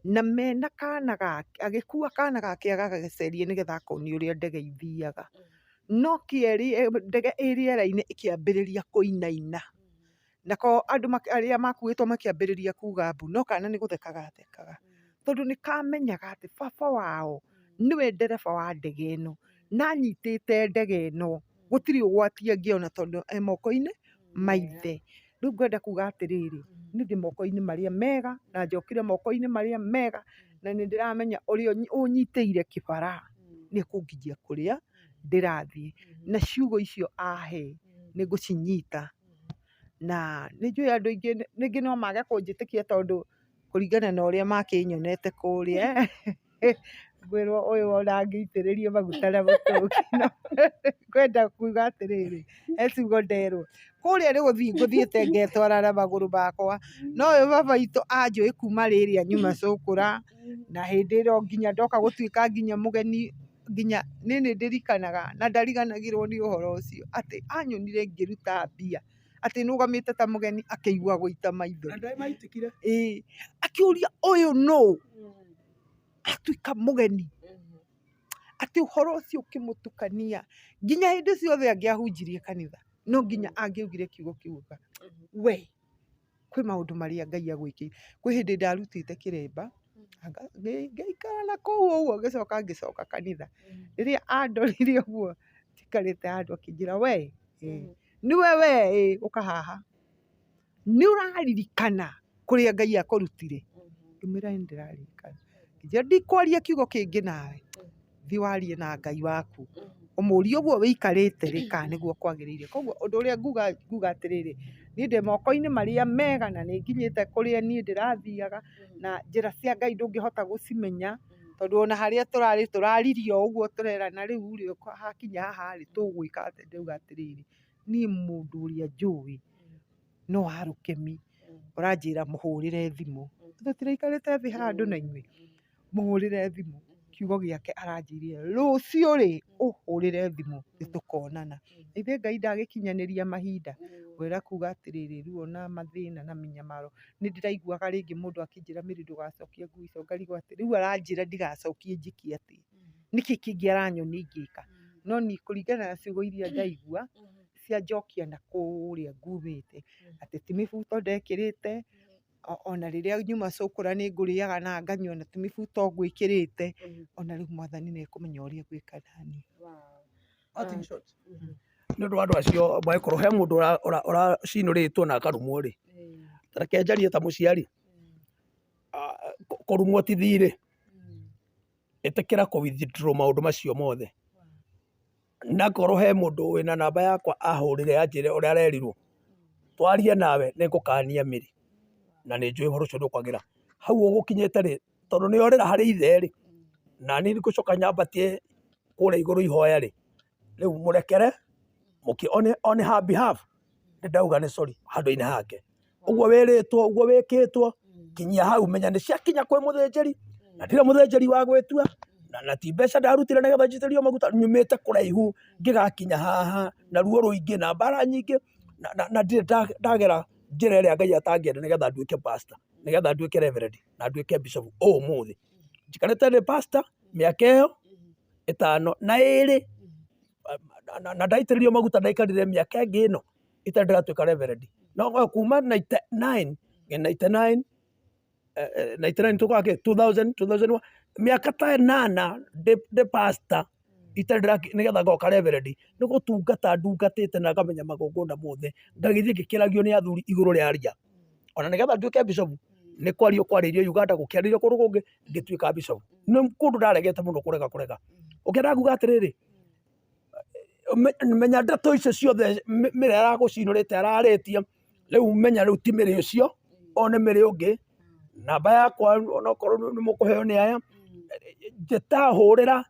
na mena kana gake, agĩkua kana gake agagacerie nĩgetha akonie ũrĩa ndege ithiaga. No kĩerĩ ndege ĩ rĩera-inĩ ĩkĩambĩrĩria kũinaina. Nako andũ arĩa makuĩtwo makĩambĩrĩria kuga mbu, no kana nĩ gũtheka gathekaga. Tondũ nĩ kamenyaga atĩ baba wao nĩwe ndereba wa ndege ĩno, na anyitĩte ndege ĩno, gũtirĩ ũgwati angĩona tondũ e moko-inĩ ma ithe. Rĩu ngwenda kuga atĩrĩrĩ, niĩ ndĩ moko-inĩ marĩa mega, na njokire moko-inĩ marĩa mega, na nĩ ndĩramenya ũrĩa ũnyitĩire kĩbara nĩ ekũnginyia kũrĩa ndĩrathiĩ. Na ciugo icio ahe nĩ ngũcinyita. Na nĩ njũĩ andũ aingĩ rĩngĩ no mage kũnjĩtĩkia tondũ kũringana na ũrĩa makĩnyonete kũrĩa, ngwĩrwo ũyũ ona angĩitĩrĩrio maguta na mũtũngi no ngwenda kuga atĩrĩrĩ, he ciugo nderwo, kũrĩa nĩ gũthiĩ ngũthiĩte ngetwara na magũrũ makwa, no ũyũ baba witũ anjũĩ kuma rĩrĩa nyuma cũkũra, na hĩndĩ ĩyo nginya ndoka gũtuĩka nginya mũgeni, nginya niĩ nĩ ndirikanaga na ndariganagĩrwo nĩ ũhoro ũcio, atĩ anyonire ngĩruta mbia, atĩ nũgamĩte ta mũgeni akĩigua gũita maithori. Na ndũĩ maitĩkire. Ĩĩ, akĩũria ũyũ nũ? Atuĩka mũgeni. Atĩ ũhoro ũcio ũkĩmũtukania nginya hĩndĩ ciothe angĩahunjirie kanitha, no nginya angĩaugire kiugo kĩu we kwĩ maũndũ marĩa Ngai agwĩkĩire. Kwĩ hĩndĩ ndarutĩte kĩremba, ngĩikara na kũu ũguo ngĩcoka ngĩcoka kanitha. Rĩrĩa andorire ũguo njikarĩte handũ akĩnjĩra we nĩwe we ĩĩ ũka haha. Nĩ ũraririkana kũrĩa Ngai akũrutire? Ngĩmwĩra ĩĩ nĩ ndĩraririkana. Akĩnjĩra ndikwaria kiugo kĩngĩ nawe, thiĩ warie na Ngai waku, ũmũrie ũguo wĩikarĩte rĩ kana nĩguo kwagĩrĩire. Koguo ũndũ ũrĩa nguga nguga atĩrĩrĩ, niĩ ndĩ moko-inĩ marĩa mega na nĩ nginyĩte kũrĩa niĩ ndĩrathiaga, na njĩra cia Ngai ndũngĩhota gũcimenya, tondũ ona harĩa tũrarĩ tũraririe o ũguo tũrerana rĩu rĩ, hakinya haha rĩ, tũgwĩka atĩa? Ndĩrauga atĩrĩrĩ, niĩ mũndũ ũrĩa njũĩ no arũkemi, ũranjĩra mũhũrĩre thimũ, tũtiraikarĩte thĩ handũ na inyuĩ, mũhũrĩre thimũ, kiugo gĩake aranjĩrire rũciũ rĩ, ũhũrĩre thimũ nĩ tũkonana. Githĩ Ngai ndagĩkinyanĩria mahinda? Ngwĩra kuga atĩrĩrĩ, ruo na mathĩna na mĩnyamaro, nĩ ndĩraiguaga rĩngĩ mũndũ akĩnjĩra Mary ndũgacokie nguo icio, ngarigwo atĩ rĩu aranjĩra ndigacokie njĩke atĩa? Nĩkĩ kĩngĩ aranyonia ingĩka? No niĩ kũringana na ciugo iria ndaigua, cianjokia na kũrĩa ngumĩte, atĩ ti mĩbuto ndekĩrĩte, ona rĩrĩa nyuma cũkũra nĩ ngũrĩaga na nganyua na ti mĩbuto ngwĩkĩrĩte, ona rĩu mwathani nĩ ekũmenya ũrĩa egwĩka naniĩ. Nĩ ũndũ wa andũ acio mangĩkorwo he mũndũ ũracinũrĩtwo na akarumwo rĩ, ta reke njarie ta mũciari, kũrumwo ti thirĩ, ĩtĩkĩra kũ withdraw maũndũ macio mothe. Na akorwo he mũndũ wĩna namba yakwa ahũrĩre anjĩre ũrĩa arerirwo, twarie nawe nĩ ngũkania mĩri na nĩ njũĩ ũhoro ũcio ndũkwagĩra. Hau ũgũkinyĩte rĩ, tondũ nĩ orĩra harĩ ithe rĩ, na niĩ ngũcoka nyambatie kũrĩa igũrũ ihoya rĩ, rĩu mũrekere on her behalf nĩ ndauga nĩ sorry handũ-inĩ hake. Ũguo wĩrĩtwo ũguo wĩkĩtwo kinyia hau menya nĩ ciakinya kwĩ mũthĩnjĩri na ndirĩ mũthĩnjĩri wa gwĩtua na ti mbeca ndarutire nĩgetha njitĩrĩrio maguta nyumĩte kũraihu ngĩgakinya haha na ruo rũingĩ na mbara nyingĩ na ndirĩ ndagera njĩra ĩrĩa Ngai atangĩenda nĩgetha nduĩke pastor, nĩgetha nduĩke reverend na nduĩke bishop ũmũthĩ. Njikarĩte ndĩ pastor mĩaka ĩyo 52, na ndaitĩrĩrio maguta ndaikarire mĩaka ĩngĩ ĩno itarĩ ndĩratuĩka reverend. No kuma 99 nginya 99 99 tũkaga kĩ 2000 2001 mĩaka ta 8 ndĩ pastor itarĩ ndĩra nĩgetha ngoka reverend nĩ gũtungata ndungatĩte na ngamenya magongona mothe ngagĩthiĩ ngĩkĩragio nĩ athuri igũrũ rĩa ria ona nĩgetha nduĩke bishop nĩ kwario kwarĩirio Uganda gũkĩarĩrio kũndũ kũngĩ ngĩtuĩka bishop nĩ kũndũ ndaregete mũno kũrega kũrega ũkĩenda kuga atĩrĩrĩ menya ndeto icio ciothe mĩrĩ aragũcinũrĩte ararĩtie rĩu menya rĩu ti mĩrĩ ũcio o nĩ mĩrĩ ũngĩ namba yakwa onokorwo nĩ mũkũheo nĩ aya njĩta hũrĩra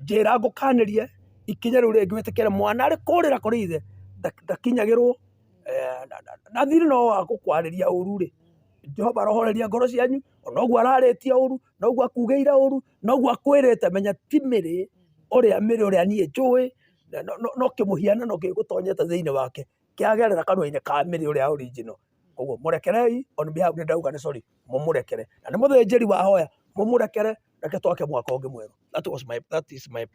njĩra ngũkanĩrie ikinya rĩu rĩngĩ wĩtĩkĩre mwana arĩ kũrĩra kũrĩ ithe ndakinyagĩrwo na thirĩ no wa gũkwarĩria ũru rĩ Jehova arohoreria ngoro cianyu ona ũguo ararĩtie ũru noguo akugĩire ũru noguo akwĩrĩte menya ti mĩrĩ ũrĩa mĩrĩ ũrĩa niĩ njũĩ no kĩmũhianano gĩgũtonyete thĩinĩ wake kĩagerera kanua-inĩ ka mĩrĩ ũrĩa original. Koguo mũrekerei on behalf nĩ ndauga nĩ sorry mũmũrekere na nĩ mũthĩnjĩri wahoya mũmũrekere reke twake mwaka ũngĩ mwerũ. That was my, that is my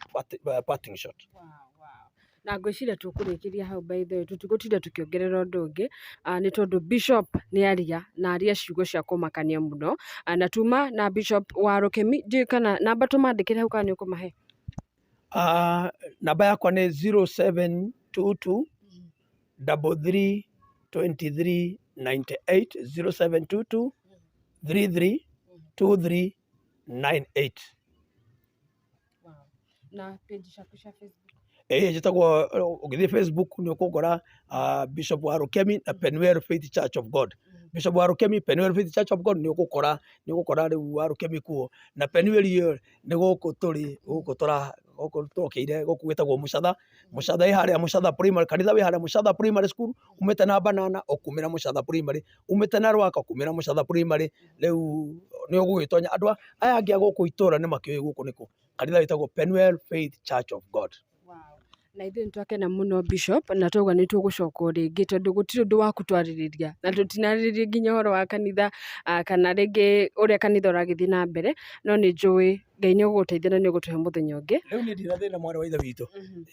parting shot. Na ngwĩciria tũkũrĩkĩria hau by the way, tũtigũtinda tũkĩongerera ũndũ ũngĩ, nĩ tondũ Bishop nĩ aria na aria ciugo cia kũmakania mũno, na tuma na Bishop wa Rũkemi, ndiũĩ kana namba tũmandĩkĩre hau kana nĩ ũkũmahe? Namba yakwa nĩ 0722 33 23 98 0722 33 23 98. Na page ciaku cia Facebook? Ĩĩ njĩtagwo ũgĩthiĩ Facebook nĩ ũkũngora Bishop wa Rũkemi na Penuel Faith Church of God. Bishop wa Rũkemi, Penuel Faith Church of God nĩ ũgũkora nĩ ũgũkora rĩu wa Rũkemi kuo na Penuel ĩyo nĩ gũkũ tũrĩ gũkũ tũra gũkũ twokĩire gũkũ gwĩtagwo Mũcatha. Mũcatha ĩ harĩa Mũcatha Primary, kanitha wĩ harĩa Mũcatha Primary School, umĩte na Banana ũkumĩra Mũcatha Primary, umĩte na Rwaka ũkumĩra Mũcatha Primary, rĩu nĩ ũgũgĩtonya. Andũ aya angĩ a gũkũ itũra nĩ makĩũĩ gũkũ nĩkũ. Kanitha wĩtagwo Penuel Faith Church of God. Na ithuĩ nĩ twakena mũno Bishop, na twauga nĩ tũgũcoka o rĩngĩ tondũ gũtirĩ ũndũ waku twarĩrĩria na tũtinarĩrĩria nginya ũhoro wa kanitha kana rĩngĩ ũrĩa kanitha ũragĩthiĩ na mbere, no nĩ njũĩ Ngai nĩ egũgũteithia na nĩ ũgũtũhe mũthenya ũngĩ. Rĩu niĩ ndirĩ na thĩna mwarĩ wa ithe witũ,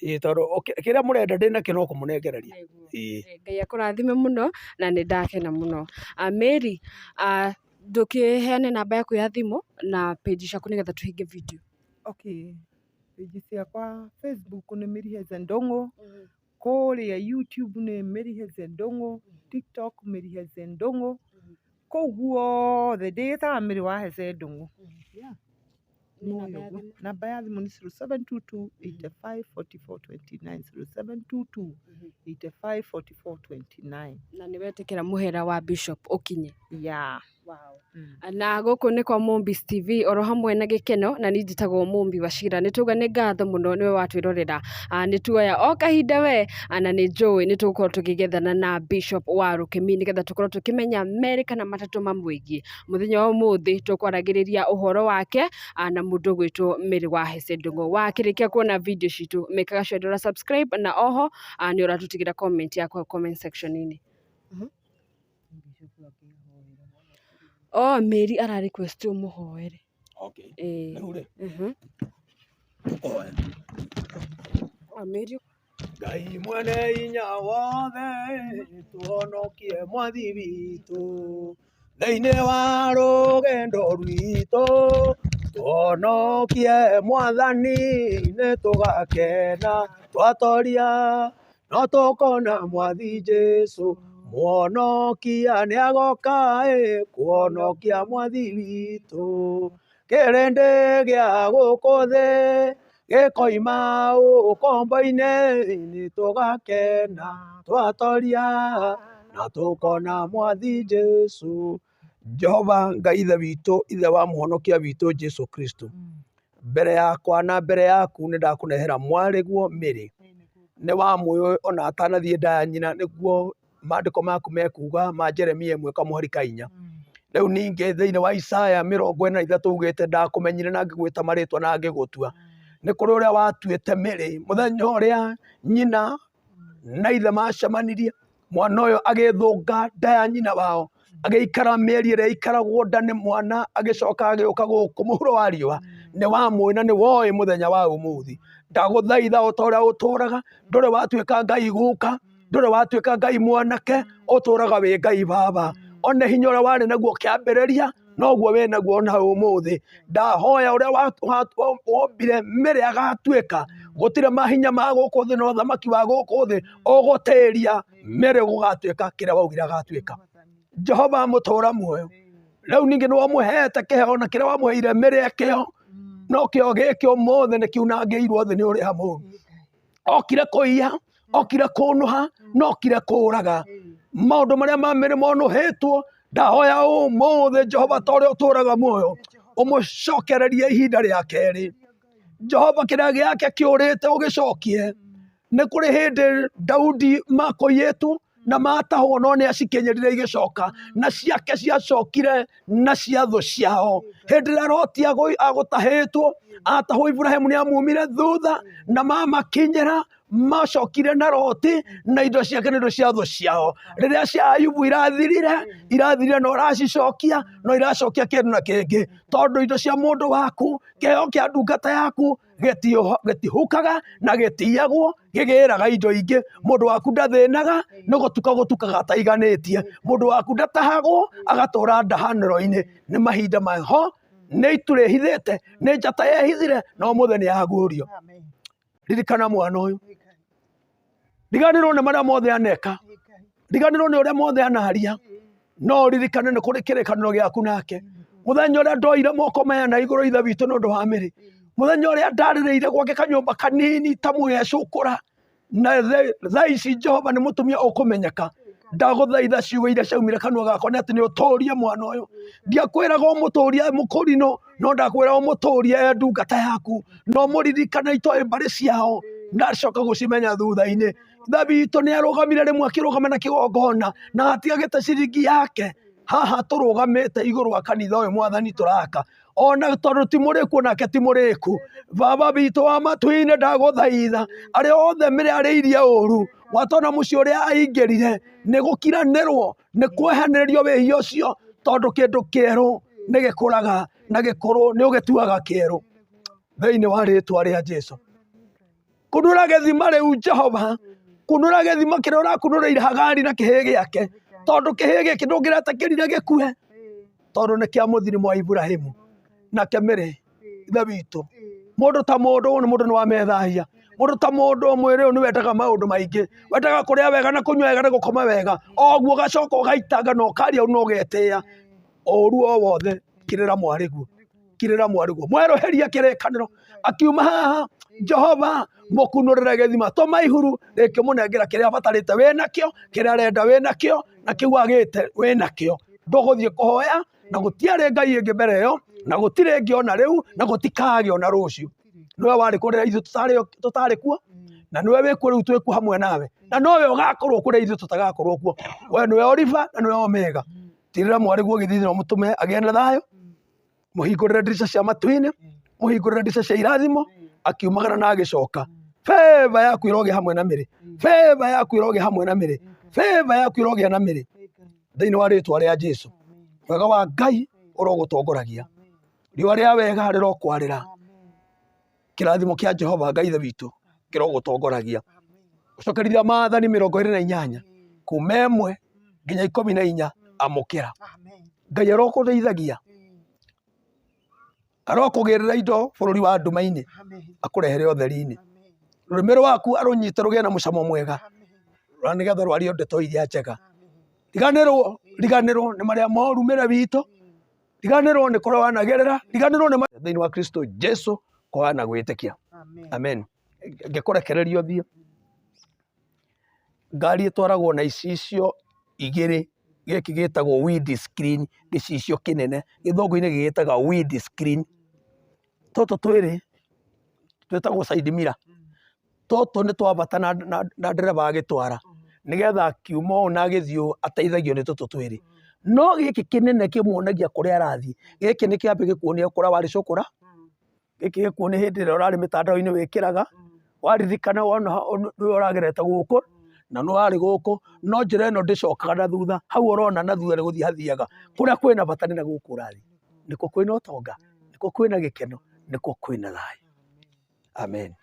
ĩĩ tondũ kĩrĩa mũrenda ndĩnakĩo no kũmũnengereria. Ĩĩ. Ngai akũrathime mũno na nĩ ndakena mũno. Mary, ndũkĩheane namba yaku ya thimũ na page ciaku nĩgetha tũhinge video. Okay, page ciakwa Facebook nĩ Mary Heze Ndung'u, kũrĩa YouTube nĩ Mary Heze Ndung'u, TikTok Mary Heze Ndung'u, kũu guothe ndĩĩtaga Mary wa Heze Ndung'u. Yeah. Namba ya thimũ nĩ 0722 85 44 29 0722 85 44 29. Na nĩ wetĩkĩra mũhera wa Bishop ũkinye. Yeah. Wow. Na gũkũ nĩ kwa Mombis TV oro hamwe na gĩkeno na niĩ njĩtagwo Mũmbi Wachira. Nĩ tuga nĩ ngatho mũno nĩwe watwĩrorera. Nĩ tuoya o kahinda we na nĩ njũĩ nĩ tũgũkorwo tũkĩgethana na Bishop wa Rũkemi nĩgetha tũkorwo tũkĩmenya merĩ kana matatũ mamwĩgiĩ. Mũthenya wa ũmũthĩ tũkwaragĩrĩria ũhoro wake na mũndũ ũgwĩtwo Mary wa Hesse Ndung'u. Wakĩrĩkia kuona video citũ mĩkaga sure ndũra subscribe na oho nĩ ũratũtigĩra comment yaku hau comment section -inĩ. Oh, Mary ara request ũmũhoere. Okay. Ĩĩ. Rĩu rĩ, Mhm. tũkũhoya. Oh, Mary Ngai mwene hinya wothe tũhonokie mwathi witũ thĩinĩ wa rũgendo rwitũ tũhonokie mwathani nĩ tũgakena twatoria no tũkona mwathi Jesu mũhonokia nĩ agoka ĩ kũhonokia mwathi witũ kĩrĩndĩ gĩa gũkũ thĩ gĩkoima ũkombo-inĩ nĩ tũgakena twatoria na tũkona mwathi Jesu. Jehova Ngai ithe witũ ithe wa mũhonokia witũ Jesu Kristo mbere yakwa na mbere yaku nĩ ndakũnehera mwarĩguo Mary nĩ wamũĩ ona atanathiĩ nda ya nyina nĩguo maandĩko maku mekuga ma Jeremia 1 kamũhari ka 4. Rĩu ningĩ thĩinĩ wa Isaya 43 ugĩte ndakũmenyire na ngĩgwĩta marĩtwa na ngĩgũtua. Nĩ kũrĩ ũrĩa watuĩte Mary mũthenya ũrĩa nyina na ithe macemanirie mwana ũyũ agĩthũnga nda ya nyina wao. Agĩikara mĩeri ĩrĩa ĩikaragwo nda nĩ mwana, agĩcoka agĩũka gũkũ mũhuro wa riũa. Nĩ wamũĩ na nĩ woĩ mũthenya wa ũmũthĩ. Ndagũthaitha o ta ũrĩa ũtũraga, ndũrĩ watuĩka Ngai guka, ndũrĩ watuĩka Ngai mwanake, ũtũraga wĩ Ngai baba. One hinya ũrĩa warĩ naguo kĩambĩrĩria, noguo wĩ naguo ona ũmũthĩ. Ndahoya ũrĩa wombire mĩrĩ agatuĩka, gũtirĩ mahinya ma gũkũ thĩ na ũthamaki wa gũkũ thĩ ũgũtĩria mĩrĩ gũgatuĩka kĩrĩa waugire agatuĩka. Jehova mũtũra muoyo, rĩu ningĩ nĩ wamũhete kĩheo na kĩrĩa wamũheire mĩrĩ kĩo, no kĩo gĩkĩ ũmũthĩ nĩ kiunangĩirwo thĩ nĩ ũrĩa mũru. Okire kũiya, okire kũnũha, na okire kũraga. Maũndũ marĩa ma mĩrĩ monũhĩtwo, ndahoya ũmũthĩ Jehova ta ũrĩa ũtũraga muoyo, ũmũcokererie ihinda rĩa kerĩ. Jehova kĩrĩa gĩake kĩũrĩte ũgĩcokie. Nĩ kũrĩ hĩndĩ Daudi makũiyĩtwo na matahwo no nĩ acikinyĩrire igĩcoka na ciake ciacokire na cia thũ ciao. Hĩndĩ ĩrĩa Loti agũtahĩtwo atahwo Iburahĩmu nĩ amumire thutha na mamakinyĩra macokire na Loti na indo ciake nĩ indo cia thũ ciao. Rĩrĩa cia Ayubu irathirire, irathirire na ũracicokia no iracokia kĩndũ na kĩngĩ tondũ indo cia mũndũ waku, kĩheo kĩa ndungata yaku gĩtihukaga na gĩtiyagwo, gĩgĩraga indo ingĩ. Mũndũ waku ndathĩnaga nĩ gũtuka gũtukaga ataiganĩtie. Mũndũ waku ndatahagwo agatũra ndahanĩro-inĩ. Nĩ mahinda maho, nĩ itu rĩhithĩte, nĩ njata yehithire na ũmũthĩ nĩ yaguũrio. Ririkana mwana ũyũ, riganĩrwo nĩ marĩa mothe aneka, riganĩrwo nĩ ũrĩa mothe anaria, no ũririkane nĩ kũrĩ kĩrĩkanĩro gĩaku nake. Mũthenya ũrĩa ndoire moko maya na igũrũ ithe witũ nĩ ũndũ wa mĩrĩ, mũthenya ũrĩa ndarĩrĩire gwake kanyũmba kanini ta mũgecũkũra, na thaa ici Jehova nĩ mũtumia ũkũmenyeka. Ndagũthaitha ciugo iria ciaumire kanua gakwa nĩ atĩ nĩ ũtũrie mwana ũyũ. Ndiakwĩraga ũmũtũrie mũkũrinũ, no ndakwĩra ũmũtũrie e ndungata yaku, na ũmũririkane itoĩ mbarĩ ciao, ndacoka gũcimenya thutha-inĩ. Ithe witũ nĩ arũgamire rĩmwe akĩrũgama na kĩgongona na atiagĩte ciringi yake. Haha tũrũgamĩte igũrũ wa kanitha ũyũ mwathani tũraka, ona tondũ ti mũrĩku onake ti mũrĩku. Baba witũ wa matu-inĩ ndagũthaitha, arĩa othe mĩrarĩirie ũru, gwata ona mũciĩ ũrĩa aingĩrire, nĩ gũkiranĩrwo, nĩ kwehanĩrĩrio wĩhia ũcio, tondũ kĩndũ kĩerũ nĩ gĩkũraga na gĩkũrũ nĩ ũgĩtuaga kĩerũ. Thĩinĩ wa rĩtwa rĩa Jesu. Kunũra gĩthima rĩu Jehova, kunũra gĩthima kĩrĩa ũrakunũrĩire Hagari na kĩhĩĩ gĩake, tondũ kĩhĩĩ gĩkĩ ndũngĩretĩkĩrire gĩkue, tondũ nĩ kĩa mũthirimo wa Iburahĩmu. Nake Mĩrĩ, ithe witũ, mũndũ ta mũndũ nĩ mũndũ nĩ wamethahia, mũndũ ta mũndũ mwĩrĩ ũyũ nĩ wendaga maũndũ maingĩ, wendaga kũrĩa wega na kũnyua wega na gũkoma wega, oguo ũgacoka ũgaitanga na ũkaria na ũgetĩa, ũru o wothe kirĩra mwarĩguo. Kirĩra mwarĩguo mwerũhĩria kĩrĩkanĩro akiuma haha Jehova mũkunũrĩre gĩthima tũma ihuru rĩkĩmũnengera kĩrĩa abatarĩte wĩ nakĩo kĩrĩa arenda wĩ nakĩo na kĩu agĩte wĩ nakĩo ndũgũthiĩ kũhoya na gũtiarĩ ngai ĩngĩ mbere ĩyo na gũtirĩ ĩngĩ ona rĩu na gũtikagĩa ona rũciũ nĩwe warĩ kuo rĩrĩa ithuĩ tũtarĩ kuo na nĩwe wĩ kuo rĩu twĩ kuo hamwe nawe na nowe ũgakorwo kũrĩa ithuĩ tũtagakorwo kuo we nĩwe Oliva na nĩwe Omega tirĩra mwarĩguo gĩthithi na ũmũtũme agĩe na thayũ Mũhingũrĩre ndirica cia matu-inĩ, mũhingũrĩre ndirica cia irathimo, akiumagara na agĩcoka. Favor yaku ĩrogĩa hamwe na Mary. Favor yaku ĩrogĩa hamwe na Mary. Favor yaku ĩrogĩa na Mary. Thĩinĩ wa rĩtwa rĩa Jesu. Wega wa Ngai ũrogũtongoragia. Riũa rĩa wega rĩrokwarĩra. Kĩrathimo kĩa Jehova Ngai Ithe witũ kĩrogũtongoragia. Gũcokerithia maathani 28 kuma 1 nginya 14 amũkĩra. Ngai arokũrĩithagia, arokũgĩrĩra indo bũrũri wa nduma-inĩ, akũrehere ũtheri-inĩ. Rũrĩmĩ rwaku arũnyite rũgĩe na mũcamo mwega, na nĩgetha rwarie ndeto iria njega. Riganĩrwo, riganĩrwo nĩ marĩa moru mĩre witũ, riganĩrwo nĩ kũrĩa wanagerera, riganĩrwo nĩ thĩinĩ wa Kristo Jesu kũhana na gwĩtĩkia. Amen. Ngĩkũrekereria ũthiĩ. Ngari ĩtwaragwo na icicio igĩrĩ, gĩkĩ gĩtagwo wind screen, gĩcicio kĩnene, gĩthũngũ-inĩ gĩgĩtaga wind screen. Tũtũ twĩrĩ twĩtagwo side mirror. Tũtũ nĩ twa bata na ndereba agĩtwara, nĩgetha akiuma ũũ na agĩthiĩ ũũ ateithagio nĩ tũtũ twĩrĩ. No gĩkĩ kĩnene kĩmuonagia kũrĩa arathiĩ, gĩkĩ nĩ kĩambe gĩkuonie kũrĩa warĩcũkũra. Gĩkĩ gĩkuo nĩ hĩndĩ ĩrĩa ũrarĩ mĩtandao-inĩ wĩkĩraga, waririkana wona nĩwe ũragerete gũkũ, Na nĩ warĩ gũkũ, no njĩra ĩno ndĩcokaga na thutha. Hau ũrona na thutha nĩ gũthiĩ hathiaga. Kũrĩa kwĩna bata nĩ na gũkũ ũrathiĩ. Nĩkuo kwĩna ũtonga, nĩkuo kwĩna gĩkeno, nĩkuo kwĩna thayũ. Amen.